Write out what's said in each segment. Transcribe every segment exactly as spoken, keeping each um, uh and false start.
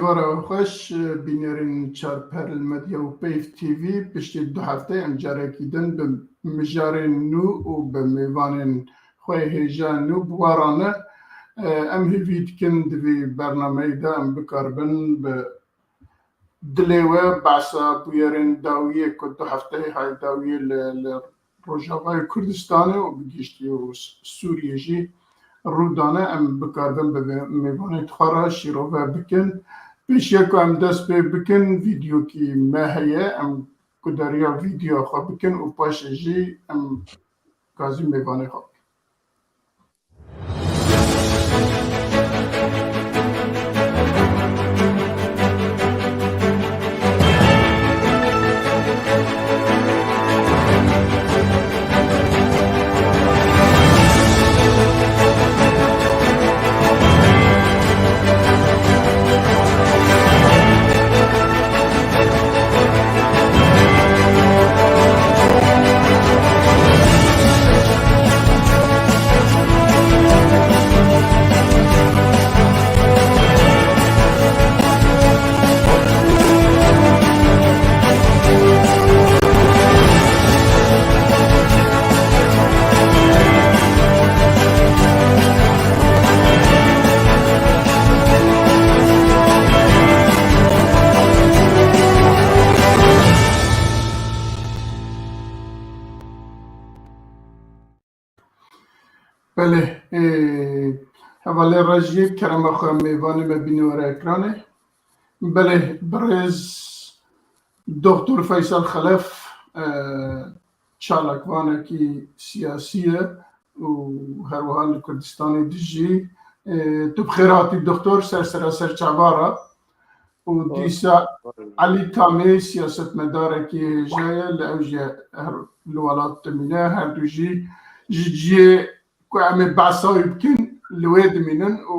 Êvara xweş, bînerên Çarperl Medya û Peyv T V, piştî du hefteyê em carekî din bi mijarên nû û bi mêvanên xwe hêja nû bi we re ne. Em hêvî dikin di vî bernameyê de em bikaribin bi dilê we behsa bûyerên dawiyê ku du hefteyê hay dawiyê li, li Rojavayê Kurdistanê û bi giştî û Sûriyê jî rû dane, em bikaribin bi vê mêvanê xwe re şîrove bikin. Pêşiya ku em dest pê bikin, vîdeokî me heye, em gudariya vîdeoya xwe bikin û paşê jî em gazî mêvanê xwe bikin. Belê, ê, hevalê Rejiyê, kerema xwe mêvanê me bîne were ekranê. Belê, birêz Doktor Feysel Xelef, e, çalakvanekî siyasî ye û her wiha li Kurdistanê dijî. E, tu bi xêr hatî doktor, ser sera ser çava re. Û dîsa Elî Tamê siyasetmedarekî hêja ye, li ew jî her li welat dimîne, her du jî ji cihê ku em ê behsa wî bikin, li wê dimînin û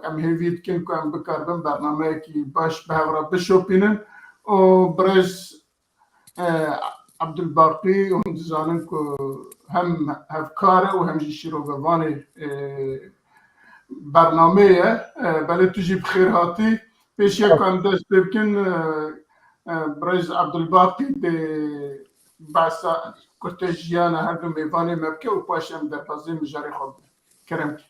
em hêvî dikin ku em bikaribin bernameyekî baş bi hev re bişopînin û birêz, e, Ebdulbaqî, hûn dizanin ku hem hevkar e û hem jî şîrovevanê, e, bernameyê ye. E, belê tu jî bi xêr hatî. Pêşiya ku em dest pê bikin, e, e, birêz Ebdulbaqî dê behsa kurtê jiyana her du mêvanê me bike û paşê em derbazê mijarê xwe bikin. Kerem ke.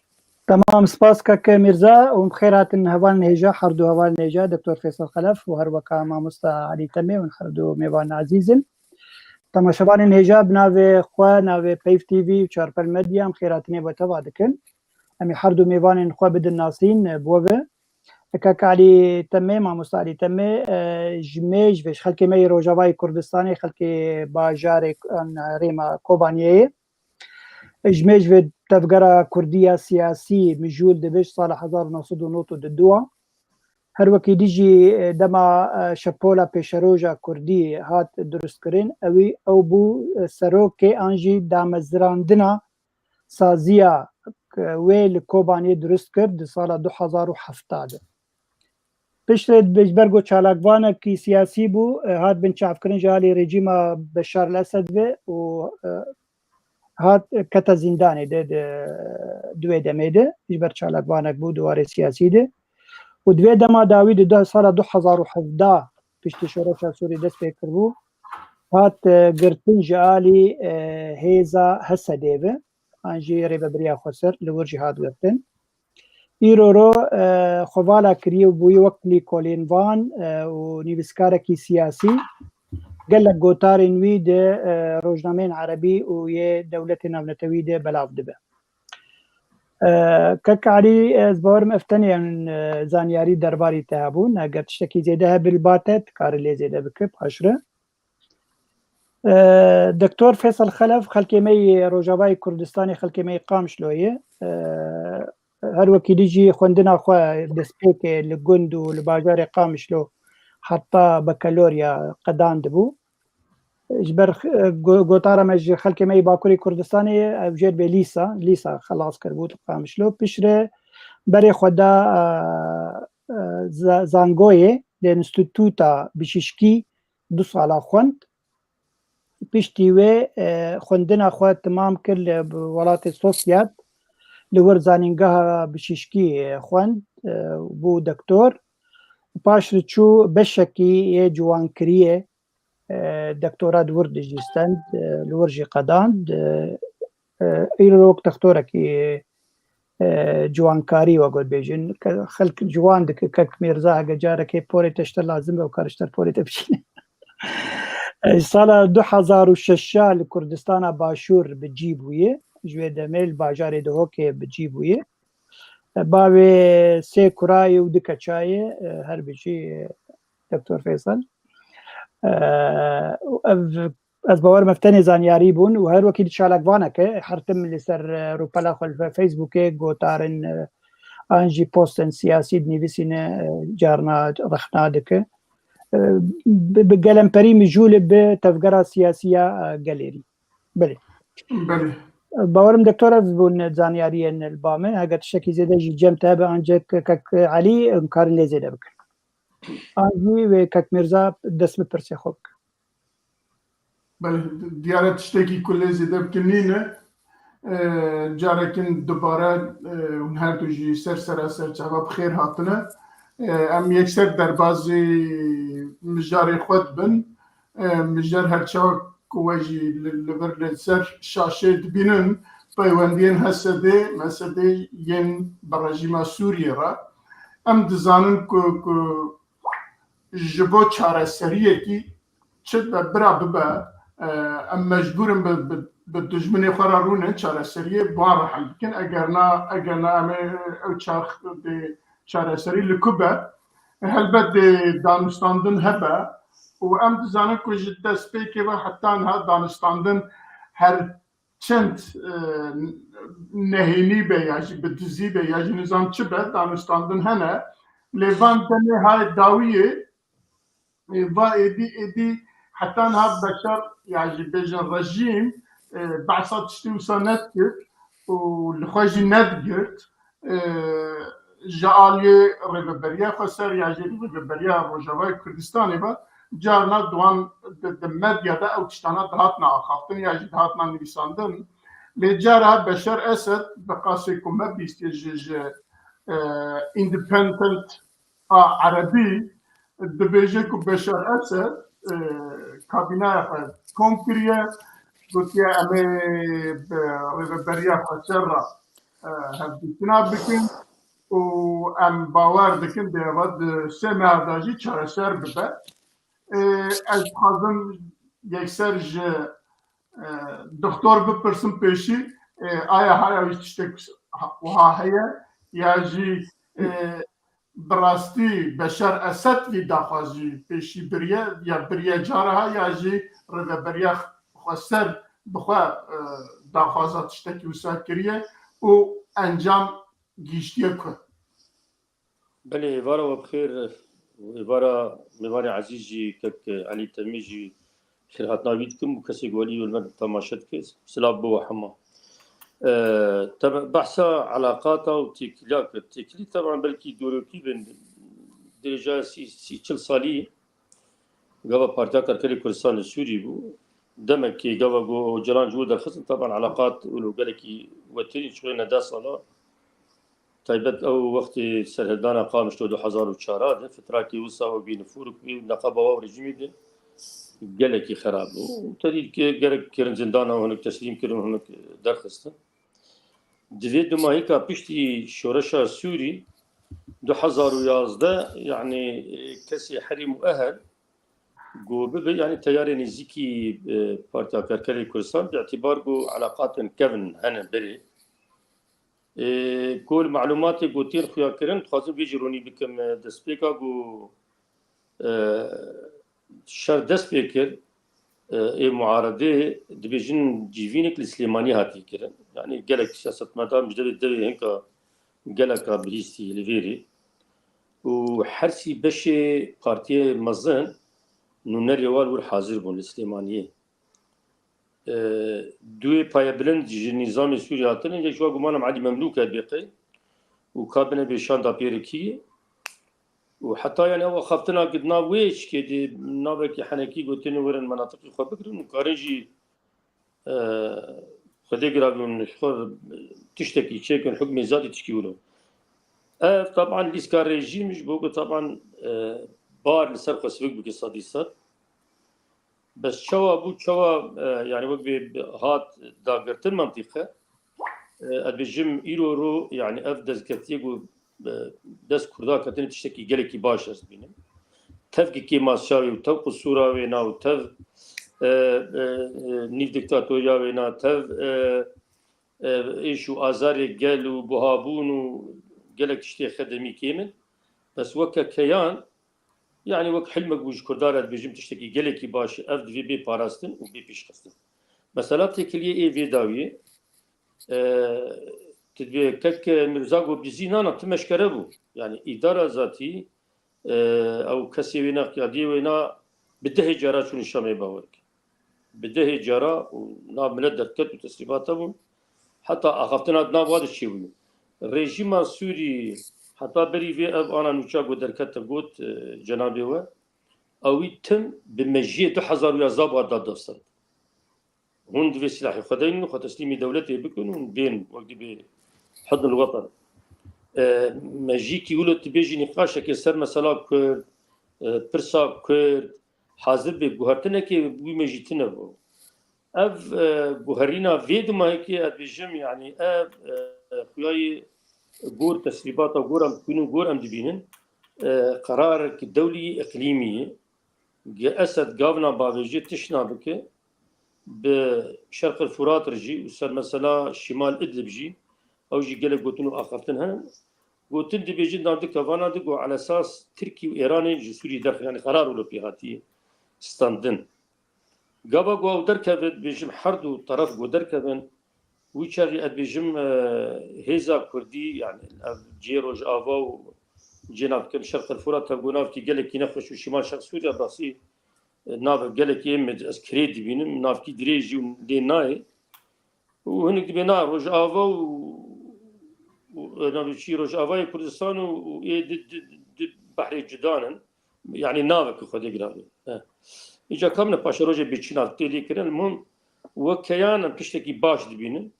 Tamam, spas keke Mîrza û bi xêr hatin hevalên hêja, her du hevalên hêja, Doktor Feysel Xelef û her weka mamosta Elî Temê, hûn her du mêvan ezîz in. Temaşevanên hêja bi navê xwe, navê Peyv T V û Çarpel Medya em xêr hatinê bi teva dikin. Em ê her du mêvanên xwe bidin nasîn, e, bi we ve. Kek Elî Temê, mamosta Elî Temê, e, ji me, ji vê, ji xelkê me yê Rojavayê Kurdistanê, xelkê bajarê, an, herêma Kobaniyeyê. Ji me, ji vê tevgera kurdî ya siyasî mijûl dibe ji sala hezar û neh sed û nod û du a. Her wekî dî jî, e, dema, e, Şepola Pêşeroja Kurdî hat durustkirin, ewî ew bû, e, serokê an jî damezirandina saziya, e, wê li Kobaniyê durust kir di sala du hezar û heft de. Piştre ji ber ku çalakvanekî siyasî bû, e, hat binçavkirin ji alî rejîma Beşar el-Esed ve û, e, hat, e, kete zîndanê de, de, di wê demê de, ji ber çalakvanek bû di warê siyasî de. Û di vê dema dawî di du, sala du hezar û hevdeh piştî şoreşa Sûrî dest pê kiribû, hat, e, girtin ji alî, e, hêza Hesedê ve, an jî rêvebiriya Xweser li wir jî hat girtin. Îro ro, e, xwe vala kiriye û bûye wek lîkolînvan, e, û nivîskarekî siyasî. Gelek gotarên wî di, e, rojnameyên erebî û yê dewletên navnetewî de belav dibe. E, Kek Elî, ez bawerim ev tenê, e, zanyarî derbarî te hebûn. Eger tiştekî zêde hebe li ba te, dikare lê zêde bike, paşre. E, Doktor Feysel Xelef, xelkê me yê Rojavayê Kurdistanê, xelkê me yê Qamişloyê. E, her wekî dî jî xwendina xwe destpêkê li gund û li bajarê Qamişlo heta bekalorya qedandibû. Ji ber, e, go-, gotara me ji xelkê me yê Bakurê Kurdistanê ye, ev jêr bê lîsa, lîsa xelas kiribû li Qamişlo. Piştre berê xwe da, e, e, za-, zangoyê, di Înstîtuta Bişîşkî du sala xwend. Piştî wê, e, xwendina xwe temam kir li welatê Sovyet, li wir zanîngeha bişîşkî, e, xwend, e, bû doktor. Paş re çû beşekî yê ciwankiriyê, e, doktora di wir dijî stend, e, li wir jî qedand. E, e, îro wek doktorekî, e, ciwankarî we got bêjin. Ke-, xelk ciwan dike, kek Mîrza hege carekê porê te ji te lazim be û kar ji te porê te biçîne. E, sala du hezar û şeş li Kurdistana Başûr bi cî bûye. Ji wê demê li bajarê Duhokê bi cî bûye. E, bavê sê kurayê û du keçayê, e, her bijî, e, Doktor Feysel. E, û ev, ez bawer me tenê zanyarî bûn û her wekî di çalakvaneke her tim li ser, e, rûpela xwe li Facebookê gotarin, e, an jî postên siyasî dinivîsîne, e, carna rexna dike. E, bi, bi gelemperî mijûl bi tevgera siyasî ya, e, gelêrî. Belê. Belê. Bawerim doktor ev bûn zanyariyên li ba me. Hege tiştekî zêde jî cem te hebe ancak kek Elî em karin lê zêde bikin. An jî wê kek Mîrza dest bi pirsê xwe bike. Belê, diyare tiştekî ku lê zêde bikin nîne. E, carekin dubare, e, hûn her du jî ser sera serçava bi xêr hatine. E, em yekser derbazî mijarê xwe dibin. E, mijar her çawa ku we jî li, li vir li ser şaşê dibînin, peywendiyên H S D, M S D yên bi rejîma Sûriyê re. Em dizanin ku, ku ji bo çareseriyekî çi be bira bibe, e, em mecbûr in bi, bi, bi dijminê xwe re rûnin, çareseriyê bi wan re hel bikin. Eger na, eger na em ê ew çar-, dê çareserî li ku be? Helbet dê danûstandin hebe û em dizanin ku ji destpêkê ve heta niha danûstandin her çend, e, nehênî be ya jî bi dizî be ya jî nizam çi be, danûstandin hene. Lê van demê hayê dawiyê, e, va êdî, êdî heta niha beşer ya jî bêjin rejîm, e, behsa tiştî wisa nedikir û li xwe jî nedigirt. E, ji aliyê Rêveberiya Xweser ya jî Rêveberiya Rojavayê Kurdistanê ve carna di wan di, di medya de ew tiştana dihatina axaftin ya jî dihatina nivîsandin. Lê cara Beşar Esed, bi qasê ku me bîstiye ji, ji, e, Independent a Erebî, dibêje ku Beşar Esed, e, kabîneya xwe kom kiriye, gotiye, "Em ê bi Rêveberiya Xweser re, e, hevdîtina bikin û em bawer dikin dê eva di sê meha de jî çareser bibe." E, ez dixwazim yekser ji, e, doktor bipirsim pêşî, e, aya haya wî tiştek ha-, wiha heye ya jî, e, bi rastî Beşar Esed vî daxwazî pêşî biriye, ya biriye cara ha ya jî Rêveberiya Xweser bi xwe, e, daxwaza tiştekî wisa kiriye û encam gihîştiye ku? Belê, êvara we bi xêr, êvara mêvanê ezîz jî, kek Elî Temî jî xêrhatina wî dikim û kesê ku Elî li me temaşe dike, silav bo we hema. E, tebe-, behsa elaqata û têkiliya kir. Têkilî teban belkî dorokî bin, dirêjaya sî, sî, çil salî gava Partiya Karkerê Kurdistan li Sûrî bû. Demekê gava ku Ocalan ji wir derxistin, teban elaqat wilo gelekî wetirîn, çixê ne deh sala. Taybet ew wextê serhildana Qamişlo du hezar û çar de, fitrakê wisa û bênifûr bû, neqeba wa û rejîmê de gelekî xerab bû. Terî ke-, gerek kirin zindana, hinek teslîm kirin, hinek derxistin. Di vê dumahîka piştî şoreşa Sûrî du hezar û yazdeh, yanî, kesê herêm û ehel ku bibe, yanî teyarê nêzîkî, e, Partiya Karkerê Kurdistan, bi îtîbar ku elaqatên kevin hene berê. E, ku li malûmatê ku tên xuya kirin, dixwazim vê jî ronî bikim, e, destpêka ku, e, şer dest pê kir, e, ê muaredê dibêjin civînek li Silêmaniyê hatiye kirin. Yanî gelek siyasetmedan ji devê devê hinka geleka bihîstî li vêrê. Û her sî beşê partiyê mezin nûnerê wan wir hazir bûn li Silêmaniyê. E, duê payebilind ji nîzamê Sûrî hatine, yek ji wan gumanim Elî Memlûk e bêqey û kabine bê şanda pêrekî. Û heta, yani, ew axaftina ku di nav wê çikê dê navekî henekî gotinê werin menatiqê xwe bigirin û karin jî, e, Xwedê girabin ji xwe tiştekî çêkin, hukmê ziyadî tişkî wilo. Ev taban lîska rejîm ji bo ku taban, e, bar li ser xwe sivik bike sedî sed. Bes çawa bû, çawa, e, yani wek bê hat dagirtin mantîqe. E, ez dibêjim îro ro, yani ev destgirtiyê ku, e, dest Kurda ketine tiştekî gelekî baş ez dibînim. Tev ki kêmasiyawê û tev qusûra wêna û tev, e, e, e, nîv diktatoriya wêna, tev, e, e, êş û azarê gel û buhabûn û gelek tiştê xedemî kêm in. Bes weke keyan, yani wek hilmek bû ji Kurdan re dibêjim tiştekî gelekî baş e. Ev divê bê parastin û bê pêşxistin. Mesela têkiliyê ê vê dawiyê, e, tu dibê kek Mirza Gobdizî nana tu meşkere bû. Yani îdara zatî, e, ew kesê wêna, qiyadiyê wêna bi dehê cara çûn Şamê bawer kir. Bi dehê cara û nav milet derdiket û teslîmata bûn. Heta axaftina di nav wa de çêbû. Rejîma Sûrî heta berî vê ev ana nûça ku derkete got, e, cenabê we, ewî tim bi mejiyê du hezar û yazdeh ba da destend. Hûn divê silahê xwe deynin û xwe teslîmî dewletê bikin û bên wek dibê hidn li weten. E, me jî kî wilo dibêjî nîqaşekê ser mesela Kurd, e, pirsa Kurd, hazir bê guhertinekê wî me jî tune bû. Ev, e, guherîna vê dimayekê ez dibêjim, yani ev, e, xuyayê gor teslîbata gor em dikînin, gor em dibînin, e, qerarek dewlî îqlîmî ye. Ge Esed gavna bavêjê tişt nabike, bi Şerqil Furat re jî û ser mesela Şimal Idlib jî, ew jî gelek gotin û axaftin hene. Gotin dibêjin dan di kevana di ku elesas Tirkî û Êranê ji Sûriyê derxin, yani qerar wilo pê hatiye standin. Gava ku ew derkeve, dibêjim her du teref ku derkevin, wî çaxî ez dibêjim, e, hêza Kurdî, yani ev cihê Rojava û cihê navkin Şerqil Furat, tevgo navkî gelekî nexweş û Şimal Şerq Sûriya basî, e, nav gelekî êm ez kirê dibînim, navkî dirêj û lê nayê. Û hinek dibê na Rojava û, û, e, navê çi Rojavayê Kurdistan û, û ê di, di, di behrê cudan in. Yani navekî xwedê giravê. He. Îca kam ne paşerojê bê çi nav tê lê kirin, li hûn wek keyan em tiştekî baş dibînin.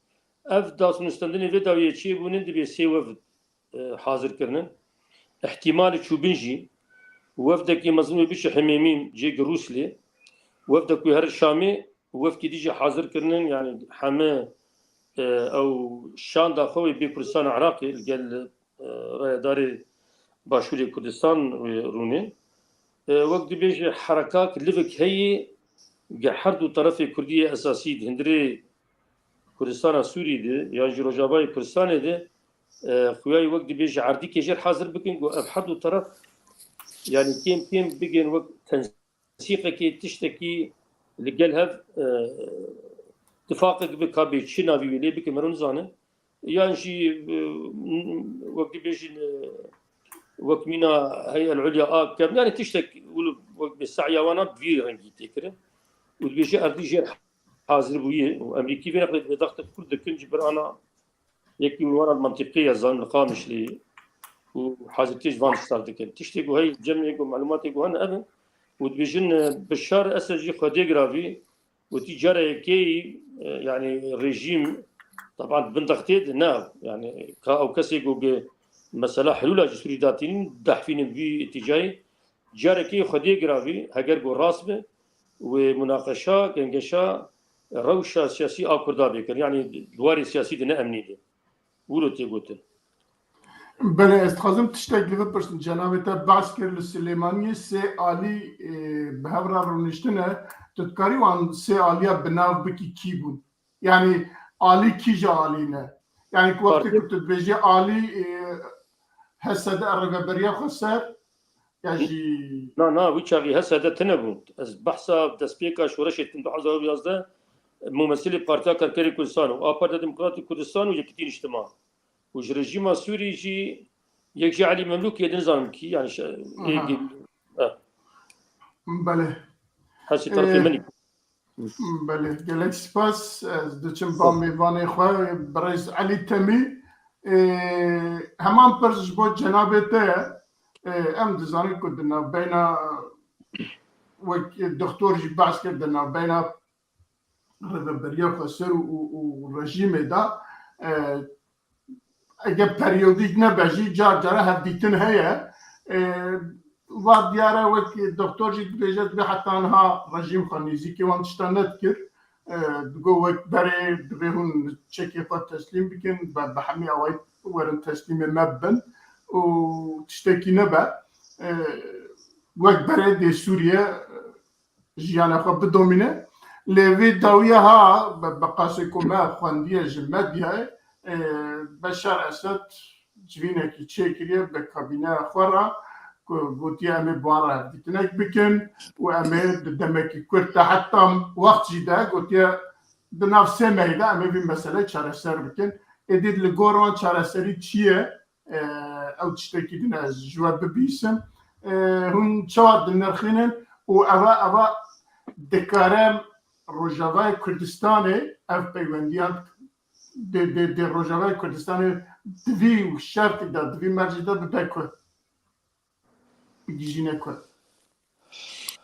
Ev das nustendinê vê dawiyê çê bûnin dibê sê wefd, e, hazir kirinin. Îhtîmalê çûbin jî, wefdekî mezin wê biçe Himêmîn, cêk Rûslê, wefdek wê here Şamê, wefdkî dî jî hazir kirinin, yani heme, e, ew şanda xwe wê bê Kurdistana Iraqê li gel, e, rayedarê Başûrê Kurdistan wê rûnê. E, wek dibêje herekak livik heyî ge her du terefê Kurdî yê esasî di hundirê Kurdistana Sûrî de yan jî Rojavayê Kurdistanê de, e, xuyayê wek dibêje erdî kêjer hazir bikin ku ev her du teref, yani kêm kêm bigên wek tensîqekê, tiştekî li gel hev, e, tifaqek bike, ka bê çi navî wê lê bikin, mero nizane. Yan jî, e, wek dibêjin, e, wek mîna Hey'el Ulya a kevn, yani tiştek wilo wek bi se'ya wana bi vî rengî tê kirin. Û dibêje erdî jêr hazir bûye û Emerîkî vê neqlê dibê dextê Kurd dikin ji ber ana yekî wana li mentiqê ye, zanim li Qamişlê û hazirtiyê ji van tiştan dikin. Tiştê ku hey cemê ku malûmatê ku hene ev in û dibêjin, e, Bişar Esed jî xwedê giravî Gotî cara yekê yî, e, yani rejîm, taban bin dextê de ne, yani ka ew kesê ku bi mesela hilûla ji Sûrî datînin, dehfînin vî îtîcayî, cara yekê xwediyê giravî, heger ku rast be, wê munaqeşa, gengeşa, rewşa siyasî a Kurda bê kirin. Yani di warê siyasî de ne emnî de. Wilo tê gotin. Belê, ez dixwazim tiştek li bipirsim. Cenabê te behs kir li Silêmaniyê sê alî, e, bi hev re rûniştine. Tu dikarî wan sê aliya bi nav bikî kî bûn? Yanî alî kîja alî ne? Yanî ku wextê Partî- ku tu dibêjî alî, e, H S D rêveberiya xweser, ya jî Na, na, wî çaxî H S D tune bû. Ez behsa destpêka şoreşê dikim du hezar û yazdeh, mumesilê Partiya Karkerê Kurdistan û a Partiya Demokratîk Kurdistan û Yekîtî Niştiman. Û ji rejîma Sûrî jî yek jî Elî Memlûk yê din zanim kî, yani şe-, Aha. ê ge-, eh. Belê. Hesî tarafê Ee, min. Belê, gelek spas. Ez diçim ba Spas. mêvanê xwe, birêz Elî Temî. Ee, heman pirs ji bo cenabê te ye. Ee, em dizanin ku di navbeyna, wek doktor jî behs kir, di navbeyna rêveberiya xweser û, û, û rejîmê de, e, eger periyodîk nebe jî car cara hevdîtin heye. E, va diyar e, wek doktor jî dibêje, dibê heta niha rejîm xwe nêzîkî wan tiştan nedikir. E, digo wek berê dibê hûn çekê xwe teslîm bikin, be, bi hemî awayî werin teslîmê me bibin û tiştekî nebe. E, wek berê dê Sûriye, e, jiyana xwe bidomîne. Lê vê dawiya ha, bi, bi qasê ku me xwendiye ji medyayê, e, Beşar Esed civînekî çêkiriye bi kabîneya xwe re, ku gotiye, "Em ê bi wan re hevdîtinek bikin û em ê di demekî kurt de, heta wext jî de gotiye, di nav sê mehî de em ê vî meseleyê çareser bikin." Êdî li gor wan çareserî çi ye? E, ew tiştekî din ez ji we bibîsim. E, hûn çawa dinirxînin û eva, eva dikare Rojavayê Kurdistanê ev peywendiyan dê, dê, dê Rojavayê Kurdistanê di vî şertî de, di vî mercê de bibe ku, bigihîjîne ku?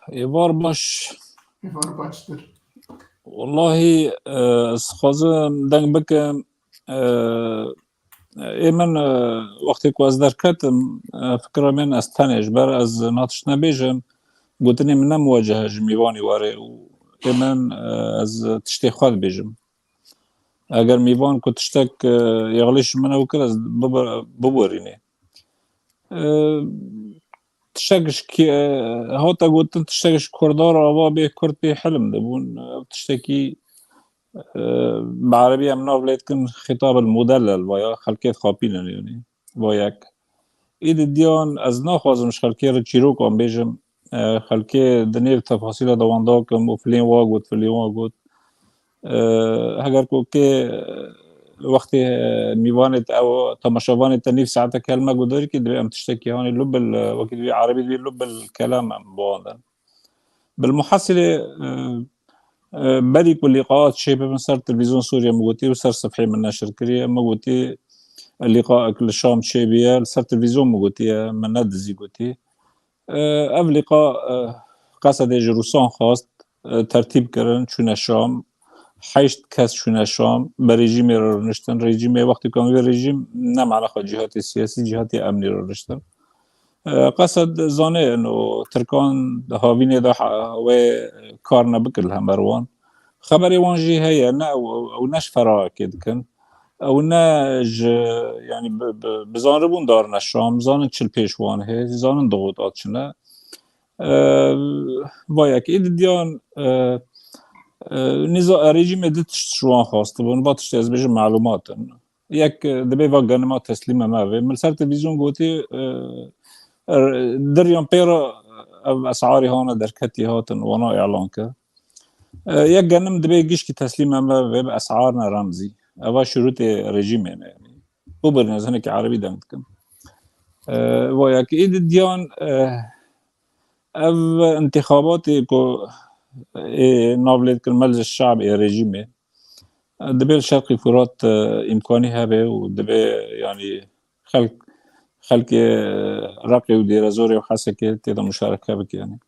Êvar baş. Êvar baştir. Wellahî, e, ez xwazim deng bikim, e, ê min, e, wextê ku ez derketim, e, fikra min ez tenê ji ber ez niha tişt nebêjim, gotinê min ne muwecehe ji mîvanî were û ê min, e, ez tiştê xwe dibêjim. Eger mîvan ku tiştek, e, yexlî ji min ew kir, ez bibe-, biborînê. E, tiştek ji ki-, e, hate gotin, tiştek ji Kurda re ava bê, Kurd pê hilm dibûn. Ev tiştekî, e, bi erebî em nav lê dikin, xîtab el mudellel, vaya xelkê dixapînin, yanî. Va yek. Îdî diyan ez naxwazim ji xelkê re çîrokan bêjim. E, xelkê di nêv tefasîla de wan dakim û filên wa got, filên wa got. E, heger ku kê, e, wextê, e, mîvanê te ew temaşevanê te nîv saetek hel me guhdarî kî, divê em tiştekî hanê lubil, e, wekî divê erebî divê lubil kelam em bi wan din. Bilmuhasilê, e, e, berî ku lîqaat çêbibin ser televîzyon Sûriye min gotî û ser sifhê min neşir kiriye. Min gotî lîqaek li Şam çêbûye, li ser televîzyon min gotiye, min ne dizî gotî. E, ev lîqa, e, Qesedê ji Rûsan xwest, e, tertîb kirin, çûne Şam. Heşt kes çûne Şam, bi rejîmê re rûniştin. Rejîmê wextê ku em vê rejîm ne mane xwe cîhatê siyasî, cîhatê emnî rûniştin. E, Qesed zanê ino Tirkan di havînê de ha-, wê kar nebikir li hember wan. Xeberê wan jî heye, ne ew, ew, ew ne ji ferahekê dikin. Ew ne ji, yanî bi, bi, bi zanribûn darine Şam, zanin çi li pêş wan hê, zanin dixwit a çi ne. E, va yek ê didiyan, e, e, nîza, rejîmê du tişt ji wan xwestibûn, va tiştê ez bêjim melûmat in. Yek, e, dibê va genima teslîme me vê. Min li ser televîzyon gotî, e, er, di riyan pê re ev esarî hane derketî hatin, wana îlan kir. E, yek genim dibê gişkî teslîme me vê bi esar ne remzî. Eva şurûtê rejîmê ne, yanî. Bibirîne, ez hinekî erebî deng dikim. E, va yek ê didiyan, e, ev intixabatê ku ê nav lê dikin Meclis Şe'b ê rejîmê, e, dibê li Şerqî Furat, e, îmkanî hebe û dibê, yanî xelk, xelkê Reqê û Dêrezorê û Hesekê tê de muşareke bike, yanî.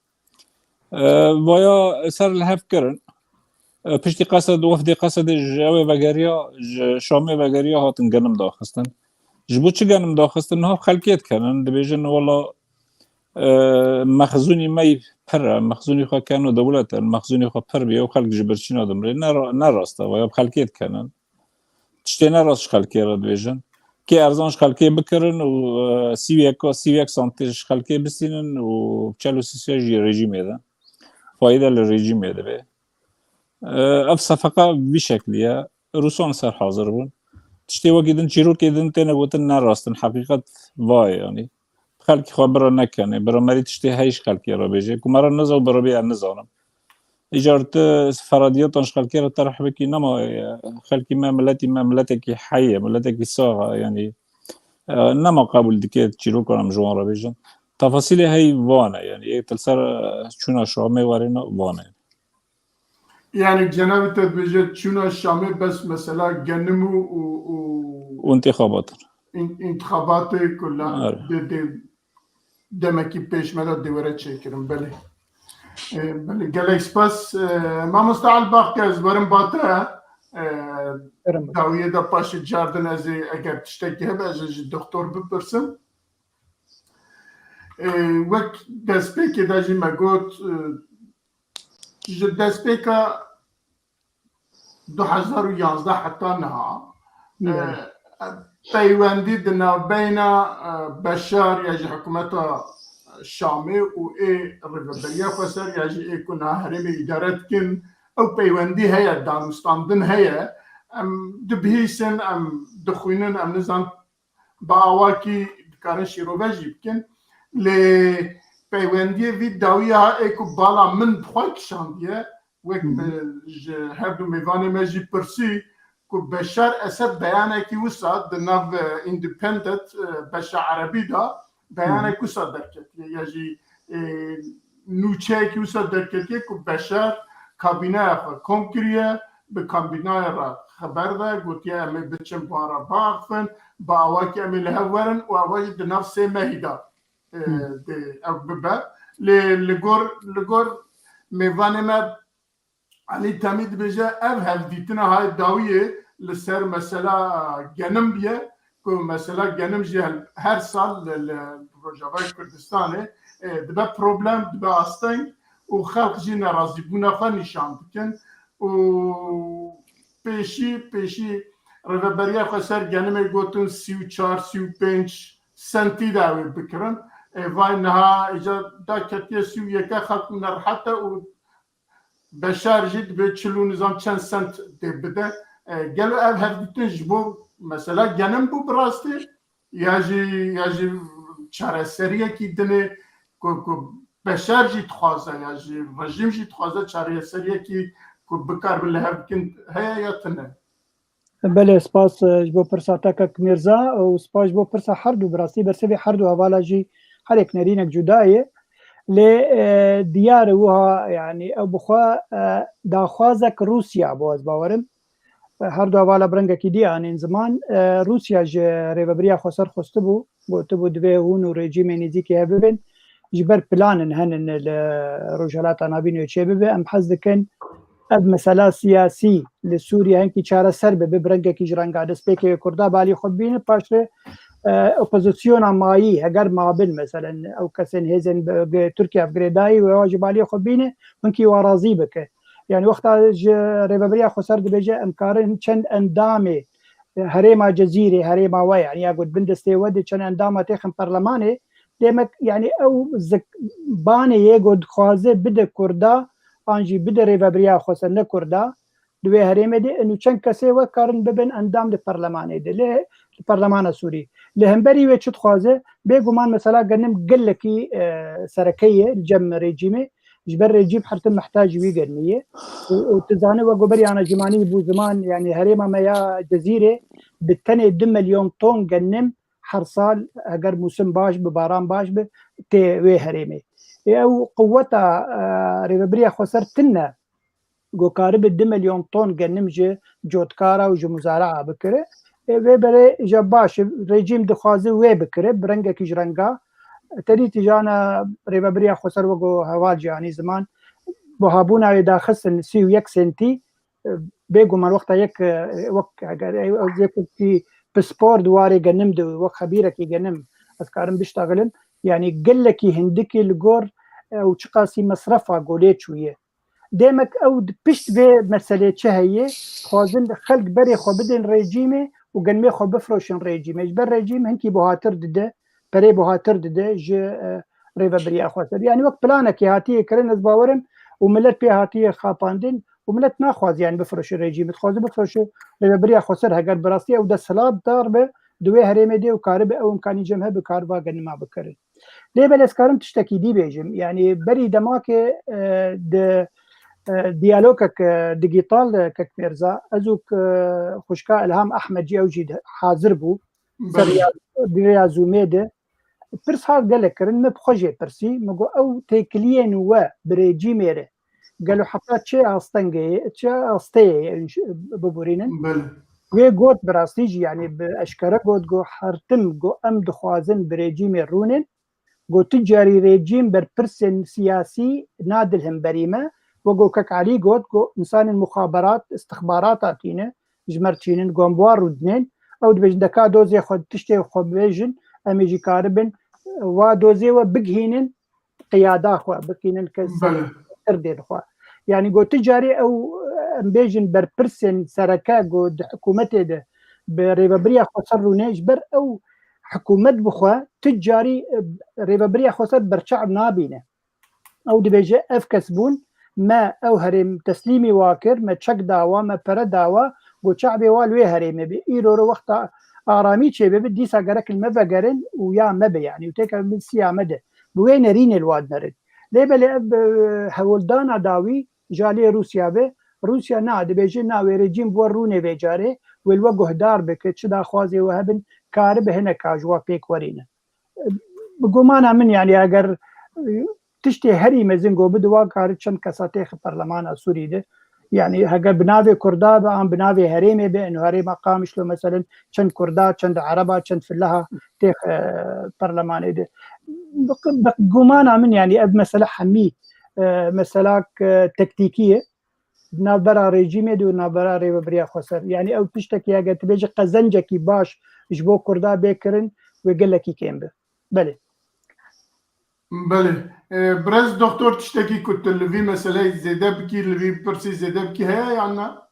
E, vaya ser li hev kirin. E, piştî Qesed, wefdê Qesedê ji ew ê vegeriya, ji Şamê vegeriya hatin genim daxistin. Ji bo çi genim daxistin? Niha xelkê dikenin, dibêjin, wela, e, mexzûnî me yî pir e, mexzûnî xwe keno dewlet e, mexzûnî xwe pir bî, ew xelk ji birçîna dimrê. Ne ra-, ne rast e, vaya bi xelkê dikenin. Tiştê ne rast ji xelkê re dibêjin. Kê erzan ji xelkê bikirin û, e, sî û yek, sî û yek santî ji xelkê bistînin û çel û sî jî rejîmê de. Fayde li rejîmê dibe. E, ev sefeqa vî şeklî ye. Rûsan ser hazir bûn. Tiştê wekî din, çîrokê din têne gotin ne rast in. Heqîqet va ye, yanî. Xelkî xwe bira nekene. Bira merî tiştê hey ji xelkê re bêje. Ku me re niza û bira bê ez nizanim. Îcar tu feradiyatan ji xelkê re terh bikî, nema, e, xelkî me, miletî me, miletekî hey ye, miletekî sax e, yanî, e, nema qebûl dike çîrokan em ji wan re bêjin. Tefasîlê hey van e, yanî, yek li ser, e, çûna Şamê werê ne, van e. Yanî, cenabê te dibêje çûna Şamê bes mesela genim û, û, û Û intixabat in. in-, intixabatê ku la Are. dê, dê demekî pêş me de dê were çêkirin. Belê. E, belê. Gelek spas. E, mamoste Elbak, ez werim ba te. e, dawiyê de paşê cardin ez ê eger tiştekî hebe ez ê ji doktor bipirsim. E, wek destpêkê de jî me got, e, ji destpêka du hezar û yanzdeh heta niha, e, peywendî di navbeyna, e, Beşar ya ji hikûmeta Şamê û ê Rêveberiya Xweser ya jî ê ku niha herêmê îdare dikin, ew peywendî heye, danûstandin heye. Em dibihîsin, em dixwînin, em nizan bi awakî dikarin şîrove jî bikin. Lê peywendiyê vî dawî ya ê ku bala min bi xwe kişandiye, wek ji her du mêvanê me jî pirsî ku Beşar Esed beyanekî wisa di nav, e, Independent, e, beşa erebî de beyanek wisa derketiye ya jî, e, nûçeyekî wisa derketiye ku Beşar kabîneya xwe kom kiriye, bi kabîneya re xeber de gotiye, em ê biçin bi wan re biaxifin, bi awakî em ê li hev werin û ava jî di nav sê mehî de, e, dê ev bibe. Lê li gor, li gor mêvanê me Elî Temî dibêje, ev hevdîtina hay dawiyê li ser mesela genim biye, ku mesela genim jî hel-, her sal li, li Rojavayê Kurdistanê, e, dibe problem, dibe asteng û xelq jî nerazîbûna xwe nîşan dikin û pêşî, pêşî Rêveberiya Xweser genimê gotin sî û çar, sî û pênc sentî de ew ê bikirin. E, vay niha îca da ketiye sî û yek e, xelk nerhat e û Beşar jî dibê çil û nizam çend sent dê bide. E, gelo ev hevdîtin ji bo mesela genim bû bi rastî? Ya jî, ya jî çareseriyekî dinê ku, ku Beşar jî dixwaze, ya jî rejîm jî dixwaze çareseriyekî ku bikarbin li hev bikin heye ya tune? Belê, spas, e, ji bo pirsa te kek Mîrza û spas ji bo pirsa her du, bi rastî bersivê her du hevala jî her yek nerînek cuda ye. Lê, e, diyar e wiha, yanî ew bi xwe, e, daxwazek Rûsya bû, ez bawerim. E, her du hevala bi rengekî dî anîn ziman. E, Rûsya ji Rêveberiya Xweser xwestibû, gotibû divê hûn û rejîmê nêzîkî hev bibin. Ji ber planin henin li Rojhilata Navîn û çê bibe. Em hez dikin ev mesela siyasî li Sûriye hinkî çareser bibe, bi rengekî ji renga destpêkê wê Kurda balî xwe bibînin, paşrê, e, opozisyona mayî heger mabin, meselen ew kesên hêzên bi, bi Tirkiye ev girêdayî wê ji balî xwe bîne, hinkî wa razî bike. Yani wexta ji Rêveberiya Xweser dibêje em karin çend endamê, e, herêma Cezîrê, herêma we, yani ya got bin destê we de çend endama têxin perlemanê, demek yani ew zik-, banê yê got dixwaze bide Kurda, an jî bide Rêveberiya Xweser ne Kurda, di wê herêmê de, û çend kesê we karin bibin endam di perlemanê de, lê di perlemana Sûrî. Li hemberî wê çi dixwaze? Bêguman mesela genim gelekî, e, sereke ye li cem rejîmê. Ji ber rejîm her tim mihtacî wî genimê ye. Û, û tu zanî we goberî ana cîmanî bû ziman, yani herêma me ya Cezîrê bi tenê du milyon ton genim her sal, heger mûsim baş bi, baran baş bi, tê wê herêmê. Ê, ew quweta, e, Rêveberiya Xweser tune ku karibe du milyon ton genim ji cotkara û ji muzaraa bikire. Ê, vê berê îja baş e, rejîm dixwaze wê bikire, bi rengekî ji renga. Te dî tijana Rêveberiya Xweser wek ku heval jî anî ziman, buhabûna wê daxistin sî û yek sentî, e, bêguman wexta yek, e, wek, eger, e, yekekî pispor di warê genim de, wek xebîrekî genim, ez karim biştaxilim, yani gelekî hindikî li gor, e, ew çiqasî mesrefa golê çûye. Demek ew di pişt vê meselê çi heye? Dixwazin xelk berê xwe bidin rejîmê û genimê xwe bifroşin rejîmê. Ji ber rejîm hinkî buhatir dide, perê buhatir dide ji, e, Rêveberiya Xweser. Yani wek planekê hatiye kirin, ez bawerim û milet pê hatiye xapandin û milet naxwaze yani bifroşe rejîmê. Dixwaze bifroşe Rêveberiya Xweser, heger bi rastî ew desthilatdar be, di wê herêmê de û karibe ew imkanî cem hebe kariba genima bikirin. Lê belê ez karim tiştekî dî bêjim. Yani berî demake, e, di, e, diyalogek, e, digîtal, e, kek Mîrza, ez û, e, xwişka Ilham Ehmed jî, ew jî hazir bû. Ser Belê. rêya, di rêya Zoomê de. Pirs hat gelek kirin, min bi xwe jê pirsî, min got ew têkiliyên we bi rejîmê re gelo heta çi astengê ye, çi asteyê ye, biborînin? Belê. Wê got bi rastî jî, yani bi eşkere got, got her tim, got em dixwazin bi rejîmê rûnin, got tu carî rejîm berpirsên siyasî nade li hemberî me Wek ku kek Elî got, ku însanên muxaberat, istixbarata tîne, ji me re çînin, ku em bi wan rûdinên, ew dibêjin, deka dozê xwe, tiştê xwe bibêjin, em ê jî karibin, wa dozê we bigihînin qiyada xwe, bigihînin kes Belê. kirdên xwe. Yanî ku tu carî ew, em bêjin berpirsên sereke ku di hikûmetê de bi rêvebiriya xweser rûne, ji ber ew hikûmet bi xwe tu carî, e, rêvebiriya xweser berçav nabîne. Ew dibêje, ev kes bûn, me ew herêm teslîmî wa kir, me çek dawa, me pere dawa, ku çavê wa li wê herêmê be. Îro re wexta aramî çêbibe, dîsa gerek li me vegerin û ya me be, yanî û têkevin bin siya me de. Bi wê nerînê li wa dinerin. Lê belê ev, e, hewldana dawî ji aliyê Rûsya be. Rûsya na, dibêje na, wê rejîm bi we rûnê vê carê, wê li we guhdar bike, çi daxwazê we hebin, karibe hineka ji we pêk werîne. Bi gumana min, yanî eger, e, tiştê herî mezin ku bidiwa, kari çend kesa têxe perlemana Sûrî de. Yanî heger bi navê Kurda be, an bi navê herêmê be, eno herêma Qamişlo meselen çend Kurda, çend Ereba, çend Filaha têxe, e, perlemanê de. Bi, bi gumana min, yanî ev mesele hemî, e, meselak, e, tektîkî ye. Di navbera rejîmê de û navbera rêvebiriya xweser. Yanî ew tiştekî, eger tu bêjî qezencekî baş ji bo Kurda bê kirin, wê gelekî kêm be. Belê. Belê. E, birêz doktor, tiştekî ku tu li vî meseleyê zêde bikî, li vî pirsî zêde bikî heye yan na?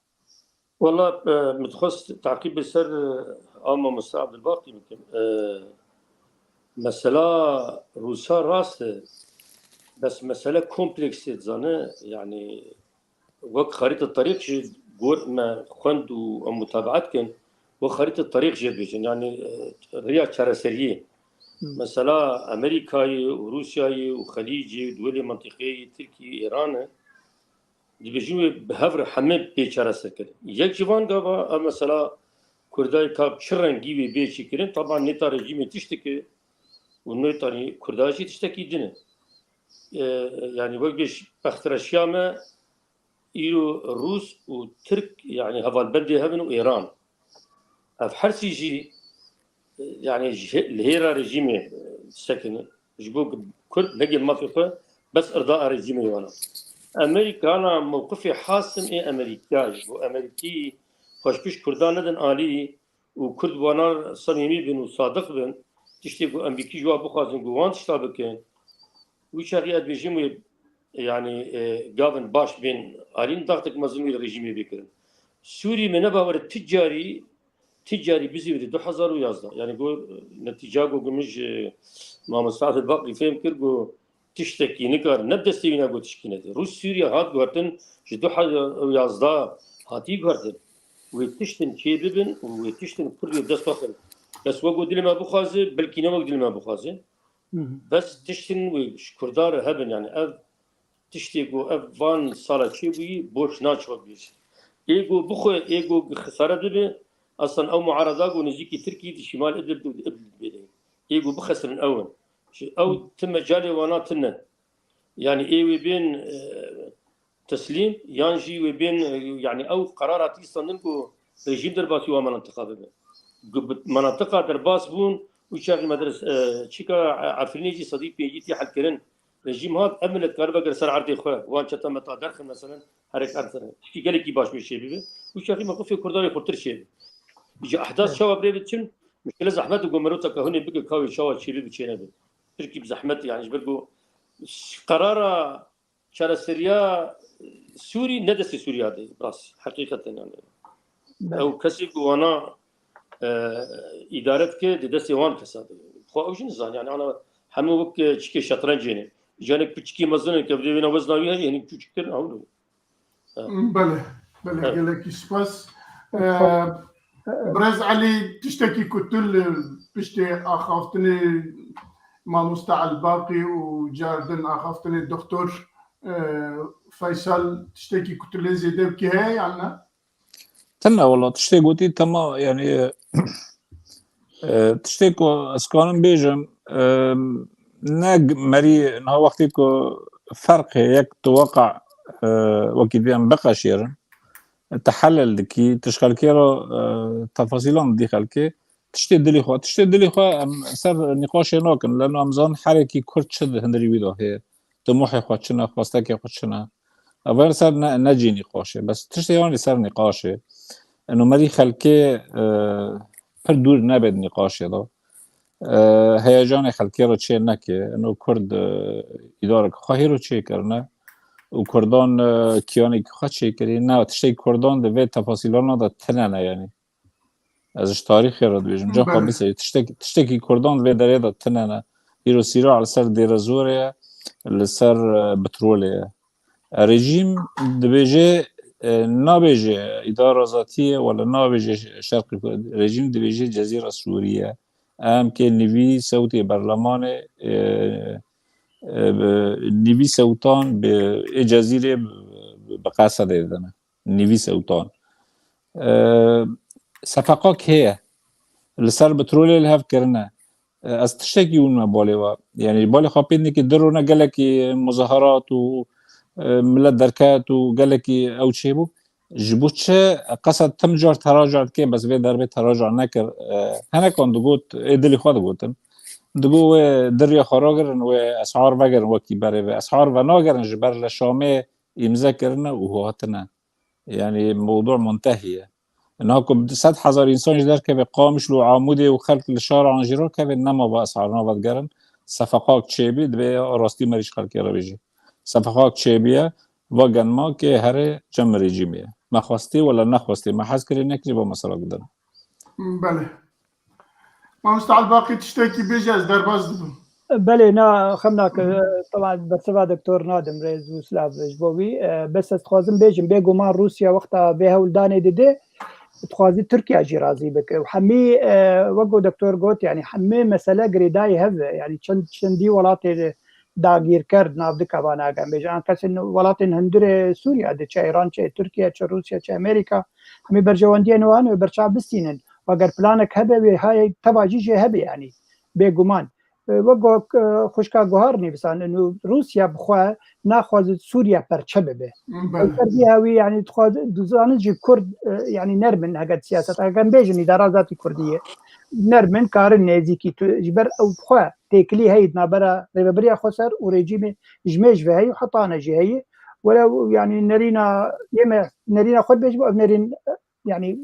Wela, e, min dixwest taqîb bi ser, e, a mamoste Abdulbaqî bikim. E, mesela Rûsa rast e, bes mesele kompleks e, dizane, yanî wek xerîta terîq ji gor me xwend û em mutabeat kin, wek xerîta terîq jê dibêjin, yanî, e, riya çareseriyê. Hmm. Mesela Amerîkayê û Rûsyayê û Xelîcê û duwelê mentiqeyê, Tirkiyê, Îranê, dibêjin wê bi hev re heme bê çareserkirin. Yek ji van gava, ev mesela Kurdayê ka bi çi rengî wê bê çêkirin, taban nêta rejîmê tişt dike û nêta Kurda jî tiştekî din e. E, yanî wek bêj bextreşiya me, îro Rûs û Tirk, yanî hevalbendê hev in û Êran. Ev hersî jî, e, yanî ji hê-, li hêra rejîmê, e, disekinin. Ji bo Kurd negel mafê xwe, bes irda a rejîmê wan e. Amerîka na mewqifê hasim ê Amerîka ji bo Amerîkî xweşpiş Kurdan nedin alî û Kurd bi wana re semîmî bin û sadiq bin, tiştê ku Amerîkî ji wan bixwazin ku wan tişta bikin, wî çaxî ez dibêjim wê, yanî, e, gavin baş bên alîn, daxtek mezin wî li rejîmê bê kirin. Sûrî me neba were ti carî, ti carî bizîvirî du hezar û yazdeh. Yanî ku, e, netîca ku min ji mamoste Abdulbaqî fêm kir ku tiştekî nikare, ne bi destê wî ne ku tişkî nede. Rûs Sûriye hat guhertin, ji du hezar û yazdeh hatî guhertin. Wê tiştin çê bibin û wê tiştin Kurdî bi dest xwe xirin. Bes wek ku dilê me bixwaze, belkî ne wek dilê me bixwaze. Hı hı. Bes tiştin wê ji Kurdan re hebin, yanî ev tiştê ku ev van sala çêbûyî boş naçe wek bêjin. Ê ku bixwe, ê ku xisare dibe, aslan ew muarada ku nêzîkî Tirkî di Şîmal Idlib û di Idlib bê de. Ê ku bixesinin ew in. Ji ew Hı. ti mecalê wana tune. Yanî ê wê bên, e, teslîm, yan jî wê bên, e, yanî ew qerar hatî standin ku rejîm derbasî wan menatiqa bibe. Ku bi menatiqa derbas bûn, û çaxî medres, e, çîka, e, Efrînê jî sedî pêncî tê helkirin. Rejîm hat, ev milet karibe gere ser erdê xwe, wan çeta meta derxin, meselen, herek erd xin. Tişkî gelekî baş wê çêbibe. Û çaxî mewqifê Kurdan wê xurtir çêbe. Ji ehdas Evet. çawa birê biçin, muşkile zehmet û gomerota ka hûnê bike, ka wê çawa çêbibe, çênebe. Tirkî bi zehmet, yanî ji ber ku qerara çareseriya Sûrî ne destê Sûriya de, rast, heqîqeten yani. Belê. Ew kesê ku wana, e, îdare dike, di destê wan kesa de. Xwe ew jî nizan, yani ana hemû wek, e, çikê şetrencê ne. Canek piçikî mezin in, ke bi dêvêna wezna wî heye, hinek çûçiktir, ew ne. Evet. Belê, belê, Evet. gelekî spas. E, Xwe- Birêz Elî, tiştekî ku tu li piştê axaftinê mamoste Elbaqî û cardin axaftinê doktor, e, Feysel, tiştekî ku tu lê zêde bikî heye yan ne? Tune wela, tiştê gotî tema, yani, e, tiştê ku ez karim bêjim, e, ne g-, merî niha wextê ku ferq heye, yek tu weqa, e, wekî dibê em biqeşêrin. Tehelel dikî, tu ji xelkê re, e, tefasîlan didî xelkê. Tiştê dilî xwe, tiştê dilî xwe em ser nîqaşê nakin. Leno em zanin herekî Kurd çi di hundirî wî de heye. Timohê xwe çi ne, xwestekê xwe çi ne. Ev li ser ne, ne cî nîqaş e. Bes tiştê yan li ser nîqaş e. Eno merî xelkê, e, pir dûr nebe di nîqaşê de. E, heyecanê xelkê re çê neke. Eno Kurd, e, îdarek xwe hêro çêkirine. Û Kurdan, e, kiyanekî xwe çêkirî. Ne, tiştê Kurdan di vê tefasîlana de tine ne, yanî. Ez ji tarîxê re dibêjim. Caxa Belê. Bisê, tiştek-, tiştekî Kurdan vê derê de tine ne. Îro sîra li ser Dêrezorê ye, li ser, e, Bitrolê ye. E, rejîm dibêje, e, nabêje îdara zatî ye, wala nabêje şerqî Kurd-, rejîm dibêje Cezîra Sûrî ye. Em kê nivî sewtê berlemanê, e, e, bi, nivî sewtan bi ê Cezîrê bi, bi, bi qesedê didine. Nivî sewtan. E, sefeqak heye. Li ser petrolê li hev kirine. E, ez tiştekî wî me balê we. Yanî balê xwe pê neke, di rûne gelekî muzaherat û, e, millet derket û gelekî ew çêbû. Ji bo çi qesed tim car teraca dike, bes vê derbê teraca nekir. E, henekan digot, ê dilî xwe digotin. Digot wê diriya xwe ragirin, wê esar vegerin wekî berê ve. Esar venagerin ji ber li Şamê îmze kirine û hatine. Yanî mewdû muntehî ye. Niha ku sed hezar însan ji derkeve Qamişlo û Amûdê û xelk li şara an jî rakeve, nema va esar nava digerin. Sefeqak çêbî, divê rastî merî ji xelkê re bêjî. Sefeqak çêbîye, va genma kê here cem rejîmê ye. Me xwestî wala nexwestî, me hez kirî nekirî, va mesela giderin. Belê. Mamoste Elbaqî tiştekî bêje, ez derbas dibim. Belê, na, xem nake, teban bersiva doktor nadim, rêz û silav ji bo wî. E, bes ez dixwazim bêjim, bêguman Rûsya wexta vê hewldanê dide, dixwazî Tirkiye jî razî bike. Û hemî, e, wek ku doktor got, yanî hemî mesele girêdayî hev e. Yanî çend, çendî welatê dagîrker nav dike vana, em bêjin. An kesên welatên hundirê Sûriye de, çi Îran, çi Tirkiye, çi Rûsya, çi Amerîka, hemî berjewendiyên wan wê berçav bistînin. Û eger planek hebe, wê hayê teva jî jê hebe, yanî bêguman. E, wek go-, e, xwişka Guhar nivîsandin û Rûsya bi xwe naxwaze Sûriye perçe bibe. Belê. Ew ser vî hewî, yanî dixwaze, dizanin jî Kurd, e, yanî nerm in heger siyaset, heger em bêjin îdara zatî Kurdî ye. Nerm in, karin nêzîkî tu, ji ber ew bi xwe têkilî heyî di navbera Rêvebiriya Xweser û rejîmê ji mêj ve heyî û heta ne jî heyî. Welew, yanî nerîna, yê me nerîna xwe dibêjim, ev nerîn, e, yanî,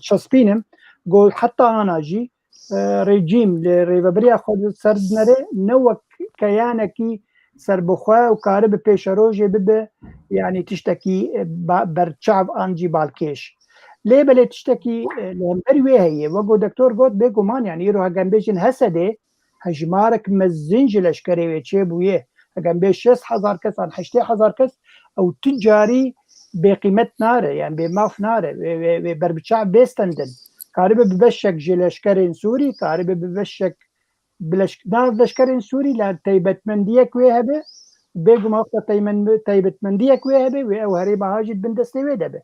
çespînim, got heta ana jî, e, rejîm li rêvebiriya xwe ser dinere, ne wek keyanekî serbixwe û karibe pêşerojê bibe, yanî tiştekî, e, ba-, berçav an jî balkêş. Lê belê tiştekî, e, li hemberî wê heye. Wek ku doktor got, bêguman, yanî îro heger em bêjin Hesedê, hejmarek mezin ji leşkerê wê çêbûye. Heger em bê şêst hezar kes an heştê hezar kes, ew tu carî bêqîmet nare, yani bêmaf nare, wê, wê, wê berbiçav bê stendin. Karibe bi beşek ji leşkerên Sûrî, karibe bi beşek bi leş-, nav leşkerên Sûrî, la taybetmendiyek wê hebe, bêguman wexta teymen-, taybetmendiyek wê hebe, wê ew herêma ha jî di bin destê wê de be.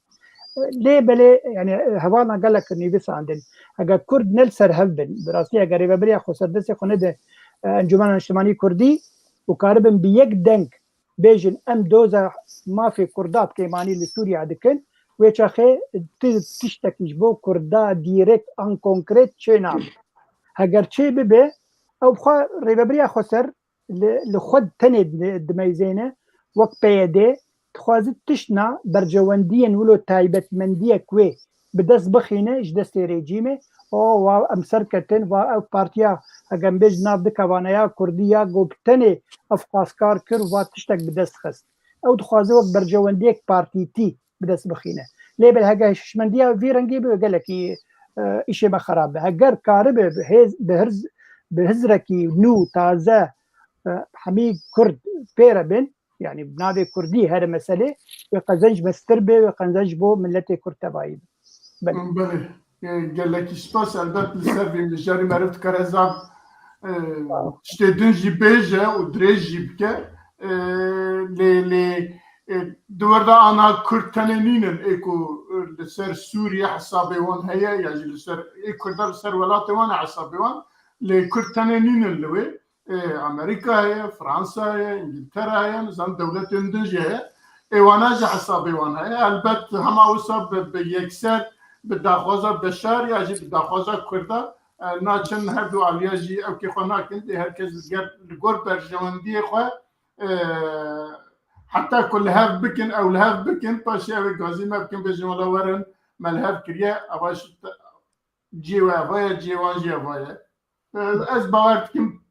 Lê belê, yani, hevalna gelek nivîsandin. Eger Kurd ne li ser hev bin, bi rastî eger rêvebiriya xwe ser destê xwe nede, e, Encûmena Niştimanî Kurdî û karibin bi yek deng bêjin, em doza mafê Kurda bi keymanî li Sûriya dikin, wê çaxê ti-, tiştekî ji bo Kurda dîrekt an konkret çê nabe. Heger çê bibe, ew xwe rêvebiriya xwe ser li, li xwe tenê di-, dimeyzêne, wek P Y D, dixwaze tiştna berjewendiyên wilo taybetmendiyek wê bi dest bixîne ji destê rejîmê, o, wa em serketin, va ev partiya, hegem bêj nav dike vaneya Kurdî ya ku bi tenê ev xwastkar kir, va tiştek bi dest xist. Ew dixwaze wek berjewendiyek partîtî bi dest bixîne. Lê belê hege hişmendiya vî rengî bibe gelekî, e, îşê me xerab be. Heger karibe bi hêz, bi hirz, bi hizrekî nû, taze, e, hemî Kurd pê re bin, yani bi navê Kurdî here meselê, wê qezenc mestir be, wê qezenc bo milletê Kurd tevayî be. Belê. Belê. E, gelekî spas. Elbet li ser vê mijarî meriv dikare zaf, e, tiştê din jî bêje û dirêj jî bike. E, lê, lê, e, di wir de ana Kurd tenê nînin ê ku, e, li ser Sûriye hesabê wan heye ya jî li ser ê Kurda li ser welatê wan e hesabê wan. Lê Kurd tenê nînin li wê. Ê, Amerîka heye, Fransa heye, Îngiltere heye, nizam dewletên din jî heye. Ê wana jî hesabê wan heye. Elbet hema wisa bi, bi yekser, bi daxwaza Beşar ya jî bi daxwaza Kurda, e, naçin, her du aliya jî ewkê xwe nakin. Dê her kes li ger, li gor berjewendiyê xwe, e, heta ku li hev bikin, ew li hev bikin, paşê ew ê gazî me bikin, bêjin wela werin, me li hev kiriye, eva ji te-, cihê we eva ye, cihê wan jî eva ye. E, ez bawer dikim,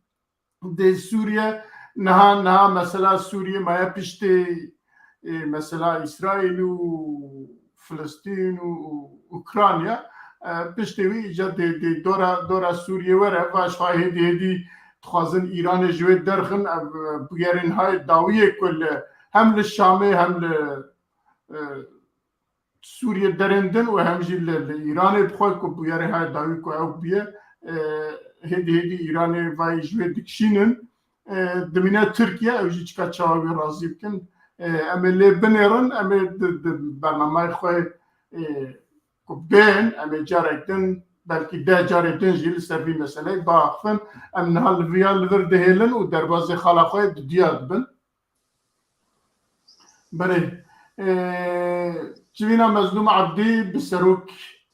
dê Sûriye, niha, niha mesela Sûriye maye piştê, e, mesela Îsraîl û Filistîn û, û Ukrayna, e, piştê wî îca dê, dê dora, dora Sûriye were, va ji xwe hêdî hêdî dixwazin Îranê ji wê derxin, ev, e, bigerin hay dawiyê ku li, hem li Şamê hem li, e, Sûriye derên din û hem jî li, li Îranê bi xwe ku bûyerê her dawî ku ew bûye, e, hêdî hêdî Îranê vayê ji wê dikişînin, e, dimîne Tirkiye, ew jî çika çawa wî razî bikin. E, em ê lê binêrin, em ê di, di bernameyê xwe, e, ku bên, em ê carek din, belkî deh carê din jî li ser vî meseleyê biaxifin. Em niha li viya li vir dihêlin û derbazê xala xwe dudiya dibin. Belê. Ee, Civîna Mezlûm Ebdî bi serok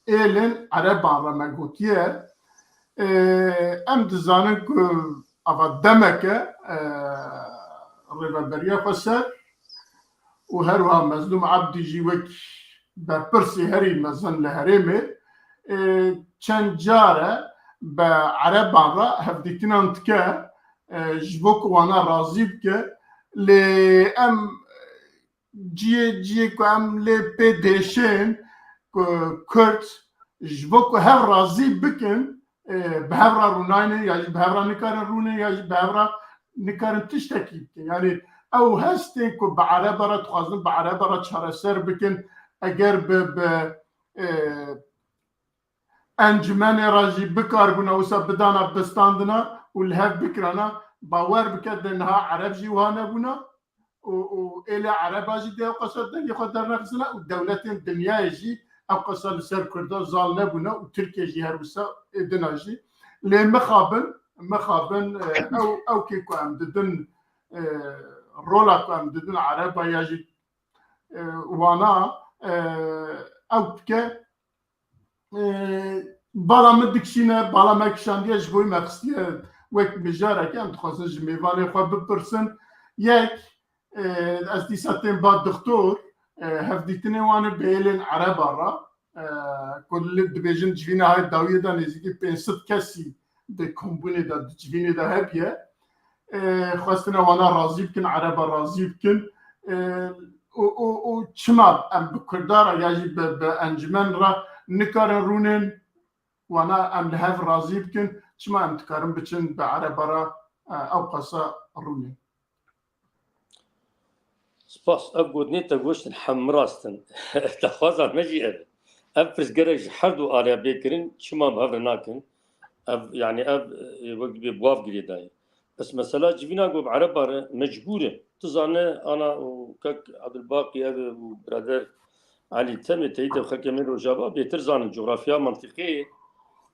êlên Ereban re me gotiye. Ee, em dizanin ku ava demeke, ee, rêveberiya xweser û her wiha Mezlûm Ebdî jî wek berpirsê herî mezin li herêmê, ee, çend care bi Ereban re hevdîtinan dike, e, ji bo ku wana razî bike. Lê em ciyê, ciyê ku em lê pê dêşên ku Kurd ji bo ku hev razî bikin, e, bi hev re rûnayne ya jî bi hev re nikarin rûnê ya jî bi hev re nikarin tiştekî bikin. Yanî ew hestên ku bi Ereba re dixwazin bi Ereba re çareser bikin, eger bi, bi, e, encûmenê re jî bikarbûna wisa bidana bistandina û li hev bikirana, bawer bike de niha Ereb jî wiha nebûna û, û êlê Ereba jî dê ew qasa dengê xwe dernexistina û dewletên dinyayê jî ew qasa li ser Kurda zal nebûna û Tirkiye jî her wisa ê dina jî. Lê mixabin, mixabin, e, ew, ew kê ku em didin, e, rola ku em didin Ereba ya jî, e, wana, e, ew dike, e, bala min dikişîne, bala me kişandiye, ji bo me xistiye wek mijarek, em dixwazin ji mêvanê xwe bipirsin. Yek, e, ez dîsa tên ba dixtor, e, hevdîtinê wan ê bi êlên Ereba re, e, ku li dibêjin civîna hay dawiyê de nêzîkî pênc sed kesî di kombûnê de, di civînê de hebiye. E, xwestine wana razî bikin, Ereba razî bikin. E, û, û, û çima em bi Kurda re ya jî bi, bi encûmen re nikarin rûnên, wana em li hev razî bikin, çima em dikarin biçin bi Ereba re, e, ew qasa rûnên? Spas. Ev gotinê te goştin hemû rast in. Daxwaza me jî ev e. Ev pirs gerek ji her du alîya bê kirin, çima bi hev re nakin? Ev, yanî ev, e, wek dibê bi wav girêdayî. Bes mesela civîna ku bi Ereba re mecbûr e. Tu zane ana û kek Ebdulbaqî ev û birader Elî Temê teyî te xelkê me Rojava bêtir zanin. Coxrafya mentiqê,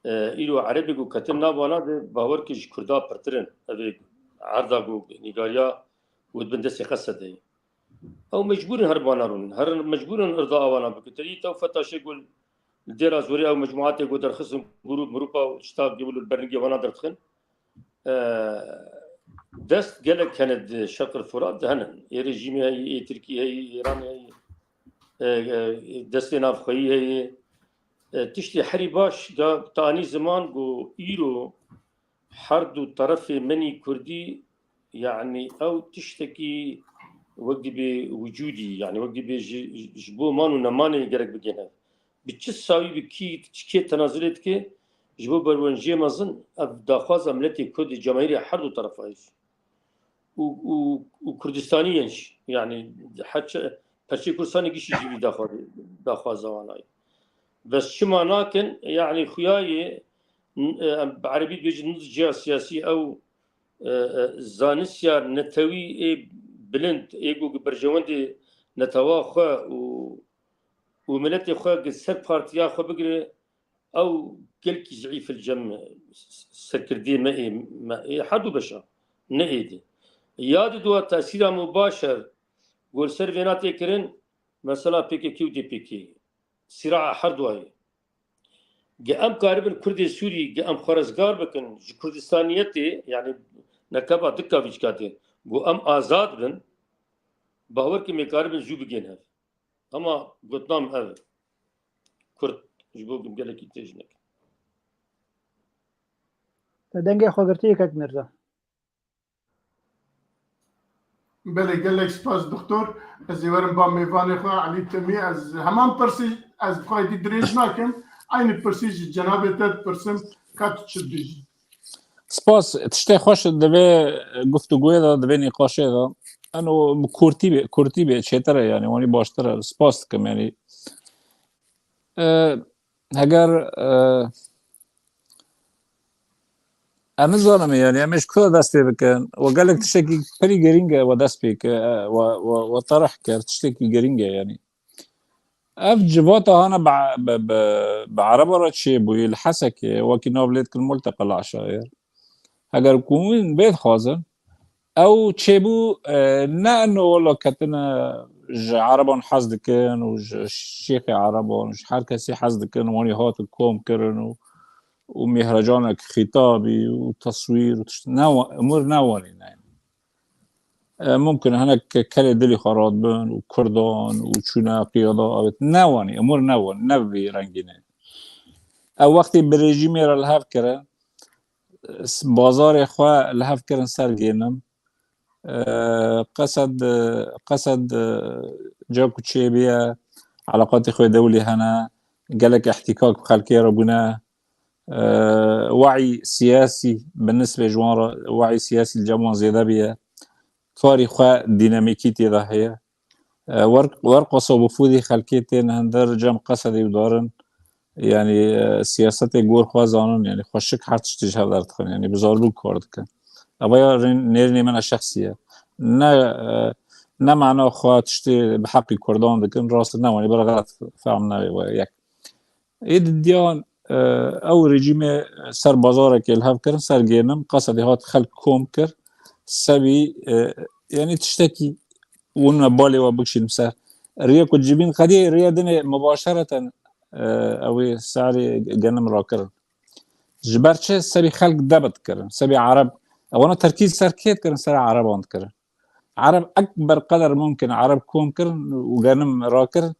e, îro Erebê ku ketin nav wana de bawer ke ji Kurda pirtir in. Ev ê erda ku nîgariya û di bin destê Qesedê ye. Ew mecbûr in her bana rûnin. Her mecbûr in irda awana bikin. Te î tew fetaşê ku li Dêra Zorê ew mecmuatê ku derxistin grûp, mirûpa û tişta ku li berningê wana derdixin. E, dest gelek hene di Şerqil Furat de hene. Ê rejîmê heye, ê Tirkî heye, Îranê heye, e, e, destê navxweyî heye. E, tiştê herî baş da tanî ziman ku îro her du terefê menî kurdî, yanî ew tiştekî wek dibê wicûdî, yanî wek dibê ji, ji bo man û nemanê gerek bigihne. Bi çi sawî, bi kî, çi kê tenazulê dike, ji bo berwenjiyê mezin ev daxwaza miletê Kurdê, cemaîrê her du terefa ye. Û, û, û Kurdistanî yên jî, yanî her çi, perçê Kurdistanê gişî jî vî daxwa-, daxwaza wana ye. Bes çima nakin? Yanî xuya ye, n-, e, em bi erebî dibêjin nidciya siyasî, ew, e, e, zanistya netewî ê bilind, ê ku berjewendê netewa xwe û, û miletê xwe gi ser partiya xwe bigire, ew gelkî zeîf il cem serkirdê me ê, me ê her du beşa, ne êdî. Ya di dua tesîra mubaşer ku li ser vêna tê kirin, mesela P K K û D P K. Sîraa her dua ye. Ge em karibin Kurdê Sûrî, ge em xwe rizgar bikin ji Kurdistaniyetê, yanî nekeba dika vî çikatê, ku em azad bin, Bawer kim ê karibin jû bigên hev. Ama gotinam ev e. Kurt ji bo gelekî têj nekin. Te dengê xwe girtiye kek Mirza. Belê, gelek spas doktor. Ez ê werim ba mêvanê xwe Elî Temî. Ez heman pirsî, ez xwe êdî dirêj nakim. Eynî pirsî ji cenabê te dipirsim, ka tu çi dibêjî? Spas. Tiştê xweş di vê guftûgoyê de, di vê nîqaşê de. Eno bi kurtî bê, kurtî bê çêtir e, yanî wanî baştir e. Spas dikim, yanî. E, heger, e, em nizanim, yanî em ê ji ku de dest pê bikin? We gelek tiştekî pirî girîng e we dest pê kir, e, we, we, we terih kir, tiştekî girîng e, yanî. Ev civata hana bi, bi, bi, bi Ereba re çêbûyî li Hesekê, wekî nav lê dikin Multeqa Leşayir. Heger ku hûn vê dixwazin, ew çêbû, e, ne eno wela ketine ji Ereban hez dikin û ji şêxê Ereban û ji her kesî hez dikin, wanî hatin kom kirin û, û mêhrecanek xîtabî û teswîr û tişt, ne wa-, emûr ne wanî ne. E, mumkin hinek kelê dilî xwe radibin û Kurdan û çûne qiyada avêt. Ne wanî, emûr ne wanî, ne bi vî rengî ne. Ew wextî bi rejîmê re li hev kirin, s-, bazarê xwe li hev kirin ser Gênim. E, Qesed, Qesed, e, ca ku çêbûye, eleqatê xwe dewlî hene, gelek îhtîkak bi xelkê re bûne. E, we'î siyasî, bi nisbê ji wan re we'î siyasî li cem wan zêde bûye. Karî xwe dînamîkî tê de heye. E, wer-, werqasa wifûdî xelkê tên hundir cem Qesedê û darin. Yanî, e, siyasetê gor xwe zanin, yanî xweşik her tiştî ji hev derdixin, yanî bi zarbûn kar dikin. Ev ya rê-, nêrînê me ne şexsî ye. Ne, e, ne mana xwe tiştê bi heqî Kurdan dikin, rast ne wanî, bira xelet fehm nebe we yek. Ê di diyan, e, ew rejîmê ser bazarekê li hev kirin, ser Gênim, Qesedê hat xelk kom kir, sebî, e, yanî tiştekî win me balê we bikişînim ser. Riya ku civîn qedî riya dinê mubaşereten, e, ew ê serê Genim rakirin. Ji ber çi? Sebî xelk debit kirin, sebî Ereb, ewana terkîz ser kê dikirin, ser Ereban dikirin. Ereb ekber qeder mumkin Ereb kom kirin û Genim rakirin,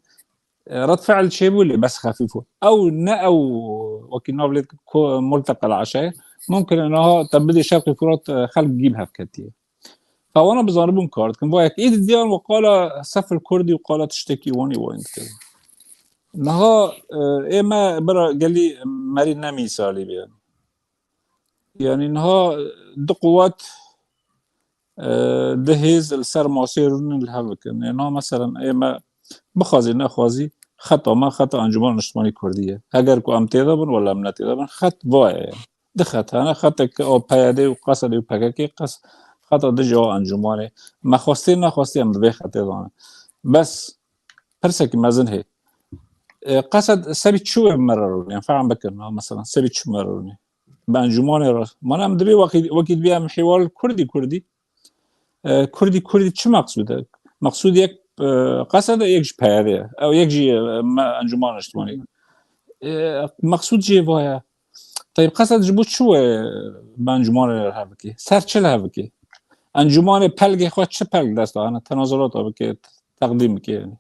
e, red fiil çêbû lê bes xefîf bû. Ew ne ew wekî nav lê ko-, Multeqa Leşayir. Mumkin e niha te bidê Şerqî Furat, e, xelk gî bi hev ketiye. Ka wana bizanibûn kar dikin. Va yek ê di diyan we qala sefil Kurdî û qala tiştekî wanî wayîn dikirin. Niha, e, ê me bira gelî merî ne mîsalî bê. Yanî niha du quwet, e, du hêz li ser masê rûnin li hev bikin. Yanî niha meselen ê me bixwazî nexwazî xeta me xeta Encûmena Niştimanî Kurdî ye. Heger ku em tê de bin, wela em ne tê de bin, xet va ye. Du xet hene, xetek o P Y D û Qesedê û P K K, qes-, xeta dijî o encûmanê. Me xwestê nexwestê em di vê xetê de ne. Bes pirsekî mezin hê. E, Qesed sebî çi wê me re rûnê? Em fehm bikin, ha, meselen, sebî çi me re rûnê? Bi encûmanê re. Mana em dibê wekî, wekî dibê em hêwar li Kurdî, Kurdî. E, Kurdî, Kurdî çi meqsûd e? Meqsûd yek, e, Qesed e, yek jî P Y D ye. Ew yek jî, e, me, Encûmana Niştimanî. E, meqsûd jê va ye. Teyb Qesed ji bo çi wê bi encûmanê re hev bikê? Ser çi li hev bikê? Encûmanê pelgê xwe çi pelg dest dane? Tenazulat bikê, teqdîm bikê yanî.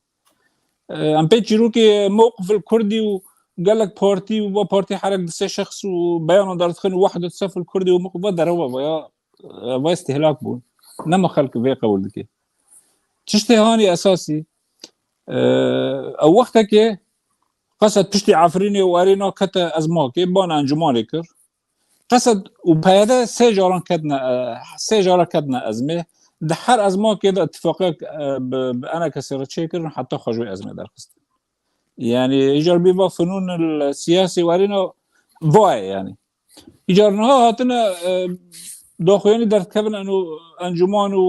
E, em pê çîrokê mewqif li Kurdî û gelek partî û va partî herek di sê şexs û beyanan derdixin û wehdet sef li Kurdî û mewqif va derew e, va ya, va îstihlak bûn. Nema xelk vê qewil dike. Tiştê hanî esasî, e, ew wextekê Qesed piştî Efrînê û Erêna kete Ezmakê, bana encûmanê kir. Qesed û P Y D sê caran ketine, e, sê cara ketine ezmê. Di her ezmakê de îtifaqek, e, bi, bi enekesê re çêkirin, heta xwe ji wê ezmê derxistin. Yanî, îcar bî va fenûn siyasî werîna va ye, yanî. Îcar niha hatine, e, daxuyanî derdikevin eno encûman û,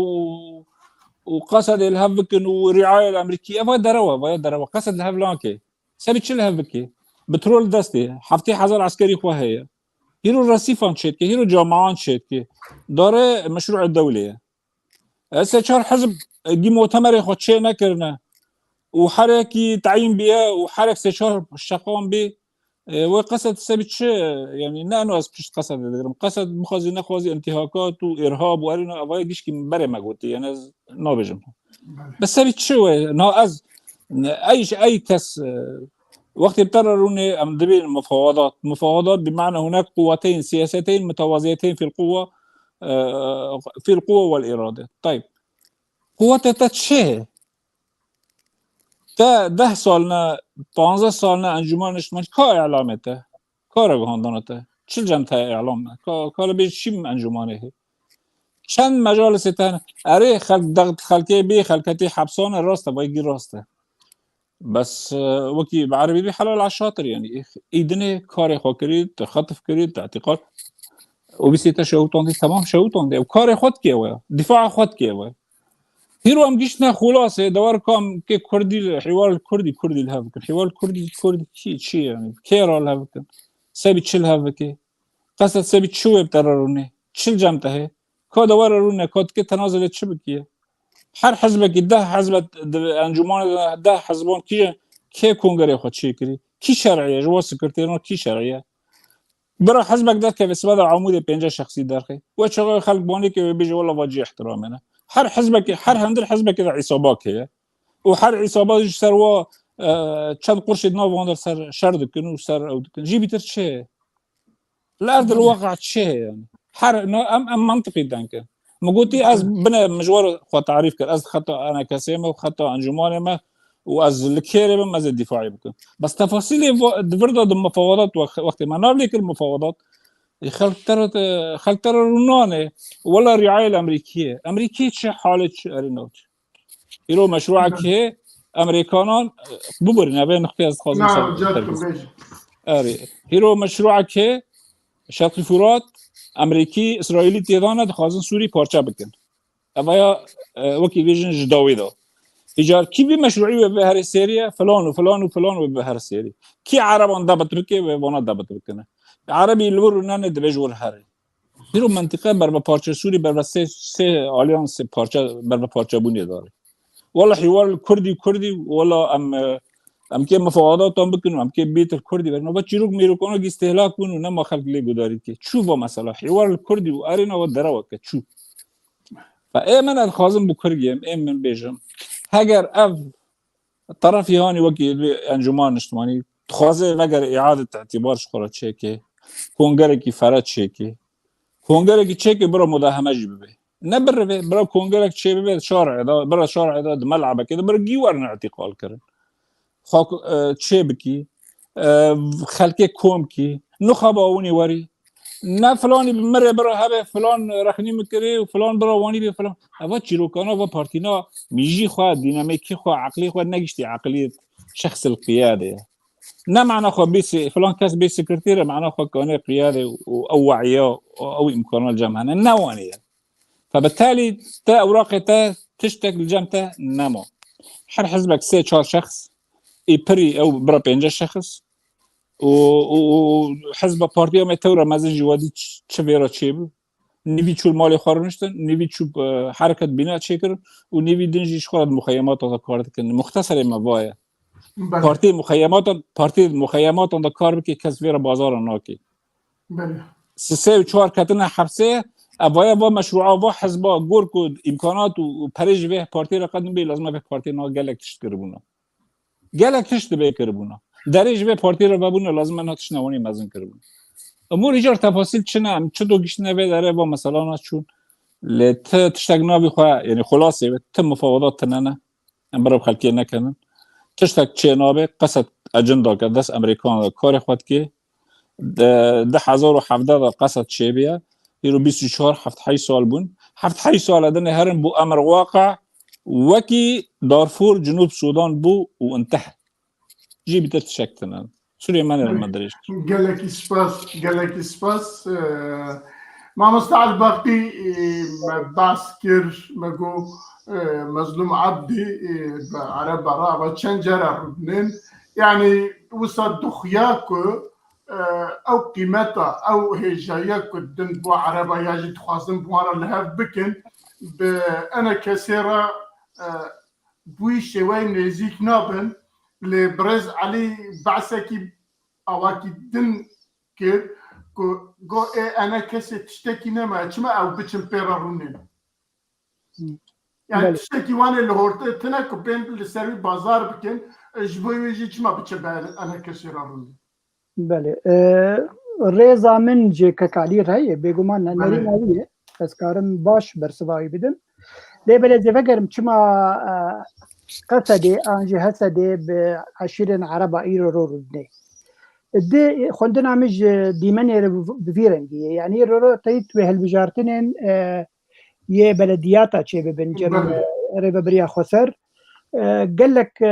û Qesedê li hev bikin û rîayê li Emerîkî, eva derew e, vaya derew e. Qesed li hev nake. Sebî çi li hev bike? Petrol destê, heftê hezar eskerî xwe heye. Hîro resîfan çêdike, hîro camian çêdike. Dare meşruê dewlê ye. E, sê çar hizb, e, gî mutemerê xwe çê nekirine û herekî teyîn bîye û herek sê çar şeqan bî, E, wê Qesed sebî çi, yani ne eno ez pişt Qesed digirim. Qesed bixwazî nexwazî intîhakat û îrhab û erîna evaya gişkî berê me gotî, yani ez nabêjim. Bi sebî çi wê? Na ez, ey, ey kes, e, wextê bi te re rûnê em dibên mufawadat. Mufawadat bi mana hunek quweteyên siyaseteyên mutewaziyeteyên fîl quwa, e, fîl quwa wel îrade. Tayb. Quwetê te çi? Te deh sal ne, panzdeh sal ne encûmena niştimanî ka îlamê te? Ka ragihandina te? Çi cem te îlam e? Ka, ka li bêj çî encûmanê hê? Çend mecalisê te hene? Erê, xelk dext, xelkê bê, xelketê hepsan e, rast e, vay gî rast e. Bes, e, wekî bi erebî bê helal eşatir, yani, î, î dinê karê xwe kirî, te xetif kirî, te îtîqat. Û bîsê te şewitandî, temam şewitandî. Ew karê xwe dikê we, dîfaa xwe dikê we. Hîro em giştine xulasê, dewar kam kê Kurdî li, hîwar li Kurdî, Kurdî li hev bikin. Hîwar li Kurdî, Kurdî kî, çi yani? Kê ra li hev bikin? Sebî çi li hev bikê? Qesed sebî çi wê bi te re rûnê? Çi li cem te hê? Ka dewar re rûne, ka dikê tenazelê çi bikiye? Her hizbekî deh hizbe di encûmanê de deh hizban kî, kê kongerê xwe çêkirî? Kî şer'î ye? Ji bo sekreterîna kî şer'î ye? Bira hizbek derkeve sibe de Amûdê pênceh şexsî derxê. We çaxê xelk banê ke wê bêje wela va cî îhtiramê ne. Her hizbekê, her hindir hizbekê de îsabak heye. Û her îsaba jî ser wa, e, çend qurşê di nav wan de ser şer dikin û ser ew dikin. Jî bîtir çi heye? Li erdil waqa çi heye yani? Her, no, em, em mantiqî denkin. Min gotî ez bine min ji we re xwe tarîf kir. Ez xeta enekesê me û xeta encûmanê me û ez li kêrê bim, ez ê dîfaî bikim. Bes tefasîlê va-, di vir de di mufawadat wex-, wextê me nav lê kir mufawadat, ê, xelk te re, xelk te re rûnanê. Wela rîayê li Emerîkiyê. Emerîkiyê çi halê çi erê nav çi? Îro meşrûekê Emerîkanan, biborîne vê nuqteyê ez dixwazim Na, ser hocam, terkîz. Bêje. Erê. Hîro meşrûekê Şerqî Furat, Emerîkî, Îsraîlî têdane dixwazin Sûrî parçe bikin. Evaya, e, wekî bêjin ji dawî de. Îcar kî vî meşrûî wê bibe herê Sêriye? Filan û filan û filan wê bibe herê Sêrî. Kî Ereban debit bike wê vana debit bikine. Erebî li wir û nane dibêj wir herê. Hîro mentiqe berbe parçe Sûrî, berbe sê, sê aliyans, sê parçe, berbe parçebûnê dare. Wela hîwar li Kurdî, Kurdî, wela em, e, em kê mufawedatan bikin û em kê bêtir Kurdî verin. Ve çîrok mîrokana gî stêhlak bûn û nema xelk lê gudarî dike. Çû va mesela, hîwar li Kurdî û erêna we derewa ke çû. Ve ê min ez dixwazim bi Kurdî em, ê min bêjim. Heger ev terefî hanî wekî vê encûman niştimanî dixwaze vegere îadet îtîbar ji xwe re çêke, kongerekî fere çêke, kongerekî çêke bira mudaheme jî bibe. Ne birive, bira kongerek çê bibe şarê de, bira şarê de di melebekê de bira gî werin îtîqal kirin. Xwe, e, çê bikî, e, xelkê kom kî, nixaba winî werî. Ne filanî bi mirê bira hebe, filan rexnî min kirê û filan bira wanî bê filan. Eva çîrokana va partîna mîjî xwe, dînamîkî xwe, eqlî xwe negiştî eqlî şexsil qiyadê ye. Ne mana xwe bê se-, filan kes bê sekretêr e, mana xwe kane qiyadê û ew we'iya û ew îmkana li cem hene. Ne wanê ye. Fe bi telî te ewraqê te tiştek li cem te nema. Her hizbek sê çar şexs, ê pirî ew bira pênceh şexs û, û, û hizba partiya me tewra mezin jî wedî ç-, çi vêra çêbû. Nîvî çû li malê xwe rûniştin, nîvî çû, e, hereket bîna çêkirin û nîvî din jî ji xwe re di muxeyemata de kar dikin. Muxteserê me va ye. Belê. Partiyê muxeyematan, partiyê muxeyematan de kar bike, kes vê re bazara nake. Belê. Sisê û çar ketine hepsê, evaya va meşrûa, va hizba, gor ku îmkanat û, û perê ji vê partiyê re qedin bê, lazim e vê partiyê na gelek tişt kiribûna. Gelek tişt dibê kiribûna. Derê ji vê partiyê re vebûna, lazim e na tiştine wanî mezin kiribûna. Umûr îcar tefasîl çi ne, em çi do giştine vê derê va meselana çûn. Lê ti tiştek navî xwe, yani xulasê wê, ti mufawedat tine ne. Em bira xelkê nekenin. Tiştek çê nabe, Qesed ecindake dest Emerîkan de karê xwe dike. Di du hezar û hevdeh de Qesed çêbiye. Îro bîst û çar, heft heyş sal bûn. Heft heyş sal e dinê herin bû emir waqe wekî Darfur, Cinûb Sudan bû û inteh. Jî bîtir tişek tine. Sûriyê me ne me dirêj. Gelekî spas, gelekî spas. Ee, Mamosta Elbaxtî, e, me behs kir, me got, e, Mezlûm Ebdî, e, bi Ereba re ava çend cara rûdinin. Yani, wisa dixuya ku, e, ew qîmeta, ew hêjayiya ku din bo Ereba ya jî dixwazin bi wan re li hev bikin, bi enekesê re, e, bi wî şêweyê nêzîk nabin. Lê birêz Elî behsekî awakî din kir ku got, ê, ene kesê tiştekî nema, çima ew biçin pê re rûnên? Yani Belê. Tiştekî wan ê li hortê tine ku bên li ser wî bazar bikin, e, ji bo wê jî çima biçe be ene kesê re rûnê? Belê. E, rêza min ji Kekalî re ye, bêguman ne-, Belê. nerîna wî ye. Ez karim baş bersiva wî bidim. Lê belê ez ê vegerim çima, e, Qesedê an jî Hesedê bi eşîrên Ereba îro ro rûdinê. Di xwendina min ji dîmenê re bi, bi vî rengî ye. Yani îro ro teyît wê hilbijartinên, e, yê belediyata çê bibin cem, Belê. e, rêvebiriya xweser. E, gelek, e,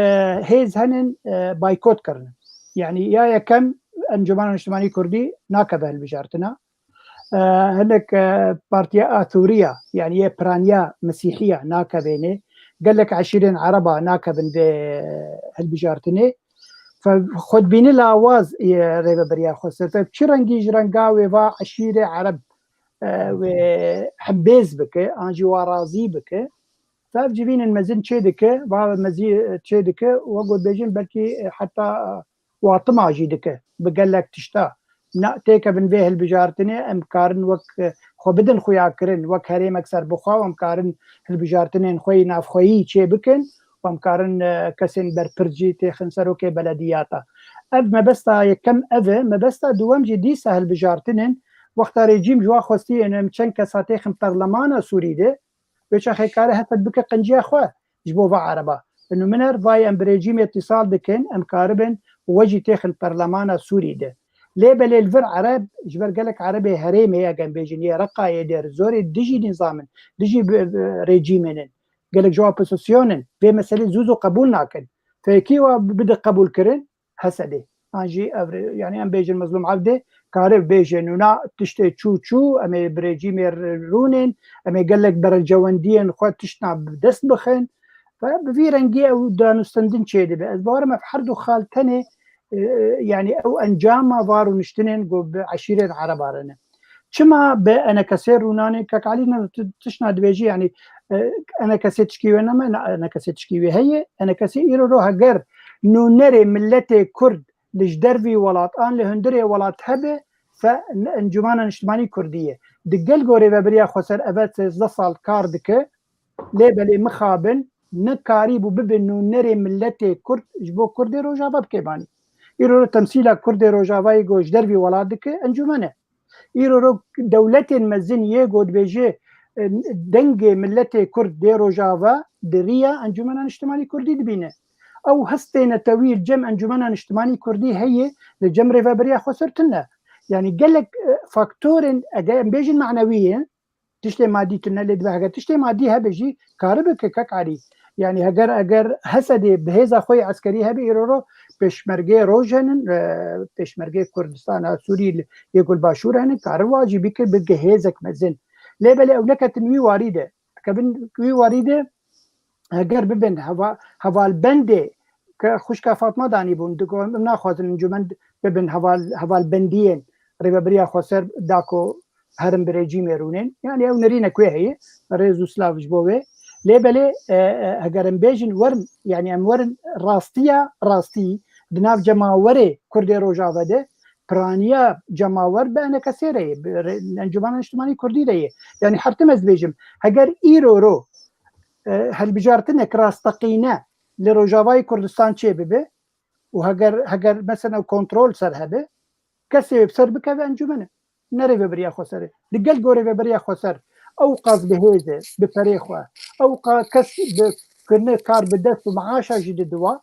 hêz henin, e, baykot kirin. Yani ya yekem Encûmena Niştimanî Kurdî nakeve hilbijartina. E, hinek, e, Partiya Athûriya, yani yê piraniya Mesîhiya nakevêne. Gelek eşîrên Ereba nakevin vê hilbijartinê. Fe-, xwedbînî lawaz yê rêvebiriya xweser. Fe çi rengî ji renga wê va eşîrê Ereb, e, wê hembêz bike, an jî wa razî bike. Fe ev civînên mezin çê dike, va mezî, e, çê dike, we got bêjin belkî, e, heta, e, watima jî dike bi gelek tişta. Na, têkevin vê hilbijartinê, em karin wek, e, xwe bidin xuyakirin, wek herêmek serbixwe, em karin hilbijartinên xwe yî navxweyî çê bikin, em karin, e, kesên berpirs jî têxin serokê belediyata. Ev mebesta yekem ev e, mebesta duwem jî dîsa hilbijartinên wexta rejîm ji wa xwestiyên em çend kesa têxin perlemana Sûrî de, wê çaxê kare Hesed bike qinciya xwe ji bo va Ereba. Bi nûminer vayê em bi rejîmê îtîsal dikin, em karibin we jî têxin perlemana Sûrî de. Lê belê li vir Ereb, ji ber gelek Erebê herêmê, eger em bêjin yê Reqayê, Dêr Zorê, dijî nîzam in, dijî bi, bi rejîmê nin. Gelek ji opozîsyon in, vê meselê zû zû qebûl nakin. Fekî wa bide qebûl kirin, Hesedê. An jî ev rê-, yani em bêjin Mezlûm Evdê kare bêje nûna tiştê çû çû, em ê bi rejîmê r-, rûnên, em ê gelek berecewendiyên xwe tiştna bi dest bixin. Ve bi vî rengî ew danûstendin çê dibe. Ez bawerim ev her du xal tenê, e, yani ew encama va rûniştinên ku bi eşîrên Ereba re ne. Çima bi enekesê rûnanê? Kek Elî ne tu-, tişna dibêjî, yani, e, enekesê tişkî wê neme, ne, enekesê tişkî wê heye. Enekesê îro ro heger nûnerê milletê Kurd li ji dervî welat an li hundirê welat hebe, fe ne Encûmena Niştimanî Kurdî ye. Di gel gorê Rêvebiriya Xweser eve sêzdeh sal kar dike, lê belê mixabin nekarîbû bibe nûnerê milletê Kurd ji bo Kurdê Rojava bi kêbanî. Îro ro temsîla Kurdê Rojavayê ku ji dervî welat dike encûmen e. Îro ro dewletên mezin yê ku dibêje, e, dengê miletê Kurd dê Rojava di riya Encûmena Niştimanî Kurdî dibîne. Ew hestê netewî li cem Encûmena Niştimanî Kurdî heye, li cem Rêvebiriya Xweser tune. Yani gelek, e, faktorên, eger em bêjin manewî ye, tiştê madî tune, lê dibe heger tiştê madî hebe jî karibe ke kek Elî. Yani heger, eger Hesedê bi hêza xwe yê eskerî hebe, îro ro pêşmergeyê roj henin, e, pêşmergeyê Kurdistana Sûrî li yê ku li başûr henin, karin wa jî bike, bike hêzek mezin. Lê belê ew neketin wî warî de. Kevin wî warî de heger bibin heva-, hevalbendê ke xwişka Fatma danîbûn, digo em naxwazin encûmen bibin heval-, hevalbendiyên Rêvebiriya Xweser da ku herin bi rejîmê rûnên. Yani ew nerînek wê heye. Rêz û silav ji bo wê. Lê belê, e, e, heger em bêjin werin, yani em werin rastiya rastî di nav cemawerê Kurdê Rojava de, piraniya cemawer bi enekesê re ye, bi re-, Encûmena Niştimanî Kurdî de ye. Yani her tim ez dibêjim, heger îro ro, e, hilbijartinek rasteqîne li Rojavayê Kurdistan çê bibe û heger, heger mesela kontrol ser hebe, kesê wê bi ser bikeve encûmen e. Ne Rêvebiriya Xweser e. Di gel gorê Rêvebiriya Xweser ew qas bi hêz e, bi perê xwe, ew qa kes bi kirine kar bi dest û meaşa jî didiwa.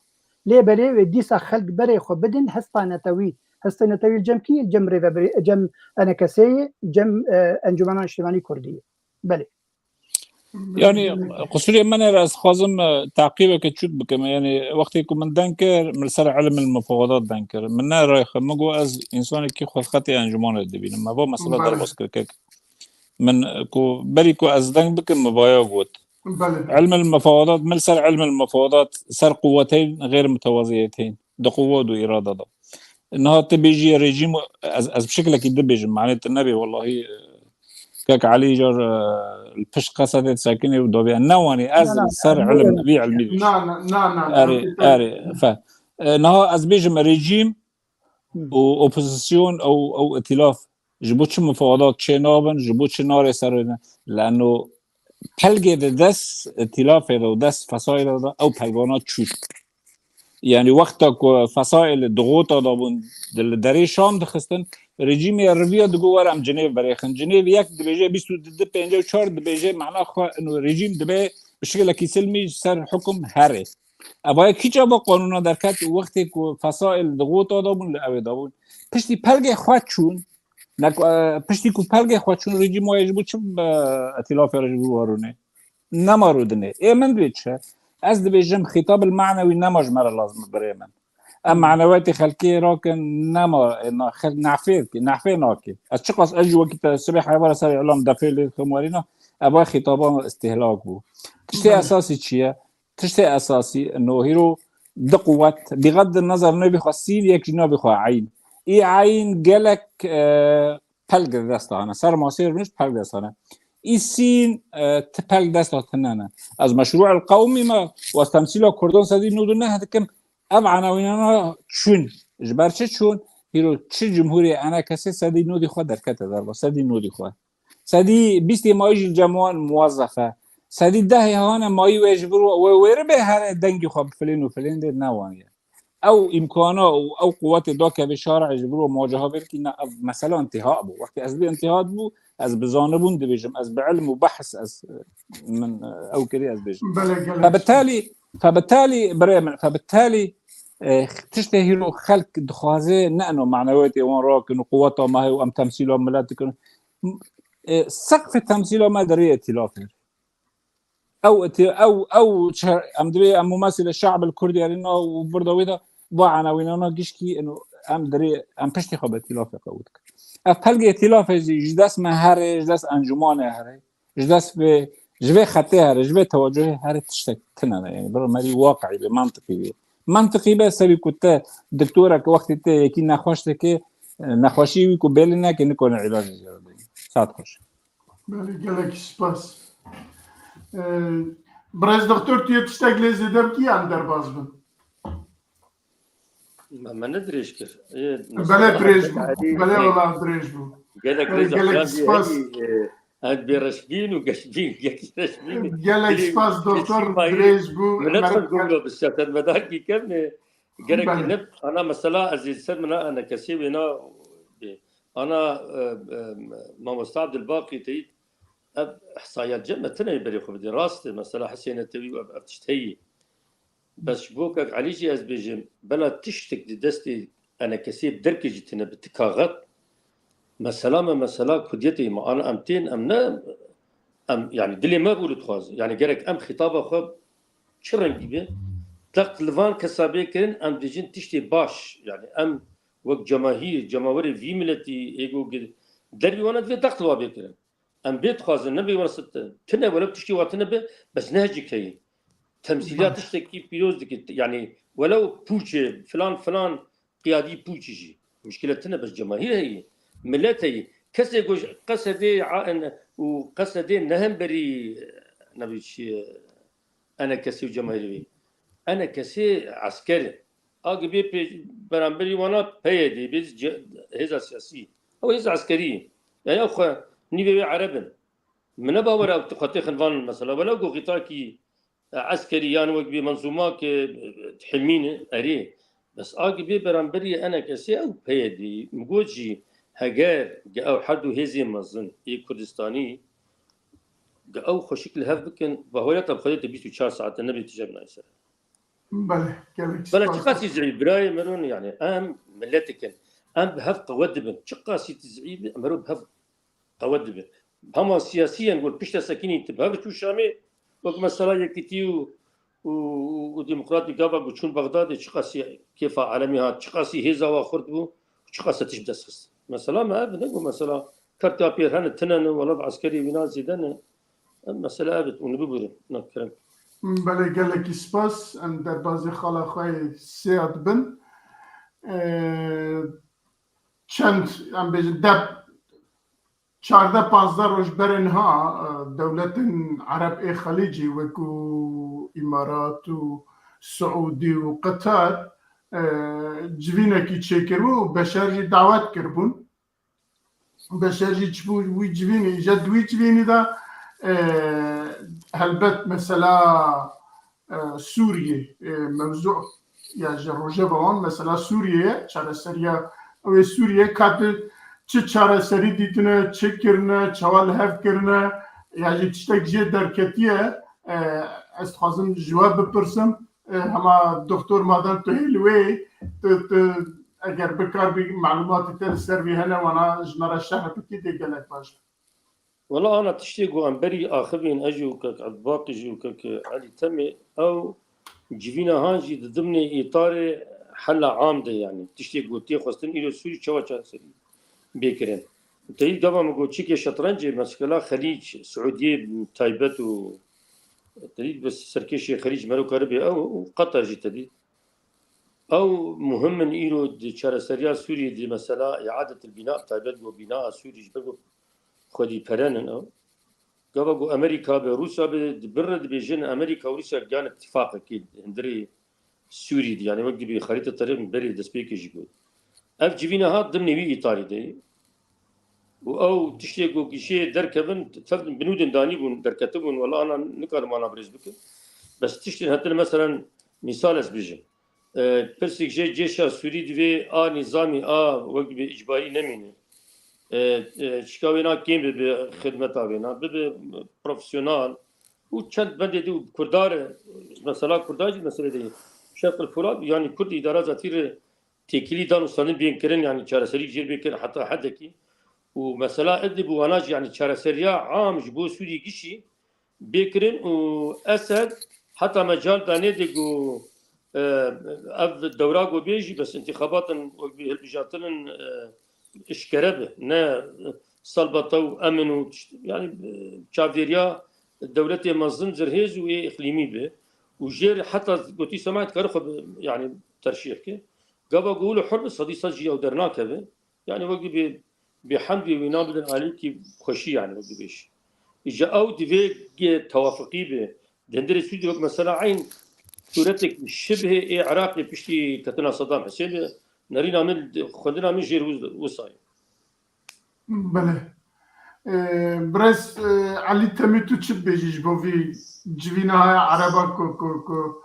Lê belê wê dîsa xelk berê xwe bidin hesta netewî. Hestê netewî li cem kî? Li cem rêvebirê, cem enekesê ye, cem, e, Encûmena Niştimanî Kurdî ye. Belê. Yani, qusûrê min e, ez dixwazim, e, teqîbeke çûk bikim. Yani, wextê ku min deng kir, min li ser ilm el mufawadat deng kir. Min ne rayxist, min got ez însanekî xwedxetê encûmanê dibînim. Me va mesela Belê. derbas kir kek. Min, e, ku berî ku ez deng bikim, min vaya got. Belê. Ilm el mufawadat, min li ser ilm el mufawadat, ser quweteyên xêr mutewaziyeteyên. Di quwet û îrada da. Niha tu bêjî rejîm, ez, ez bi şekilekî dibêjim, manê tu nebê, wellahî, e, kek Elî jar, e, li pişt qesedê disekinê û dawî ne wanî, ez Na, na, li ser ez ilim, ne- vî ilmî dibêjim. Na, na, na, na, Erê, na, erê, fe. E, niha ez bêjim rejîm, û opozîsyon ew, ew îtîlaf ji bo çi mifadat çê nabin, ji bo çi narê ser ne? Leno pelgê di dest îtîlafê de û dest Fesaîlê de ew pelgana çûn. Yani wexta ku Fesaîl di xota de bûn, di li derê Şam dixistin, rejîmê riviya digot were em Cinêv berêxin. Cinêv yek dibêje bîst û du, pêncî û çar dibêje mana xwe ino rejîm dibe bi şekilekî silmî ji ser hukum herê. Evaya kîça va qanûna derket û wextê ku Fesaîl di xota de bûn, li ew ê de bûn. Piştî pelgê xwe çûn, ne ku, e, piştî ku pelgê xwe çûn, rejîm wayê ji bo çi, e, îtîlafê re ji bo warûnê? Nema rûdinê. Ê min divê çi? Ez dibêjim xîtab el manewî nema ji me re lazim e birê min. Em manewiyetê xelkê rakin nema, e, na, xelk nefê dike, nefê nake. Ez çiqas ez jî wekî te sibê heyvara ser îlam defê lê dikim werîna, eva xîtaba îstîhlak bû. Tiştê esasî çi ye? Tiştê esasî, no hîro di quwet, bîxet di nazar navê xwe sîn, yek jî navê xwe eyn. Î eyn gelek, e, pelg di dest hane. Ser masê rûnişt pelg dest hane. Î sîn, e, ti pelg dest hatine ne. Ez meşrû el qewmî me û ez temsîla Kurdan sedî nod û neh dikim. Ev enawînana çûn. Ji ber çi çûn? Hîro çi cumhurê enekesê sedî nodî xwe derkete derva. Sedî nodî xwe. Sedî bîstê mayî jî li cem wan muwezzefe. Sedî dehê hane mayî wê ji vir wê wêribê here dengî xwe bi filên û filên dê ne wan ye. Ew îmkana û ew quwetê dakeve şarê ji vir wê muwaceha vê bikî ne ev mesela întiha bû. Wextê ez bi întiha bû, ez bi zanibûn dibêjim, ez bi ilm û behs ez, min, ew kirî ez bêjim. Belê, gelek. Febitalî, febitalî, birê min, febitalî, e, tiştê hîro xelk dixwaze ne eno manewiyetê wan rakin û quweta me heye û em temsîla milet dikin. E, seqfê temsîla me derê îtîlafê. Ew îtî-, ew, ew çi-, em divê em mumesîlê şe'b el Kurd erîna û birda wê de va enawînana gişkî eno em derê em piştî xwe bi îtîlafê qewût dikin. Ev pelgê îtîlafê jî ji dest me herê, ji dest encûmanê herê. Ji dest vê, ji vê xetê here, ji vê tewacuhê here tiştek tine ne. Yani, bira merî waqi'î be, mantiqî be. Mantiqî be, serî ku te doktorek wextê te yekî nexweş dike, e, nexweşî wî ku belî neke, nikone îlacê jê re bidî. Saet xweş. Belê, gelek spas. E, birêz doktor, tu yê tiştek lê zêde bikî, em derbas bin. Me, me ne dirêj kir. Ê, Belê, mesela dirêj bû. Belê, wela dirêj bû. Gelek Ê, rêz gelek spas. Heyî, e, em bêreşbîn û geşbîn, gelek reşbîn. Gelek spas, doktor, dirêj bû. Millet xwe gumlo bi siyasetmedarkî kevne. Gerek Belê. Ne, ana mesela ez ê ser mina enekesê wêna, e, ana, e, e, mamosta Abdulbaqî Teyîd, ev ihsayat cem me tine berê xwe bidê. Rast e, mesela Hesên Netewî û ev, ev tişt heyî. Bes ji bo kek Elî jî ez bêjim, bela tiştek di destê enekesê bi derkê jî tine bi ti kaxet. Mesela me, mesela kurdiyetê me, ana em tên, em ne, em, yani dilê me bû li dixwaze. Yani gerek em xîtaba xwe çi rengî be, teq li van kesa bê kirin, em dibêjin tiştê baş. Yani em wek cemahîr, cemawerê vî miletî, êgo gi-, dervî wana divê teq li wa bê kirin. Em bê dixwazin, nebê were sit-, tine welew tiştî wa tine be, bes nehecî keyî. Temsîliya Baş. Tiştekî pîroz dike. Yani welew pûçê, filan, filan qiyadî pûçî jî. Muşkile tine bes cemahîr heyî. Millet heyî. Kesê ku ji Qesedê a-, en-, û Qesedê ne hemberî, nebî çi, enekesê û cemahîrê wî. Enekesê esker e. A gibê pê-, beramberî wana P Y D, bê ce-, hêza siyasî. Ew hêza eskerî ye. Yani ew xwe nîvê wê Ereb in. Min ne bawer e ew xwe têxin van mesela. Welew ku xîtakî, e, eskerî yan wek bê menzûmak, e, hilmîn e, erê. Bes a gibê beramberî enekesê ew P Y D. Min got jî heger ge ew her du hêzên mezin ê Kurdistanî ge ew xweşik li hev bikin, bahoriyata bi Xwedê te bîst û çar saete nebê tije binayê ser. Belê, gelek Bela spas. Çiqasî zî birayê min yani em milletik in. Em bi hev qewet dibin. Çiqasî tu zî be, em bi hev qewet dibin. Hema siyasiyen got pişte sekinî tu bi hev çû Şamê, wek mesela Yekîtî û, û, û, û Demokratî gava ku çûn Bexdadê çiqasî kêfa alemî hat, çiqasî hêza wa xurt bû, çiqas e tişt bi dest xist. Mesela me ev ne ku mesela kartya pêr hene tine ne, welav eskerî wîna zêde ne. Ev mesele ev e, hûn bibirin, ne kerem. Belê, gelekî spas. Em derbazê xala xwe yê sêya dibin. Ee, çend, em bêjin, dep, çardeh panzdeh roj berên ha, e, dewletên Ereb ê Xelîcî wekû Îmarat û Siûdî û Qetar, e, civînekî çêkiribû û Beşer jî dawet kiribûn. Beşer jî çibû wî civînê, îca di wî civînî de, e, helbet mesela, e, Sûriyê, e, mewzû ya ji rojeva wan, mesela Sûriyê ye, çareseriya ew ê Sûriyê ka tu çi çareserî dîtine, çi kirine, çawa li hev kirine, ya jî tiştek jê derketiye, e, ez dixwazim ji we bipirsim, e, hema doktor madem tu hê li wê yî, tu, tu eger bikarbî malûmatê te li ser vî hene, wana ji me re şerh bikî, dê gelek baş be. Wela ana tiştê ku em berî axivîn, ez jî û kek Ebubakir jî û kek Elî Temê, ew civîna han jî di dimnê îtarê hela am de, yanî tiştê ku tê xwestin îro Sûrî çawa çareserî bê kirin. Te dît gava min got çikê şetrencê, mesela Xelîc, Siûdiyê taybet û te dît bi serkêşê Xelîc mero karibe ew û Qetar jî te dît. Ew muhim in îro di çareseriya Sûriyê de, mesela îadetil bîna, taybet ku bîna Sûrî ji ber ku xwedî perenin ew. Gava ku Amerîka be, Rûsya be, di bin re dibêjin Amerîka û Rûsya giyan îtîfaqekê hundirê Sûrî de, yanî wek dibê xerîta terê berê destpêkê jî got. Ev civîna hat dimnê wî îtarî de ye. Û ew tiştê ku gişê derkevin, tev binûdin danîbûn, derketibûn, wela ana nikarim ana birêz bikim. Bes tiştên hetin, meselen, mîsal ez bijim. E, pirsîk jê cêşa Sûrî divê a nîzamî a wek dibê îcbarî nemîne. E, e, çika wêna kêm bibe xidmeta wêna, bibe profesyonal. Û çend bendê dî û Kurda re, mesela Kurda jî meselê de ye. Şerqil Furat, yanî Kurd îdara zatî re têkilî dan û standin bên kirin, yanî çareserî jêr bê kirin heta hedekî. Û mesela Idlib û wana jî, yanî çareseriya am ji bo Sûriyê gişî bê kirin û Esed heta mecal danê de ku, e, ev dewra ku bê jî bes întîxabatin wek bî hilbijartin in, e, eşkere be, ne salbata û emin û tişt-, yanî, e, çavdêriya dewletê mezin, zirhêz û ê îqlîmî be. Û jêr heta gotî sema dikare xwe bi, yanî terşîh ke. Gava ku wilo hur be, sedî sed jî ew dernakeve. Yanî wek bê, bê hemd wê wîna bidin alîkî xweşî, yanî wek dibêj. Îca ew divê ge tewafiqî be. Di hundirê Sûrî de wek mesela eyn sûretek şibhê ê Iraqê piştî ketina Sedam Husên de nerîna min, xwendina min jêr wiz-, wisa ye. Belê. Ee, birêz, e, Elî Temî, tu çi dibêjî ji bo vî civîna haya Ereba ku, ku, ku,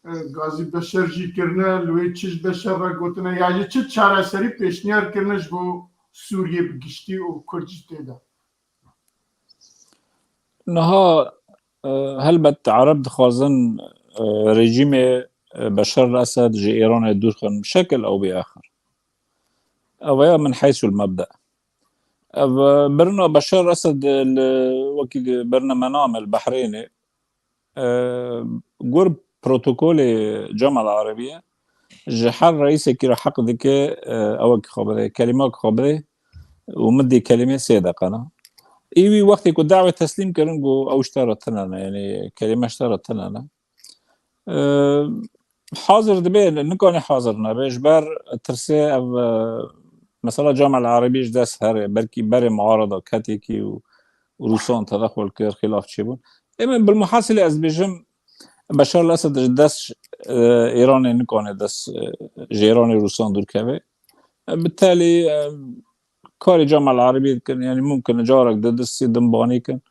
e, gazî Beşer jî kirine, li wê çi ji Beşer re gotine, ya jî çi çareserî pêşniyar kirine ji bo Sûriyê bi giştî û Kurd jî tê de? Niha, e, helbet Ereb dixwazin, e, rejîmê, e, Beşar el-Esed ji Îranê dûr xin, bi şekil ew bê axir. Ev ya min heysul mebde. Ev, e, birina Beşar el-Esed li, wekî li birina Menamê li Behrênê, e, gur protokolê Cemal Erebiyê ji her reîsekî re heq dike, e, ewekî xwe bide, kelîmak xwe bide û min dê kelîmê sê deqena. Ê wî wextê ku dawê teslîm kirin, got ew ji te re tune ne, yanî kelîme ji te re tune ne. E, hazir dibe, nikane hazir nebe, ji ber tirsê ev, e, mesela Cemal Erebî ji dest here, belkî berê muarada ketekî û Rûsan tedexul kir, xîlaf çêbûn. Ê min bilmuhasilê ez bêjim, Beşar el-Esed ji dest, e, Îranê nikane dest, e, ji Îranê Rûsan dûr keve. E, bi telî, e, karê Cemal Erebî dikin, yanî mumkin carek di distî dimbanî kin.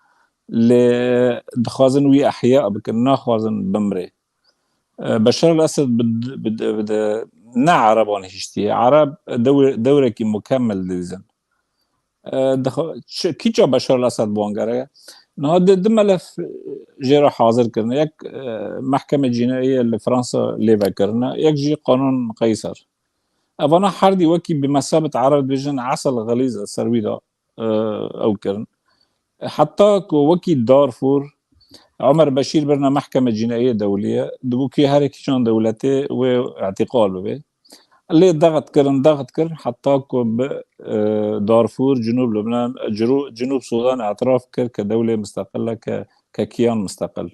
Lê dixwazin wî ehya bikin, naxwazin bimrê. E, Beşar el-Esed bi, bi, bi, bi, ne Ereban hiştiye. Ereb dewr-, dewrekî mukemmel didizin. E, dixwa-, çi, kîça Beşar el-Esed bi wan gerek e? Niha di, di melef jê re hazir kirine. Yek, e, mehkeme cînayê li Fransa lê vekirine, yek jî qanûn Qeyser. Evana herdî wekî bi mesabet Ereb dibêjin esel xelîz e ser wî de, e, ew kirin. Heta ku wekî Darfur, Omer Beşîr birine mehkeme cînayê dewlî ye, dibû kê herê kîjan dewletê wê îtîqal bibe. Lê daxit kirin, daxit kirin, heta ku bi, e, Darfur, Cinûb Lubnan, Cirû-, Cinûb Sudan etiraf kir ke dewlê misteqil e, ke, ke kiyan misteqil.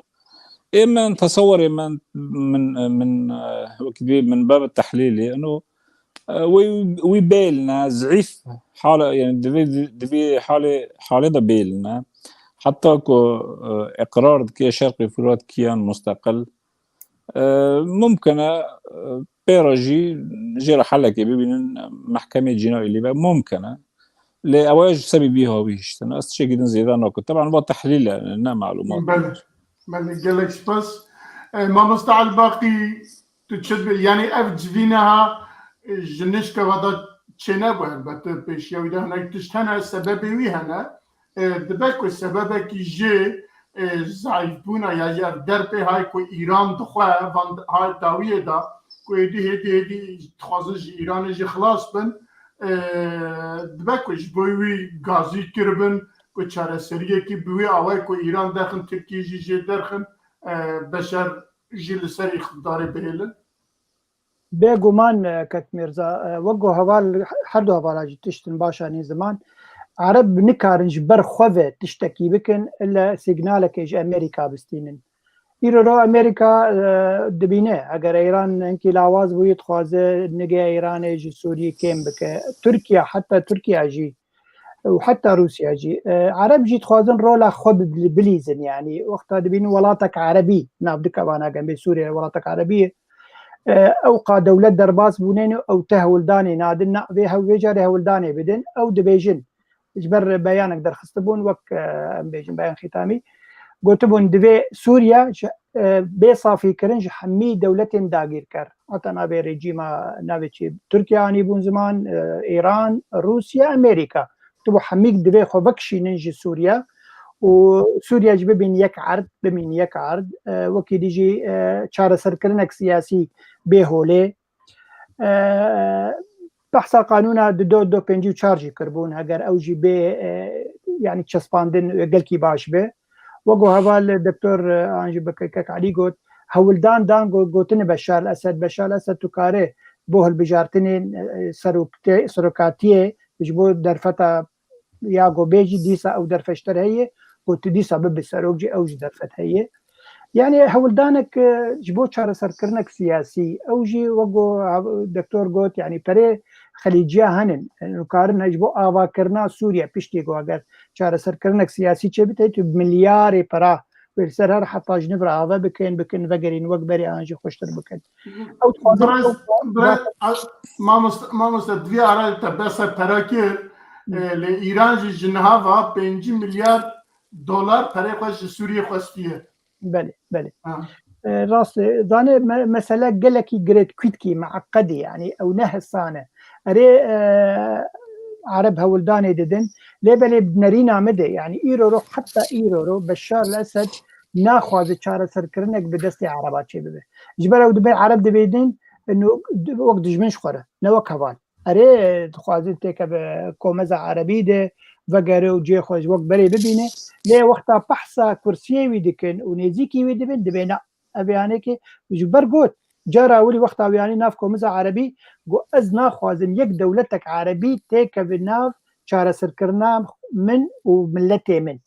Ê min, tesewerê min, min, min, e, wekî dibê min bebe tehlîlê, ino, e, wê, wî bêl ne, zîf hale, yani divê, divê halê, halê de bêl ne. Heta ku, e, iqrar dike Şerqê Furat kiyan musteqil, E, mumkin e, e, pê re jî jê re helekê bibînin, mehkemê cînayî lê be, mumkin e. Lê ew ji sebî bî hawî hiştin. Ez tiştekî din zêde nakim. Teban va tehlîl e, ne malûmat. Belê. Belê, gelek spas. E, mamosta Elbaqî, tu çi dibê? Yanî ev civîne ha, e, ji nişke ve de çênebû, elbette pêşiya wî de hinek tişt hene, sebebê wî hene. E, dibe ku sebebekî jê, e, zayîfbûna ya jî ev derpê hay ku Îran dixwe van hay dawiyê de ku êdî hêdî hêdî dixwazin ji Îranê jî xilas bin. E, dibe ku ji bo wî gazî kiribin ku çareseriyekî bi wî awayî ku Îran derxin, Tirkiyê jî jê derxin, e, Beşar jî li ser îqtidarê bihêlin. Bêguman, e, kek Mîrza, e, wek ku heval, her du hevala jî tiştin baş anîn ziman, Ereb nikarin ji ber xwe ve tiştekî bikin, ille signalekê ji Amerîka bistînin. Îro ro Amerîka, e, dibîne, eger Îran hinkî lawaz bûyî, dixwaze nigê Îranê ji Sûriyê kêm bike. Tirkiye, heta Tirkiye jî û heta Rûsya jî, e, Ereb jî dixwazin rola xwe bi-, bilîzin, yanî wexta dibînin welatek Erebî, nav dike vana gem bê Sûriye welatek Erebî ye. E, ew qa dewlet derbas bûnên û ew te hewldanê nadin, na, vê hew-, vê carê hewldanê bidin, ew dibêjin. Ji ber beyanek derxistibûn, wek, e, em bêjin beyan xîtamî, gotibûn divê Sûriye ji, e, bê safîkirin ji hemî dewletên dagîrker. Heta navê rejîma, navê çi, Tirkiye anîbûn ziman, e, Îran, Rûsya, Amerîka. Tu bo hemî divê xwe vekişînin ji Sûriye û Sûriye jî bibîn yek erd, bimîn yek erd. E, wekî dî jî, e, çareserkirinek siyasî bê holê. E, behsa qanûna du do do pêncî û çar jî kirbûn, heger ew jî bê, e, yanî çespandin, e, gelkî baş be. Wek ku heval Doktor, e, an jî Bekir Kek Elî got, hewldan dan go-, gotine Beşar el Esed, Beşar el Esed tu kare bo hilbijartinên, e, serokte-, serokatiyê ji bo derfeta ya go bêjî dîsa ew derfet ji te re heye, got tu dîsa bibe serok jî ew jî derfet heye. Yanî hewldanek, e, ji bo çareserkirinek siyasî, ew jî wek ku, e, doktor got, yanî perê xelîciya henin, e, karin ji bo avakirina Sûriye piştî ku eger çareserkirinek siyasî çêbite, tu milyarê pera wê li ser her heta ji nû re ava bikin, bikin vegerîn wek berê an jî xweştir bikin. Ew dixwazin Biraz, ew biraz, a-, mamoste, mamoste, divê ara te behsa pera kir, Hı. e, lê Îran jî ji niha ve pêncî milyar dolar perê xwe ji Sûriyê xwestiye. Belê, belê. Ha. E, rast e, zanê me-, mesele gelekî girêdkûtkî, meeqedî, yanî ew ne hesan e. Erê, e, Ereb hewldanê didin, lê belê bi nerîna min de, yanî îro ro, heta îro ro, Beşar el Esed naxwaze çareserkirinek bi destê Ereba çêbibe. Ji ber ew dibê Ereb dibêdin, ino, wek dijmin ji xwe re, ne wek heval. Erê, dixwazin têkeve komeza Erebî de, vegere û cihê xwe ji wek berê bibîne. Lê wexta behsa kursiyê wî dikin û nêzîkî wî dibin, dibê na, ev yanekê ji ber got, cara welî wexta wî anî nav komeza Erebî, got, ez naxwazim yek dewletek Erebî têkeve nav çareserkirina min û miletê min.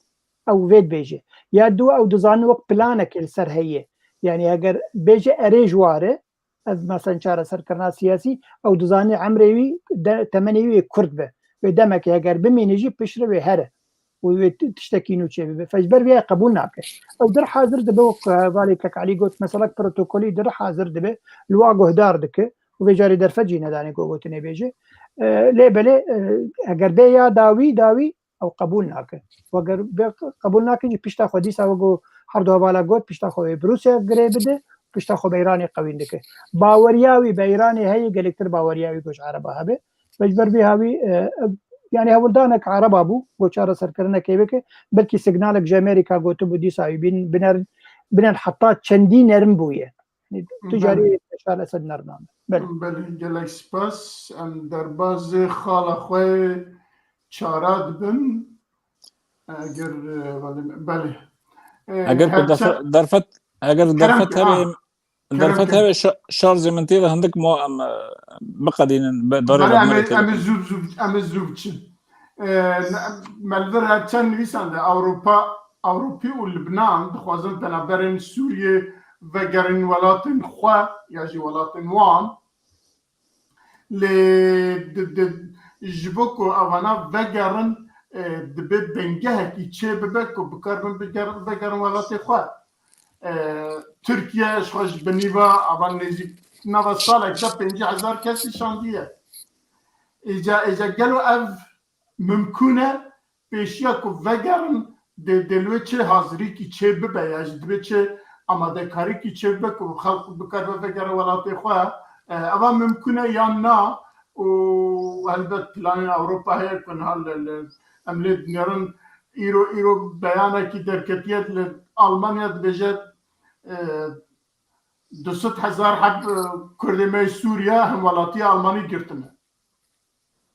Ew vê dibêje. Ya du ew dizanin wek planekê li ser heye. Yanî eger bêje erê ji ware, ev, mesela, çareserkirina siyasî, ew dizane emrê wî, de, temenê wî wê kurt be. Wê demekê heger bimîne jî piştre wê here. Û wê ti-, tiştekî nû çê bibe. Fe ji ber vê qebûl nake. Ew der hazir dibe, wek, e, valê Kek Elî got, meselek protokolî der hazir dibe, li wa guhdar dike û vê carê derfet jî nedanê ku gotinê bêje. E, lê belê, e, heger bê ya dawî, dawî, ew qebûl nake. Weger bê qebûl nake jî pişta xwe dîsa wek ku her du hevala got, pişta xwe wê bi Rûsya girê bide, pişta xwe bi Îranê qewîn dike. Baweriya wî bi Îranê heye, gelektir baweriya wî ku ji Ereba hebe. Ve ji ber vê hawî, e, e, yanî hewldanek Ereba bû, ku çareserkirinekê bike, belkî signalek ji Amerîka gotibû dîsa wî bin-, biner-, biner heta çendî nerm bûye. Yanî tu Belê. carî Beşar Esed nerm name. Belê. Belê, gelek spas. Em derbazê xala xwe çara dibin. Eger, e, belê, belê. E, Eger ku her derfe-, çend derfet, eger Kerem derfet ke, hebe, ah, kerem derfet ke. hebe şa-, şarjê min tê de hindik ma em, e, biqedînin, be-, darê Belê, em ê, em ê zû, zû, em ê zû biçin. E, ne, me li vir her çend nivîsande Ewropa, Ewropî û Libnan dixwazin penaberên Sûriyê vegerin welatên xwe ya jî welatên wan. Lê di, di, ji bo ku evana vegerin, e, dibe bingehekî çê bibe ku bikaribin bigerin, vegerin welatê xwe. E, Tirkiye ji xwe ji binî ve ava nêzîk nava salek de pêncî hezar kesî şandiye. Îca, îca gelo ev mimkûn e pêşiya ku vegerin dê, dê li wê çi hazirîkî çê bibe ya jî dibê çi amadekarîkî çê bibe ku xelk bikaribe vegere welatê xwe. E, eva mimkûn e yan na? Û helbet planên Ewropa heye ku niha li, li, em lê dinêrin îro, îro beyanekî derketiye li Almanya dibêje, e, du sed hezar heb, e, Kurdê me yê Sûriye hemwelatiya Almanî girtine.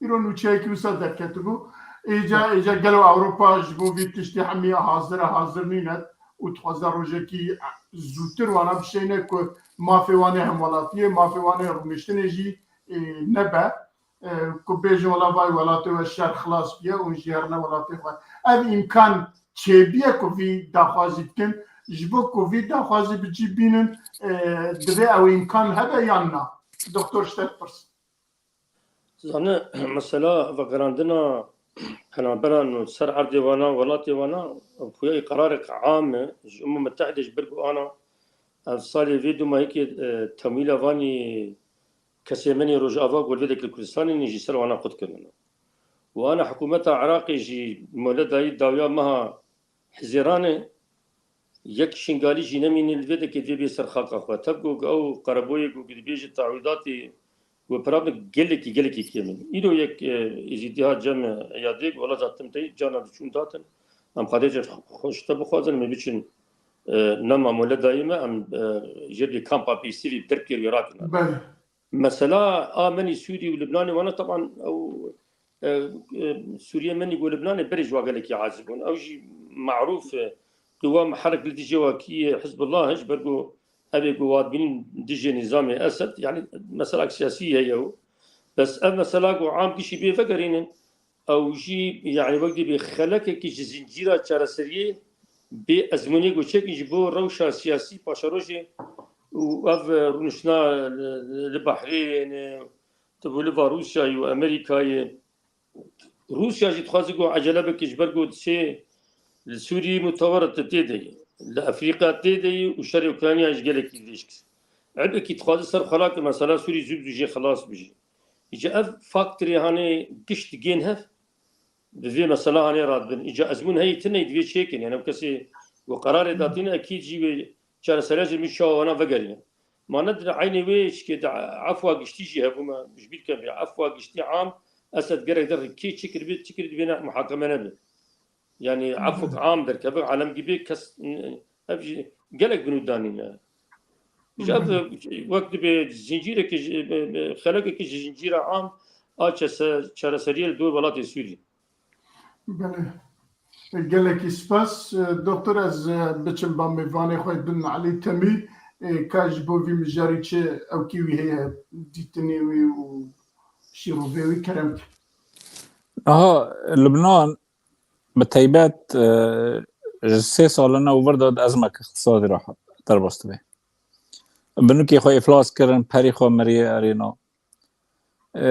Îro nûçeyekî wisa derketibû. Îca, îca gelo Ewropa ji bo vî tiştî hemî hazir e, hazir nîne û dixwaze rojekî zûtir wana bişeyne ku mafê wan ê hemwelatiyê, mafê wan ê rûniştinê jî, e, nebe, e, ku bêjin wela vay welatê we şer xilas biye û jî herine welatê xwe. Ev îmkan çêbiye ku vî daxwazî dikin, ji bo ku vî daxwazî bi cî bînin, e, divê ew îmkan hebe yan na? Doktor ji te dipirs. Zane, mesela vegerandina penaberan û ser erdê wana, welatê wana, ev xuya qerarek am e, ji Umem Metehîde ji ber ku ana, ev salê vê dûma yekê, e, temwîla vanî kesê menî Rojava ku li vê dekê Kurdistanê ne jî ser wana qut kirine. Û ana hikûmeta Iraqê jî mole dayî dawiya meha Hizêranê, yek Şingalî jî nemîne li vê dekê dê bê ser xaka xwe. Tev ku ew qereboyê ku dibêje tawidatê ku pira bin gelekî, gelekî kêm in. Îro yek, e, Êzîdî hat cem Eyadê ku wela zatim tey cana diçûn datin. Em xwedê ji xwe ji te bixwazin, em ê biçin, e, nema mole dayî me, em, e, jê bê kampa pêsîvî bi derkêr wê rakin. Belê. Mesela a menî Sûrî û Libnanê wana teban ew, e, e, Sûriye menî ku Libnanê berê ji wa gelekî aciz bûn. Ew jî merûf, e, qiwa miherrik li dijê wa kî ye, Hizbullah e, ji ber ku ev ê ku wa dibînin dijê nîzamê Esed, yani meselak siyasî heye û bes ev mesela ku am gişî bê vegerînin, ew jî, yani wek dibê xelekekî ji zincîra çareseriyê bê ezmûnê ku çekî ji bo rewşa siyasî paşerojê û ev rûniştina li, li Behrênê, tu bû li va Rûsyayê û Amerîkayê. Rûsya jî dixwaze ku ecele bike ji ber ku diçê li Sûriyê mutewere tu tê de yî. Li Efrîka tê de yî û şerê Ukraynayê ji gelekî dirêj kir. Ebekî dixwaze ser xwe rake mesela Sûrî zû bi zû jê xilas bijî. Îca ev faktorê hanê giş digên hev, bi vê mesela hanê radibin. Îca ezmûn heyî tune yî divê çêkin. Yani ew kesê ku qerarê datîne ekîd jî wê çareseriya jî min çawa wana vegerîne. Ma ne di eynê wê çikê de efwa giştî jî hebû me ji bîr kevê. Efwa giştî am Esed gerek derxe kê çi kiribê, çi kiribê ne muhakeme nebe. Yani efwek am derkeve, alem gibi kes, ev jî gelek binû danîne. Ji ev wek dibê zincîrekî ji, xelekekî ji zincîra am a çese-, çareseriyê li dor welatê Sûrî. Belê. Gelekî spas. Doktor, ez, e, biçim ba mêvanê xwe din Elî Temî, e, ka ji bo vî mijarî çi ewkî wî heye, dîtinê wî û şîrovê wî kerem ke. Aha, Libnan bi teybet, e, ji sê salane û vir de di ezmek iqtisadî re derbas dibe. Binûkê xwe îflas kirin, perî xwe miriye erêna. E,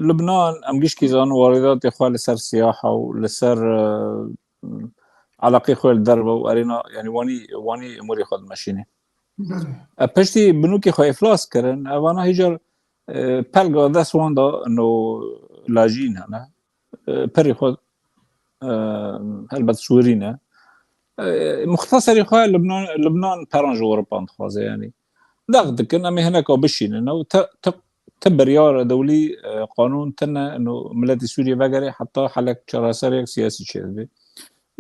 Libnan, em gişkî zanin, warîdatê xwe li ser siyaha û li ser, e, eleqê xwe li derve û erêna, yani wanî, wanî emûrê xwe dimeşîne. Belê. E, piştî binûkê xwe îflas kirin, evana hîcar, e, pelga dest wan da no lajîn hene. E, perî xwe, e, helbet sûrî ne. E, muxteserî xwe Libnan, Libnan peran ji Ewropan dixwaze, yani. Dex dikin, em ê hineka bişînin. Ew te, te, te biryar dewlî, e, qanûn tine, no miletî Sûriyê vegerê, heta helek çareseriyek siyasî çêdibe.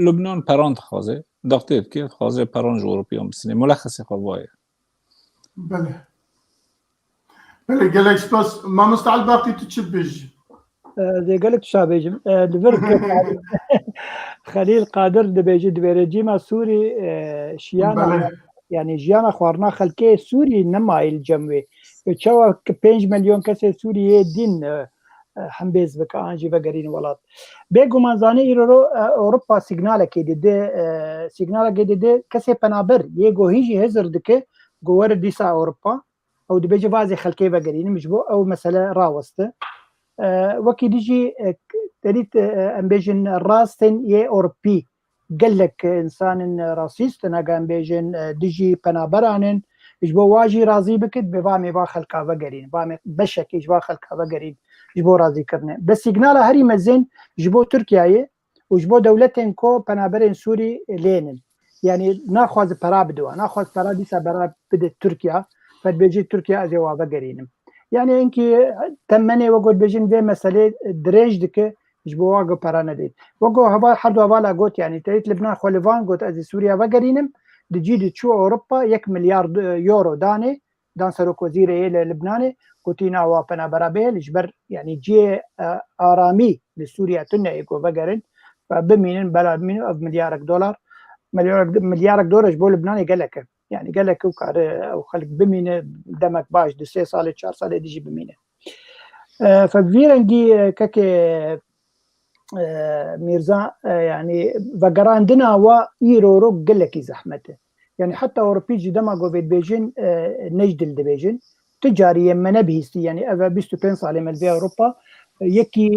Lubnan peran dixwaze, daxtê dike, dixwaze peran ji Ewropiyan bisinê. Mulexesê xwe vaye. Belê. Belê, gelek spas. Mamoste Elbaqî, tu çi dibêjî? Ez ê gelek tişta bêjim. E, li vir Xelîl Qadir dibêje, dibê rejîma Sûrî, e, şiyana, belê, yani jiyana xwarina xelkê Sûrî nema yê li cem wê. Û çawa ki pênc milyon kesê Sûrî yê din, e, e, hembêz bike, an jî vegerîn welat. Bêguman zanî îro ro, e, Ewropa signalekê dide, e, signalekê dide kesê penaber yê ku hîn jî hizir dike ku were dîsa Ewropa. Ew dibêje vazê xelkê vegerînim ji bo ew mesele raweste. E, wekî dî jî, e, k-, derît, e, em bêjin rastên yê Ewropî, gelek insanên rasîst in, hegan bêjin, e, dijî penaberan in. Ji bo wa jî razî bikit, bi va me va xelka vegerîn, va me beşekê ji va xelka vegerîn, ji bo razîkirine. Bi sîgnala herî mezin ji bo Tirkiyeyê û ji bo dewletên ku penaberên Sûrî lênin. Yanî naxwaze pera bide wan, naxwaze pera dîsa bera bide Tirkiye, ve dibêjî Tirkiye ez ê wa vegerînim. Yanî hinkî temenê wek got bêjin vê meselê dirêj dike, ji bo wa ku pera nedê. Wek ku heval, her du hevala got, yanî Teyît Libnan xwe li van got ez ê Sûriye vegerînim, di cî de çû Ewropa yek milyar euro danê, dan serokwezîrê yê li Libnanê, gotî na wa penabera bihêl, ji ber, yanî cihê, e, aramî li Sûriye tune yê ku vegerin, ve bimînin, bela bimînin, ev milyarek dolar, milyarek, milyarek dolar ji bo Libnanê gelek e. Yanî gelek e û kare ew xelk bimîne, demek baş, di sê salê, çar salê dijî bimîne. E, fe bi vî rengî, e, kekê, e, Mîrza, e, yanî vegerandina wa îro ro gelekî zehmet e. Yanî heta Ewropî jî dema ku vê dibêjin, e, ne ji dil dibêjin. Tu carî yê me nebihîstî, yanî ev e bîst û pênc salê me li vê Ewropa, e, yekî,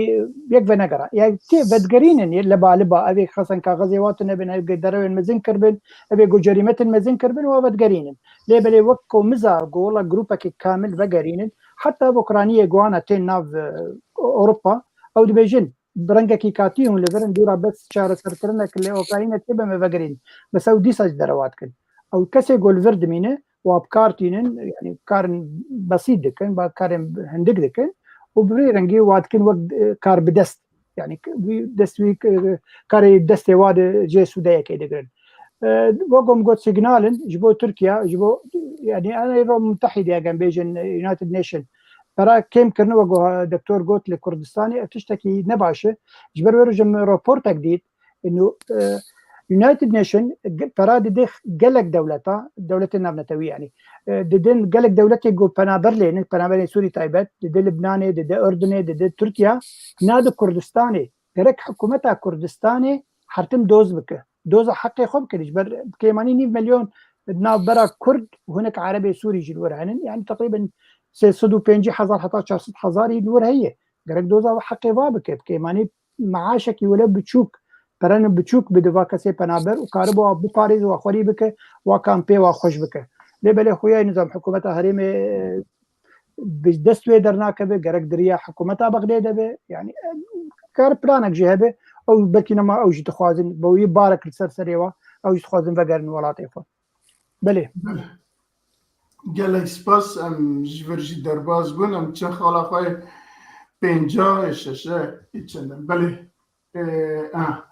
yek venegera. Yanî tê vedigerînin, yê leba liba, ev ê xesen kaxezê wa tune bin, ev ê derewên mezin kirbin, ev ê ku cerîmetên mezin kirbin, wa vedigerînin. Lê belê wek komiza ku wela grûpekê kamil vegerînin, heta ev Ukrayniyê ku ana tên nav, e, Ewropa, ew dibêjin, bi rengekî katî hûn li vir in, dûra bes çareserkirinek lê Ukrayna tê be me vegerîn. Bes ew dîsa ji derewa dikin. Ew kesê ku li vir dimîne, wa bi kar tînin, yanî karin besît dikin, ba karên hindik dikin û bi vî rengî wa dikin wek, e, kar bi dest. Yanî k-, wî dest wî, e, karê destê wa de jê sûdeyekê digirin. E, wek ku min got, signal in ji bo Tirkiye, ji bo, yanî Ewropa Mutehîde, eger bêjin, e, United Nation, pera kêm kirine, wek ku, e, doktor got, li Kurdistanê ev tiştekî ne baş e. Ji ber wê rojê min raportek dît, ino, e, United Nation ge-, pera dide gelek dewleta, dewletên navnetewî yanî. E, didin gelek dewletê ku penaber lênin, penaberên Sûrî taybet, dide Libnanê, dide Urdunê, dide Tirkiye, nade Kurdistanê. Gerek hikûmeta Kurdistanê hertim doz bike. Doza heqê xwe bike. Ji ber kêmanî nîv milyon navbera Kurd û hinek Erebê Sûrî jî li wir henin. Yanî teqrîben sê sed û pêncî hezar heta çar sed hezarî li wir heye. Gerek doza heqê va bike. Bi kêmanî meaşekî wele biçûk, perene biçûk bide va kesê penaber û karibe wa biparêze, wa xwerî bike, wa kampê wa xweş bike. Lê belê xuya nizam hikûmeta herêmê, e, bi dest wê dernakeve, gerek di riya hikûmeta Bexdê de be. Yanî, e, kar planek jî hebe, ew belkî nema ew jî dixwazin, bi wî barek li ser serê wa, ew jî dixwazin vegerin welatê xwe. Belê. Gelek spas, em ji vir jî derbas bûn, em çi xala xwe pênca, şeşe, ê çend in. Belê. E, ah.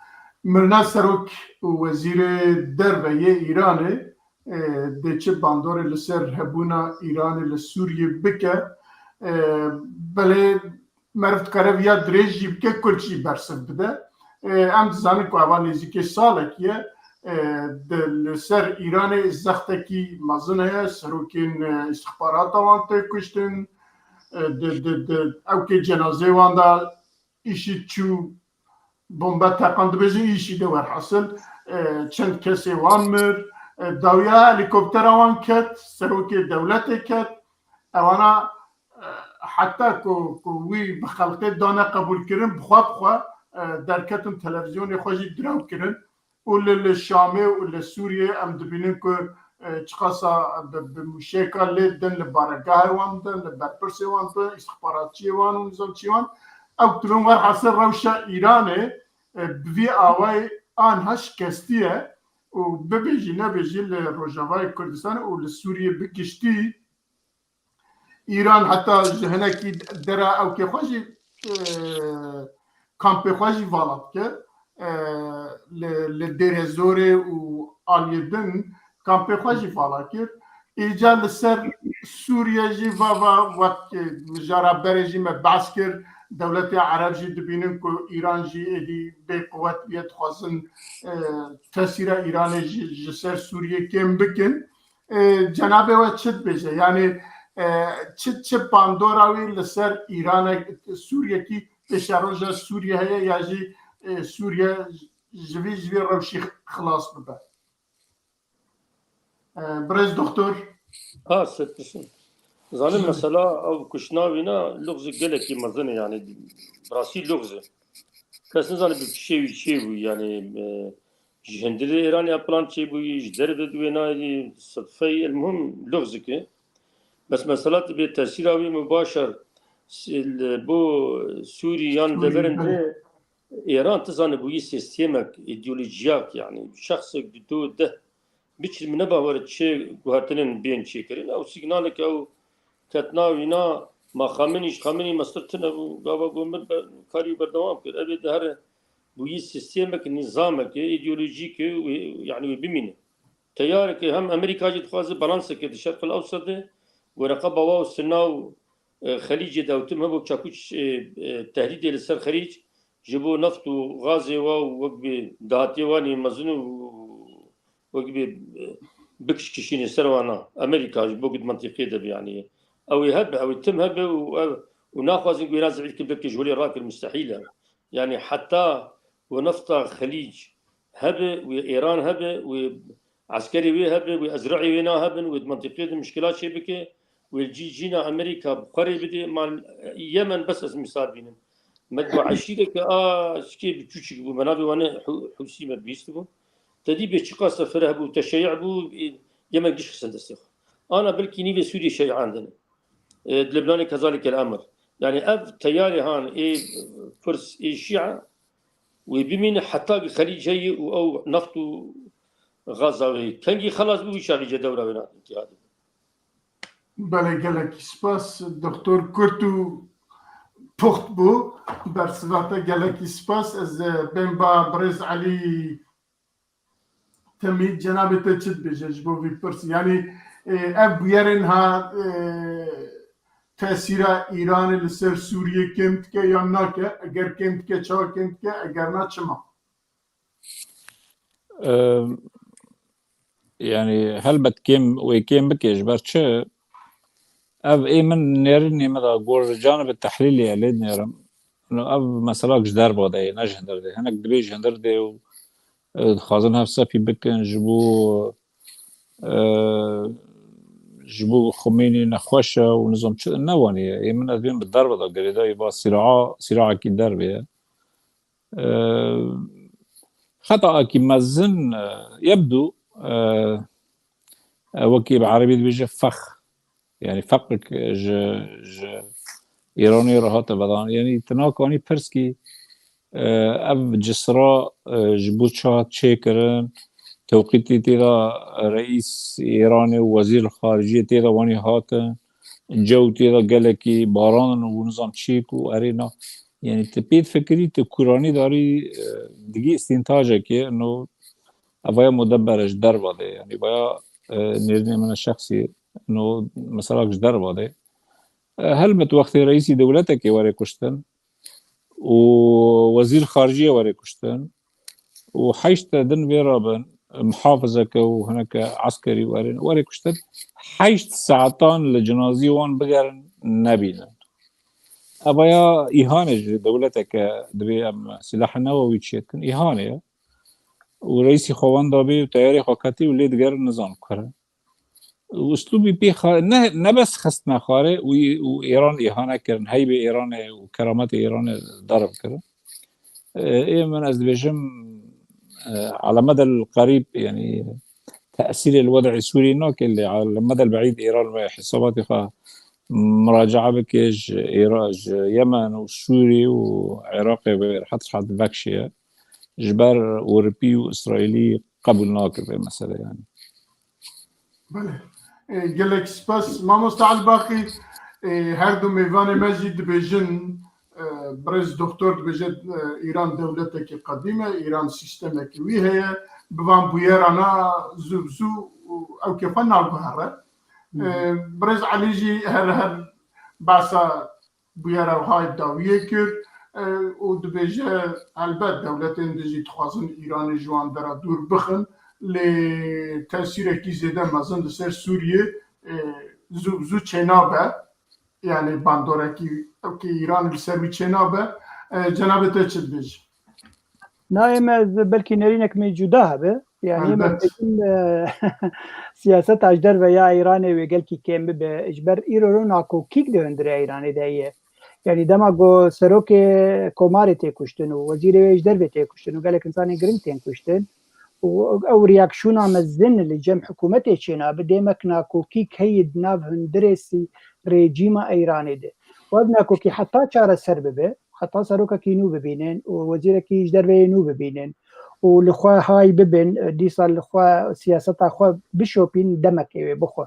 Mirna Serok û Wezîrê Derve yê Îranê, e, dê çi bandorê li ser hebûna Îranê li Sûriyê bike? E, belê meriv dikare viya dirêj jî bike, kurt jî bersiv bide. E, em dizanin ku eva nêzîkê salekî ye, e, di, li ser Îranê zextekî mezin heye, serokên, e, îstixbarata wan tê kuştin, e, di, di, di, ewkê cenazê wan de îşî çû, bombe teqan, dibêjin îşî de werhasil, e, çend kesê wan mir, e, dawiya helîkoptera wan ket, serokê dewletê ket, ewana, e, heta ku, ku wî bi xelkê dane qebûlkirin, bi xwe bi xwe, e, derketin televîzyonê xwe jî direw kirin. Û li, li Şamê û li Sûriyê em dibînin ku, e, çiqasa bi, bi mûşeka lê din, li baregahê wan din, li berpirsê wan din, îstixbaratçiyê wan û nizamçî wan. Ew tibin werhasil rewşa Îranê, e, bi vî awayî anha şikestî ye û bibêjî nebêjî li Rojavayê Kurdistanê û li Sûriyê bi giştî, Îran heta ji hinekî dera ewkê xwe jî, e, kampê xwe jî vala dike. E, li, li Dêrezorê û aliyê din kampê xwe jî vala kir. Îca li ser Sûriye jî va, va wek, e, mijara berê jî me behs kir. Dewletê Ereb jî dibînin ku Îran jî êdî bê quwet bûye, dixwazin, e, tesîra Îranê jî ji ser Sûriye kêm bikin. E, cenabê we çi dibêje? Yanî, e, çi, çi bandora wî li ser Îranek, Sûriyekî pêşeroja Sûriye heye ya jî, e, Sûriye ji vî, ji vî rewşî xilas bibe? E, birêz doktor. Ha, Seyid Hüseyin. Zanim mesela ev kuştina wîna lûxzî gelekî mezin e, yanî rastî lûxz e. Kes nizane bi pişê wî çê bû, yanî, e, Ji hindirê Îranê ya plan çêbûyî, ji derve di wê nayê, sifey, el muhim lux zikê. Bes mesela tu bê tesîra wî mubaşer si-, li bo Sûrî yan deverin de Îran tu zanî bûyî sîstemek, îdeolojiyak, yani şexsek di do deh biçin min neba were çi guhertinên bên çêkirin. Ew signalek ew ketna wîna ma Xamenî ji Xamenî mestir tune bû, gava gomir be-, karî berdewam kir. Ev ê di here bûyî sîstemek, nîzamek, îdeolojîk, wê, yani wê bimîne. Teyareke hem Amerîka jî dixwaze balanseke di Şerqil Ewsat de, wereqa bawa û sina û, e, Xelîcê de ew tim hebû çakû ç-, e, e, tehdîdê li ser Xelîc ji bo neft û gazê wa û wek bi dahatiyê wan ê mezin û wek bi, e, bikişkişînê ser wana. Amerîka ji bo ku di mentiqê de be, yani. Ew ê hebe, ew ê tim hebe û ev, û naxwazin ku Îran zehîf kir, belkî ji holê rakir, mustehîl e. Yani heta ku nefta Xelîc hebe, wê Îran hebe, wê eskerê wê hebe, wê ezreyê wê na hebin, wê di mentiqê de mişkila çê bike, wê cî cîna Amerîka bi xwe rê bide. Man Yemen bes ez misal bînim. Me digo eşîreke a çikê bi çûçik bû, me navê wan Hû-, Hûsî me bihîstibû. Te dî bê çiqas te fireh bû, te şeye bû, ê, Yemen giş xistin destê xwe. Ana belkî nîvê Sûriyê şeyan din. E, di Lebnanê kezalike el emir. Yani ev teyarê han ê Firs ê Şia wê bimîne heta ki Xelîc heye û ew neft û gaza wê. Kengî xelas bû, wî çaxî ce dewra wê na îtihadê. Belê, gelekî spas. Doktor kurt û puxt bû. Bersiva te gelekî spas. Ez, e, bên ba birêz Elî Temî, cenabê te çi dibêje ji bo vî pirsî? Yanî, e, ev bûyerên ha, e, tesîra Îranê li ser Sûriyê kêm dike yan nake? Eger kêm dike, çawa kêm dike? Eger na, çima? Em, yani helbet kêm, wê kêm bike, ji ber çi? Ev ê min nêrinê min da gor, canibê tehlîlê ye lê dinêrim. No, ev meselak ji derva de ye, ne ji hindir de. Hinek dibê ji hindir de û, e, dixwazin hev sepî bikin ji bo, e, ji bo Xumênî nexweş e û nizam çi, ne wanî ye. Ê min ez bêm bi derve de girêdayî, va sîraa, sîraekî derve ye. E, xetaekî mezin, e, yebdû, e, e, wekî bi erebî dibêje fex. Yani feqek ji, ji Îranê re hate vedan. Yani tu nakanî pirs kî, e, ev cisra, e, ji bo çi hat çêkirin, tewqîtê tê de reîs Îranê û wezîr xariciyê tê de wanî hatin, cew tê de gelekî baran û nizam çîk û erê na. Yani tu pê difikirî, tu kuranî darî, e, digî îstîntajekê, no, evaya mudebber e ji derva de, yani vaya, e, nêrînê min e şexsî, no, meselak ji derva de. E, helbet wextê reîsî dewletekê were kuştin û wezîr xariciyê were kuştin û heşt te din vê rabin, muhafizeke û hineke eskerî were, were kuştin, heşt saetan li cinazî wan bigerin nebînin. Evaya îhanê ji dewleteke dibê em silaha newewî çêdikin, îhanê ye. Û reîsî xwe wenda bê û teyarê xwe ketî û lê digerin nizan kure. Û uslûbî pê xa-, ne, ne bes xistine xwarê û, û Îran îhane kirin, heybê Îranê û kerametê Îranê derv kirin. Ê, ê min ez dibêjim, e, ala medel qerîb, yani tesîrê li wed'ê Sûrî nake, lê ala medel beîd Îran wê hesabatê xwe muracae bike ji Îra-, ji Yemen û Sûrî û Iraqê wê rehet rehet vekşiye. Ji ber Ewropî û Îsraîlî qebûl nake vê mesele yani. Belê. E, gelek spas. Mamosta Elbaqî, e, her du mêvanê me jî dibêjin, e, birêz doktor dibêje, e, Îran dewletekî qedîm e, Îran sîstemekî wî heye, bi van bûyerana zû bi zû ew kêfa naguhere. Hı hı. E, birêz Elî jî her her behsa bûyera wiha dawiyê kir, e, û dibêje, helbet dewletên din jî dixwazin Îranê ji wan dera dûr bixin, lê tesîrekî zêde mezin li ser Sûriyê, e, zû bi zû çênabe, yani bandorekî ewkê Îranê li ser wî çênabe. E, cenabê te çi dibêje? Nayê me ez belkî nerînek me cuda hebe. Yani me Elbet. Dibêjim, e, siyaseta ji derve ya Îranê wê gelkî kêm bibe. Ji ber îro ro nakokîk di hundirê Îranê de ye. Yani dema ku serokê komarê tê kuştin û wezîrê wê ji dervê tê kuştin û gelek insanên giring tên kuştin. û ew reaksiyona mezin li cem hikûmetê çênabe, dêmek nakokî heye di nav hundirê sî-, rejîma Îranê de. Û ev nakokî heta çareser bibe, heta serokekî nû bibînin û wezîrekî ji derve yê nû bibînin û li xwe hay bibin, dîsa li xwe siyaseta xwe bişopîn, demekê wê bixwe.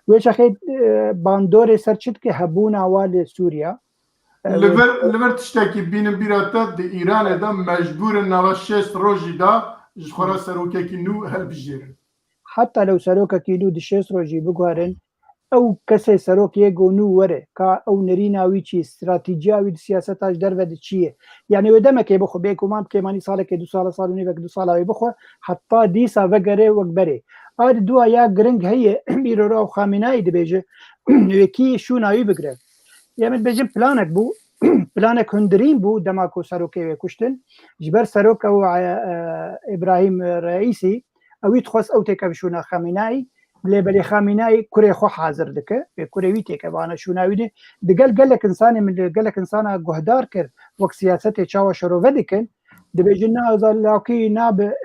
Wê çaxê, e, bandorê ser çi dike hebûna wa li Sûriya? E, Li vir, li vir tiştekî bînin bîra te, di Îranê de mecbûr in nava şêst rojî de ji xwe re serokekî nû hilbijêrin. Heta lew serokekî nû di şêst rojî biguherin, ew kesê serok yê go nû were, ka ew nerîna wî çi, stratejiya wî di siyaseta ji derve de çi ye? Yanî wê demekê bixwe, bêguman bi kêmanî salekê, du sala, sal û nîvek, du sala wê bixwe, heta dîsa vegere wek berê. A di dua ya giring heye, îro re ew Xameneî dibêje, wê kî şûna wî bigire. Ya min dibêjin planek bû, planek hundirîn bû dema ku serokê wê kuştin. Ji ber serok ew, e, e, Îbrahîm Reîsî, ew wî dixwest ew têkeve şûna Xameneî, lê belê Xameneî kurê xwe hazir dike, wê kurê wî têkeve ana şûna wî de. Digel gelek insanê min, li gelek insana guhdar kir, wek siyasetê çawa şerove dikin, dibêjin na, za-, lawkî nabe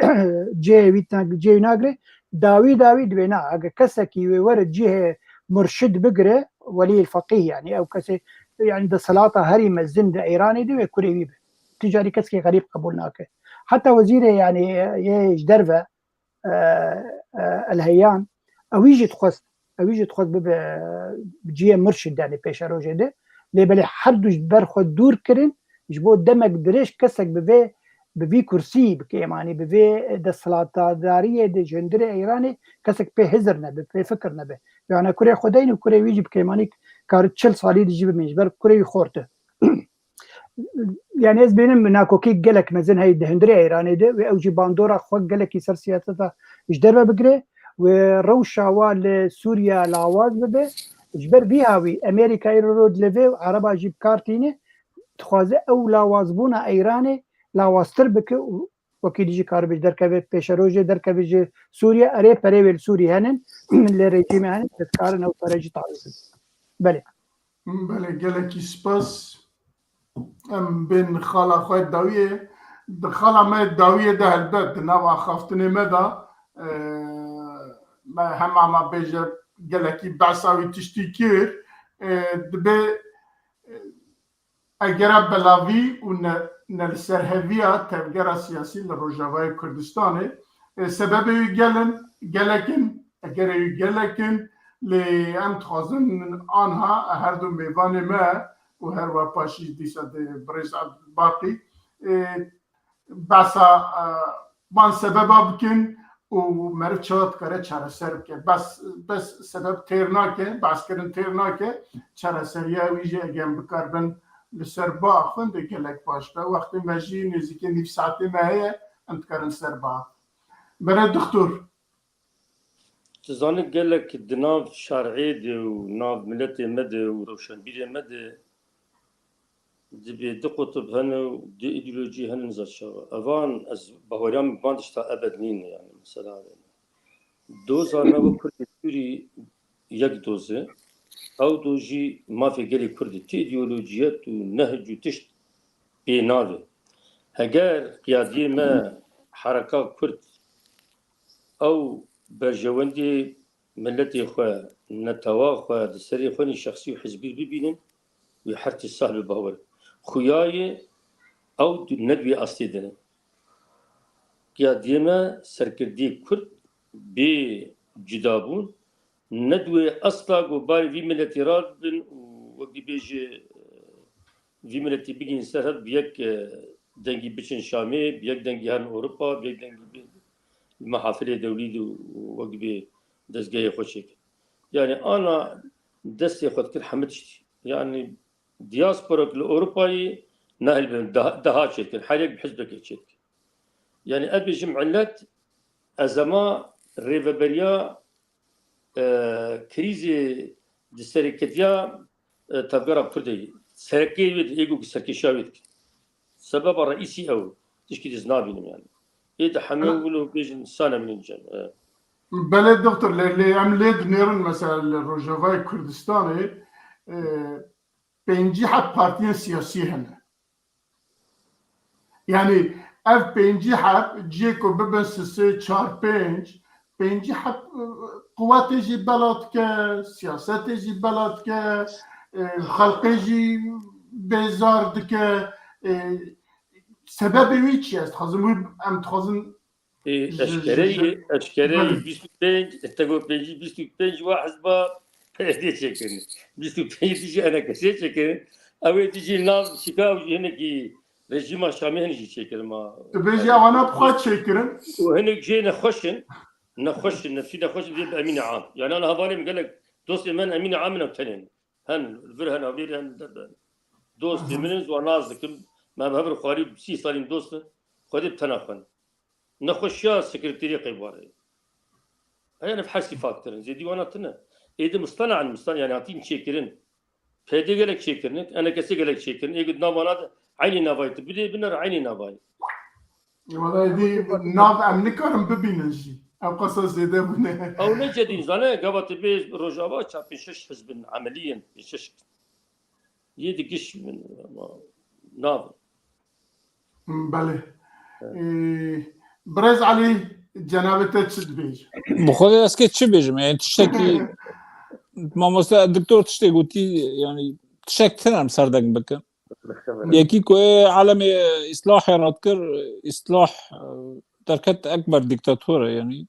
cihê wî, cihê wî nagire, dawî dawî dibê na, eger kesekî wê were cihê murşid bigire, welî feqîh, yanî ew kesê, yanî desthilata herî mezin di Îranê de wê kurê wî be. Tu carî kesekî xerîb qebûl nake. Heta wezîrê, yanî, yê ji derve, e, e, El Heyan, ewî jî dixwest, ewî jî dixwest bibe cihê murşid, yanî pêşerojê de. Lê belê her du ji ber xwe dûr kirin, ji bo demek dirêj kesek bi vê, bi vî kursî, bi kêmanî, bi vê desthilatdariyê de ji hundirê Îranê kesek pê hizir nebe, pê fikir nebe. Yanî kurê xwe deyn û kurê wî jî bi kêmanî kar çil salî de jî bimîn, ji ber kurê wî xort e. Yanî ez bînim nakokî gelek mezin heye di hundirê Îranê de, wê ew jî bandora xwe gelekî ser siyaseta ji derve bigire, wê rewşa wa li Sûriya lawaz bibe. Ji ber vî hawî Amerîka îro rod li vê û Ereba jî bi kar tîne, dixwaze ew lawazbûna Îranê lawaztir bike û wekî dijî karibe ji derkeve pêşerojê, derkeve ji Sûriye, erê perê wê li Sûrî henin, li rejîmê henin, dikarin ew pere jî tawî bin. Belê. Belê, gelekî spas. Em bên xala xwe dawiyê. Di xala me dawiyê de helbet di nav axaftinê me de, e, me hema me bêje gelekî behsa wî tiştî kir. E, dibê, e, egera belavî û ne, ne li ser heviya tevgera siyasî li Rojavayê Kurdistanê, e, sebebê wî gelin, gelek in, egerê wî gelek in, lê em dixwazin anha her du mêvanê me û her wa paşî dîsa di birêz Ebdulbaqî, e, behsa, e, van sebeba bikin û meriv çawa dikare çareser bike. Bes, bes sebeb têr nake, behskirin têr nake, çareseriya wî jî eger em bikaribin li ser biaxivin dê gelek baş be. Wextê me jî nêzîkê nîv saetê me heye, em dikarin ser biaxivin. Bere dixtor. Tu zanî gelek di nav şerê de û nav miletê me de û rewşenbîrê me de dibê du qutb hene û du îdeolojî hene, niza çawa. Evan ez baweriya min van tişta ebed nîne, yanî mesela doza me wek Kurdê Sûrî yek doz e. Ew doz jî mafê gelê Kurd e. Ti îdeolojiyet û nehc û tişt pê nave. Heger qiyadiyê me hereka Kurd ew berjewendiyê miletê xwe, netewa xwe di serê xwe nî şexsî û hizbî bibînin, wê her tişt sah bi bawer. Xuya ye ew du-, ne di wê astê de ne. Qiyadiyê me, serkirdiyê Kurd bê cudabûn, ne di wê asta ku barê vî miletî rabin û wekî bêje, vî miletî bigihîn ser hev, bi yek, e, dengî biçin Şamê, bi yek dengî herin Ewropa, bi yek dengî bi, li mehafilê dewlî de û wekî bê dezgehê xwe çêkin. Yanî ana destê xwe dikir hemî tiştî. Yanî diasporak li Ewropayê nahêlbin daha, daha çêdikin. Her yek bi hizbekê çêdikin. Yanî ez bêjim milet ezema rêveberiya, e, krîzê di serê ketiya, e, tevgera Kurdê. Serekê wê di êgo ku serkêşa wê dikin. Sebeba reîsî ew. Tişkî diz nabînim yanî. Ê di hemê wilo bêjin sane min cem. E. Belê doktor, lê, lê em lê dinêrin mesela li Rojavayê Kurdistanê, e, pêncî heb partiyên siyasî hene. Yanî ev pêncî heb cihê ku bibin sisê çar pênc, pêncî heb, e, quwetê jî bela dike, siyasetê jî bela dike, e, xelqê jî bêzar dike. E, sebebê wî çi ye? Ez dixwazim wî, em dixwazin Ê, ji, ji, eşkereyî, ji, eşkereyî belê. Bîst û pênc, te got pêncî, bîst û pênc wa hizba P Y D çêkirin. Bîst û pênc dî jî Enekesê çêkirin. Ew ê dî jî nav şika û jî hinekî rejîma Şamê hinî jî çêkirin ma. Tu bêjî ewana bi xwe çêkirin. Û hinek jê nexweş in, nexweş in, nefsî nexweş in, dê bi Emîne Am. Yani ana hevalê min gelek dostê min Emîne Am in ew tenê ne. Hen vir hen avêr hen derbe. Dostê min in, ji wan nas dikim. Me bi hev re xwarî sî salîn dost in. Xwedê bi tena xwe ne. Nexweşiya sekreteriyê qey bare. Heya ev her sî faktir in. Zêdî wana tune. Êdî mistana an mistan yani hatîn çêkirin. P D gelek çêkirin. Enekesê gelek çêkirin. Ê got navana de eynî navayê tu bidê biner eynî navayê. Wala êdî nav em nikarin bibînin jî. Ew qasa zêde bûne. Ew ne cedîn zane, gava tu bê Rojava ça pênc şeş hizbin emelî yên, pênc şeş. Yê di giş min, ama nav. Belê. Evet. Ee, Birêz Elî, cenabê te çi dibêje? Bi xwedê ez kê çi bêjim? Yani tiştekî mamoste doktor tiştê gotî, yani tiştek tune em serdeng bikin. Yekî ku ê alemê îslahê redkir, îslah, e, derket ekber dîktator e, yani.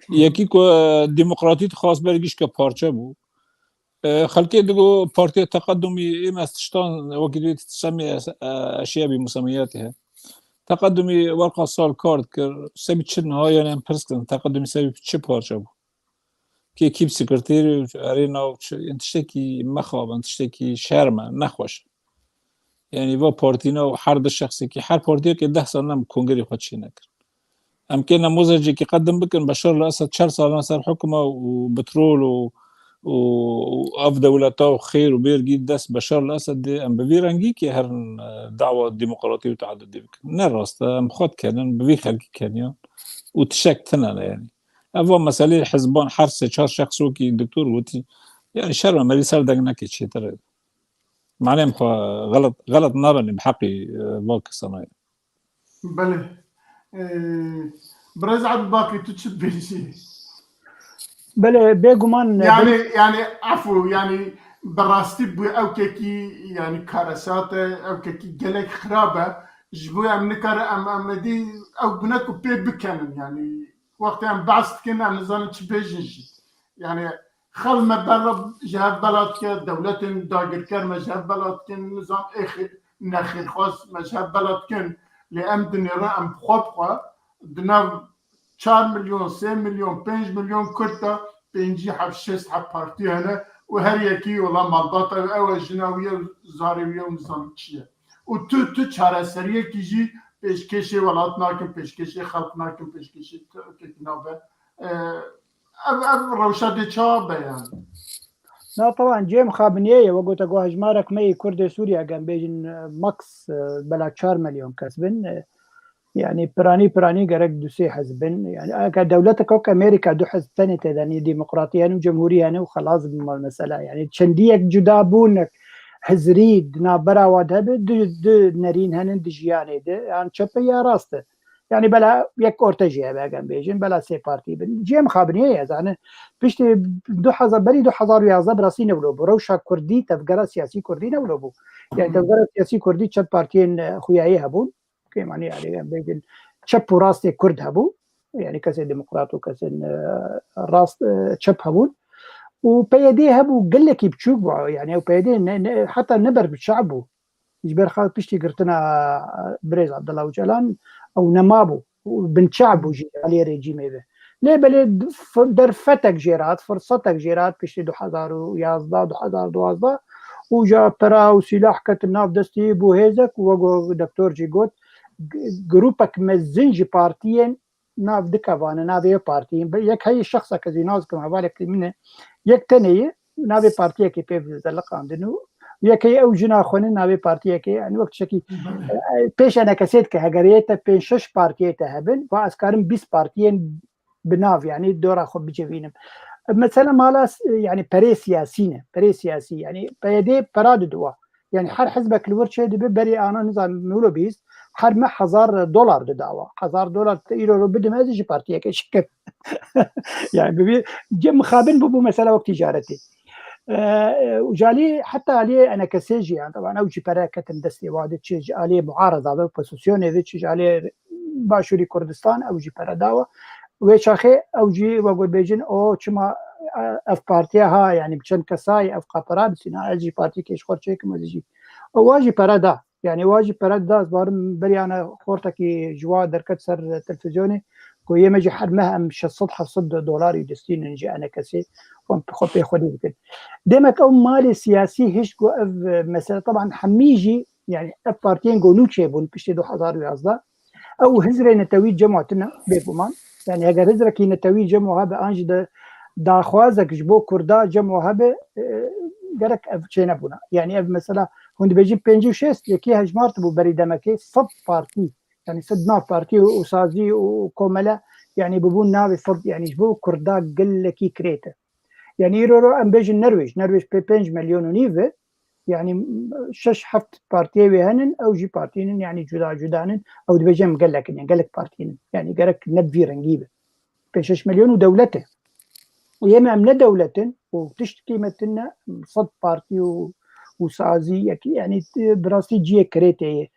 Yekî ku, e, demokratî dixwast ber gişke parçe bû. E, xelkê digo Partiya Teqedumî ê me tiştan wekî dê semê, e, eşiya bî musemiyatê he. Teqedumî werqa sal kar dikir, sebî çi niha yani em pirs kirin, Teqedumî sebî çi parçe bû? Kê kî bi sekreterê û erê nav çi, yên tiştekî mexab in, tiştekî şerm e, nexweş e. Yani va partî nav her du şexsekî, her partiyekê deh sal nem kongerê xwe çê nekir. Em kê nemozecekî qedim bikin, Beşar el Esed çar salan ser hukuma û petrol û, û, û ev dewleta û xêr û bêrgî dest Beşar el Esed dê, em bi vî rengî kê herin, e, dawa demokratî û teadudê bikin. Ne rast e, em xwe dikenin, bi vî xelkî keniyan û tişek tine ne yani. Ev va meselê hizban her sê çar şexsokî doktor gotî, yani şerm e, merî ser deng neke çêtir e. Manê em xwe xelet, xelet nabenê bi heqî, e, va kesana ye. Belê. E, Birêz Ebubakir, tu çi dibêjî? Belê, bêguman, e, Yani, bê- yani, efû, yani, bi rastî bû ew kekî, yani, karesat e, ew kekî gelek xirab e. Ji bo em nikare, em, em êdî ew bûne ku pê bikenin, yani, wextê em behs dikin, em nizanin çi bêjin jî. Yani, xelk me bela, ji hev bela dike, dewletên dagirker me ji hev bela dikin, nizam ê xê-, nexêrxwaz me ji hev bela dikin. Lê em dinêrin, em bi xwe bi xwe di nav çar milyon, sê milyon, pênc milyon Kurd de pêncî heb, şêst heb partî hene û her yekî wela malbata wî, ew e, jina wî ye, zarê wî ye û nizanim çi ye. Û tu, tu çareseriyekî jî pêşkêşê welat nakin, pêşkêşê xelk nakin, pêşkêşê t-, têkî nabe. E, ev, ev rewşa dê çawa be yani? Na, teban cem xabiniyê ye, wek gote ku hejmarek me yê Kurdê Sûriye, gem bêjin, e, max, e, bela çar milyon kes bin, e, Yani piranî piranî gerek du sê hizb bin. Yani eke dewletek wek Amerîka du hizb tenê tê de, nî demokratî hene û cemhûrî hene û xelas bi me-, mesela. Yani çendiyek cuda bûnek hizrî di navbera wa de hebe, du, du nerîn henin di jiyanê de. Yan çep e ya rast e. Yani bela yek orte jî hebe, eger bêjin, bela sê partî bin. Cem xabiniyê ye, zane. Piştî du hezar, berî du hezar û yazdeh bi rastî ne wilo bû. Rewşa Kurdî, tevgera siyasî Kurdî ne wilo bû. Yani tevgera siyasî Kurdî çend partiyên, e, xuyayî hebûn. Kêmanî, yani, em bêjin çep û rastê Kurd hebû. Yani kesê demokrat û kesên, e, rast, e, çep hebûn. Û P Y D hebû, gelekî biçûk bû. Yani ew P Y D ne, ne, heta ne ber bi çav bû. Ji ber xwe piştî girtina, e, birêz Abdullah Ocalan ew nema bû. Û binçav bû jî aliyê rejîmê ve. Lê belê f-, derfetek jê re hat, firsetek jê re hat piştî du hezar û yazdeh, du hezar û duwazdeh û ca pera û sîlah ketin nav destî bû hêzek û wek doktor jî got, g-, grûpek mezin ji partiyên nav dikevane, navê yê partiyên. Bi-, yek heyî şexsek ez jî nas dikim, hevalekî min e, yek tenê ye, navê partiyekê pê zeliqandin û yek heyî ew jina xwe ne navê partiyekê, yani wek tiştekî, e, pêş enekesê dike, heger yê te pênc şeş partiyê te hebin, va ez karim bîst partiyên bi nav, yani dora xwe bicivînim. Mesela mala s-, yani perê siyasî ne, perê siyasî, yani P Y D pera didiwa. Yani her hizbek li wir çê dibe, berê ana nizam wilo bîst, her meh hezar dolar didawa. Hezar dolar te îro ro bidim, ez jî partiyeke çêkim. Yani bi vî cem mixabin bû, bû mesela wek ticaretê. E, e, û ji alî, heta aliyê enekesê jî, yani, taban ew jî pere ketin destê wa de, çi ji aliyê muareza ve, opozisyonê ve, çi ji aliyê Başûrî Kurdistan, ew jî pere dawa. Wê çaxê ew jî, we got bêjin, o çima, e, ev partiye ha, yani, bi çend kesayê ev qapera bisîna, ez jî partiyekê ji xwe çêkim, ez jî. O wa jî pere da. Yani, wa jî pere da, ez barim beriyane xortekî ji wa derket ser televîzyonê, ku yê me jî her meh em şeş sed heft sed dolarî distînin ji enekesê, xwe, xwe pê xwedî dikin. Demek ew malê siyasî hişt ku ev, e, mesele, taban hemî jî, yani, ev partiyên ku nû çêbûn piştî du hezar û yazdeh, ew hizrê netewî cem wa tune, bêguman. Yani, heger hizrekî netewî cem wa hebe, an jî de daxwazek ji bo Kurda cem wa hebe, e, gerek ev çênebûna. Yani, ev mesela, hûn dibêjin pêncî û şêst, yekî hejmart bû berî demekê, sed partî, yani sed nav partî û, û sazî û komele, yani bibûn navê sed, yani ji bo Kurda gelekî kirêt e. Yani îro ro em bêjin Nerwêj, Nerwêj pê pênc milyon û nîv e, yani şeş heft partiyê wê henin, ew jî partînin, yani cuda cudanin, ew dibêje em gelek in, gelek partînin. Yani gerek ne bi vî rengî be. Pênc şeş milyon û dewlet e. Û yê me em ne dewlet in, û tişt qîmetin ne, sed partî û, û sazî, yekî, yani, e, bi rastî ciyê kirêtê ye.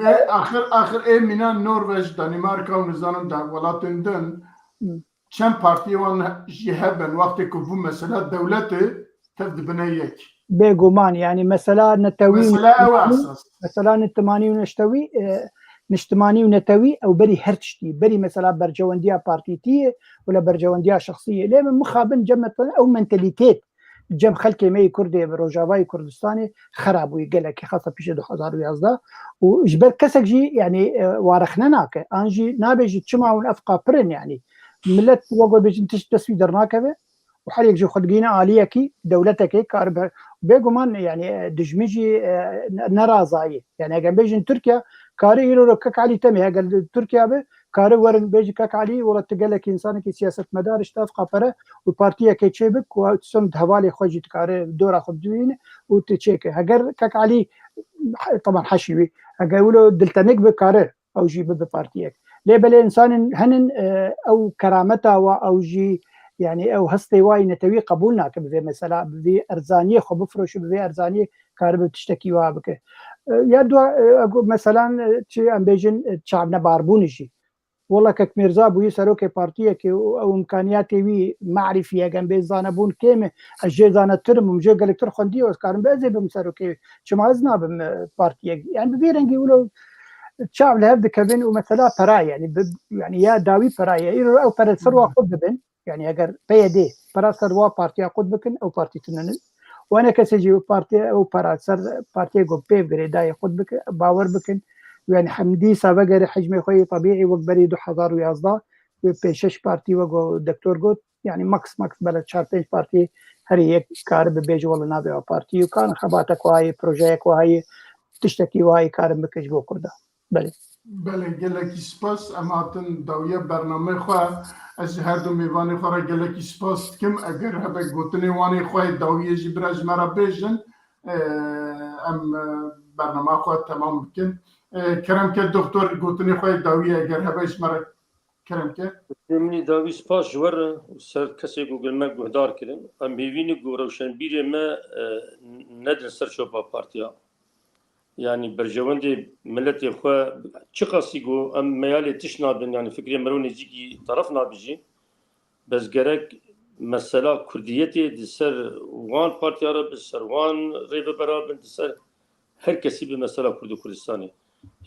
E, axir, axir ê mîna Norveç, Danîmarka û nizanim da welatên din, Hı. çend partiyê wan jî hebin, wextê ku bû mesela dewletê, tev dibine yek. Bêguman, yani, mesela netewî, Mesela ew e esas. Mesela niştimanî û neştewî, e, niştimanî û netewî, ew berî her tiştî, berî mesela berjewendiya partîtiyê û le berjewendiya şexsiyê. Lê min mixabin cem me, ew mentalîtêt cem xelkê me yê Kurdê bi Rojavayê Kurdistanê xera bûyî gelekî, xasa piştî du hezar û yazdeh. Û ji ber kesek jî, yani, e, warexne nake. An jî nabêjî çima hûn ev qapir in, yani. Millet, wek we bêjin, tişt dest wî dernakeve. Û her yek ji xwe digihîne aliyekî, dewletekê karibe. Bêguman, yani, e, dijmin jî, e, ne, ne razayî. Yani, eger bêjin Tirkiye, kari îro ro Kek Elî Temê, eger li Tirkiye be, kari werin bêjin Kek Elî, wela tu gelekî însanekî siyasetmedar, işte ev qapere û partiyekê çêbik, ku tu son hevalê xwe jî dikare dora xwe bidwîne û tu çêke. Heger Kek Elî, he-, taban heşî wî, eger wilo diltenik be, kari ew jî bibe partiyek. Lê belê însanên henin, e, ew kerameta wa, ew jî, yani ew hestê wa yî netewî qebûl nake, bi vê mesela, bi vî erzaniyê xwe bifroşe, bi vê erzaniyê karibe tiştekî wa bike. E, ya dua, e, ego, meselan, e, çi em bêjin, e, çavnebarbûnê jî. Wela Kek Mîrza bûyî serokê partiyekê û ew îmkaniyatê wî marîfî ye, em bê zanebûn kêm e, ez jê zanetir im û min jê gelektir xwendî, ez karim be ez ê bim serokê, çima ez nabim, e, partiyek? Yani bi vî rengî wilo çav li hev dikevin û mesela pera, yani bi, yani ya dawî pera ye. Îro ew pere ser wa xwe dibin. Yani eger P Y D pera ser wa partiya xwe dibikin, ew partî tune ne. Û ene kesê jî ew partiya, ew pera ser partiyê ku pê girêdayê xwe dibike, bawer bikin. Yani hem dîsa vegere hecmê xwe yê tebîî wek berî du hezar û yazdeh, wê pênc şeş partî wek ku doktor got, yani max max bele çar pênc partî herî yek karibe bêje wela navê wa partî û kan xebatek wa heye, projeyek wa heye, tiştekî wa heye karin bike ji bo Kurda. Belê. Belê, gelekî spas. Em hatin dawiya bernameyê xwe. Ez ji her du mêvanê xwe re gelekî spas dikim. Eger hebe gotinê wan ê xwe yê dawiyê jî bira ji me re bêjin, e, em, e, bernama xwe temam bikin. E, kerem ke doktor, gotinê xwe yê dawiyê eger hebe ji me re kerem ke. Gotinê min ê dawî, spas ji we re û ser kesê ku gel me guhdar kirin. Em hêvî ne ku rewşenbîrê me, e, nedin ser çopa partiya. Yani berjewendê miletê xwe çiqasî ku em meyalê tişt nabin, yani fikrê mero nêzîkî teref nabî jî, bes gerek mesela kurdiyetê di ser wan partiya re, bi ser wan rêvebera bin, di ser her kesî bi mesela Kurd û Kurdistanê.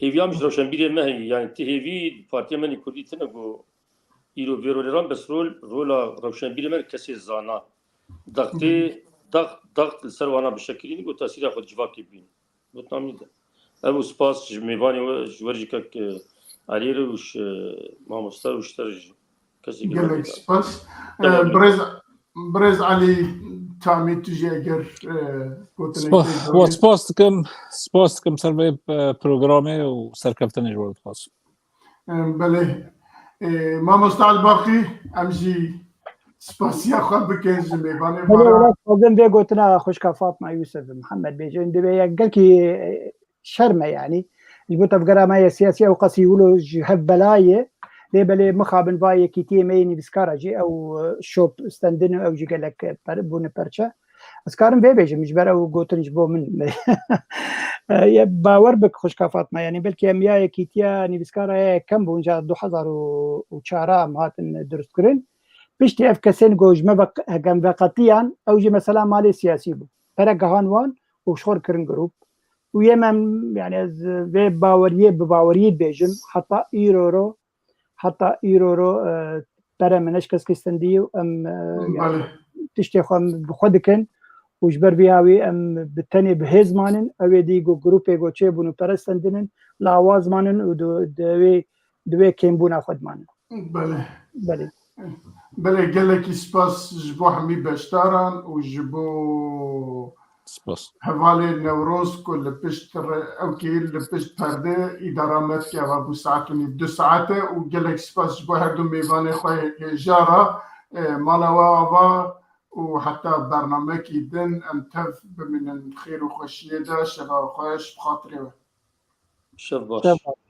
Hêviya min ji rewşenbîrê me heye, yani ti hêvî partiya me nî kurdî tine ku îro vê rolê ran, bes rol, rola rewşenbîrê me kesê zana. Daxtê, daxt, daxt li ser wana bişekilîn ku tesîra xwe di civakê bîn. Gotina min de. Ev û spas ji mêvanê we, ji we re jî kek, e, Elî re û ji, e, mamoste û ji te re jî. Kesê Gelek spas. Tamam. E, birêz, birêz Elî Tamî, tu jî eger, e, gotinekê Spas, dawî. Wa spas dikim, spas dikim ser vê, e, programê û serkeftinê ji we dixwazim. Em, belê. Ê, mamoste Elbaqî, em jî spasiya xwe bikin ji mêvanê Belê, xwe re. Wela dixwazim vê gotina xwişka Fatma Yusuf Mihemed bêjin, divê yek gelkî, e, şerm e, yanî. Ji bo tevgera me ya siyasî ew qasî wilo ji hev belayê, lê belê mixabin va yekîtiyê me yê nivîskara jî ew, e, şop stendin û ew jî gelek per-, bûne perçe. Ez karim vê bêjim, ji ber ew gotin ji bo min. E, ye bawer bik xwişka Fatma, yanî belkî em ya yekîtiya nivîskara ya yekem bûn, ja du hezar û çar em hatin durustkirin. Piştî ev kesên ku ji me ve, hegem veqetiyan, ew jî mesela malê siyasî bû. Pere gihan wan û ji xwe re kirin grûp. Û yê me, yanî ez vê baweriyê, bi baweriyê dibêjim, heta îro ro, heta îro ro, e, pere me ne ji keskî stendî û em, e, yanî Belê. tiştê xwe em bi xwe dikin û ji ber vî hawî em bi tenê bi hêz manin, ew ê dî ku grûpê ku çêbûn û pere stendinin, li awaz manin û di, di wê, di wê kêmbûna xwe dimanin. Belê. Belê. Belê, gelekî spas ji bo hemî beşdaran û ji bo Spas. Hevalê Newroz ku li pişt re-, ew kê li pişt perdê îdara me dike, eva bû saet û nîv, du saet e û gelek spas ji bo her du mêvanê xwe hêja re, e, mala we ava û heta bernamekî din em tev bimînin xêr û xweşiyê de, şeva xweş bi xatirê we. Şev baş. Şev baş.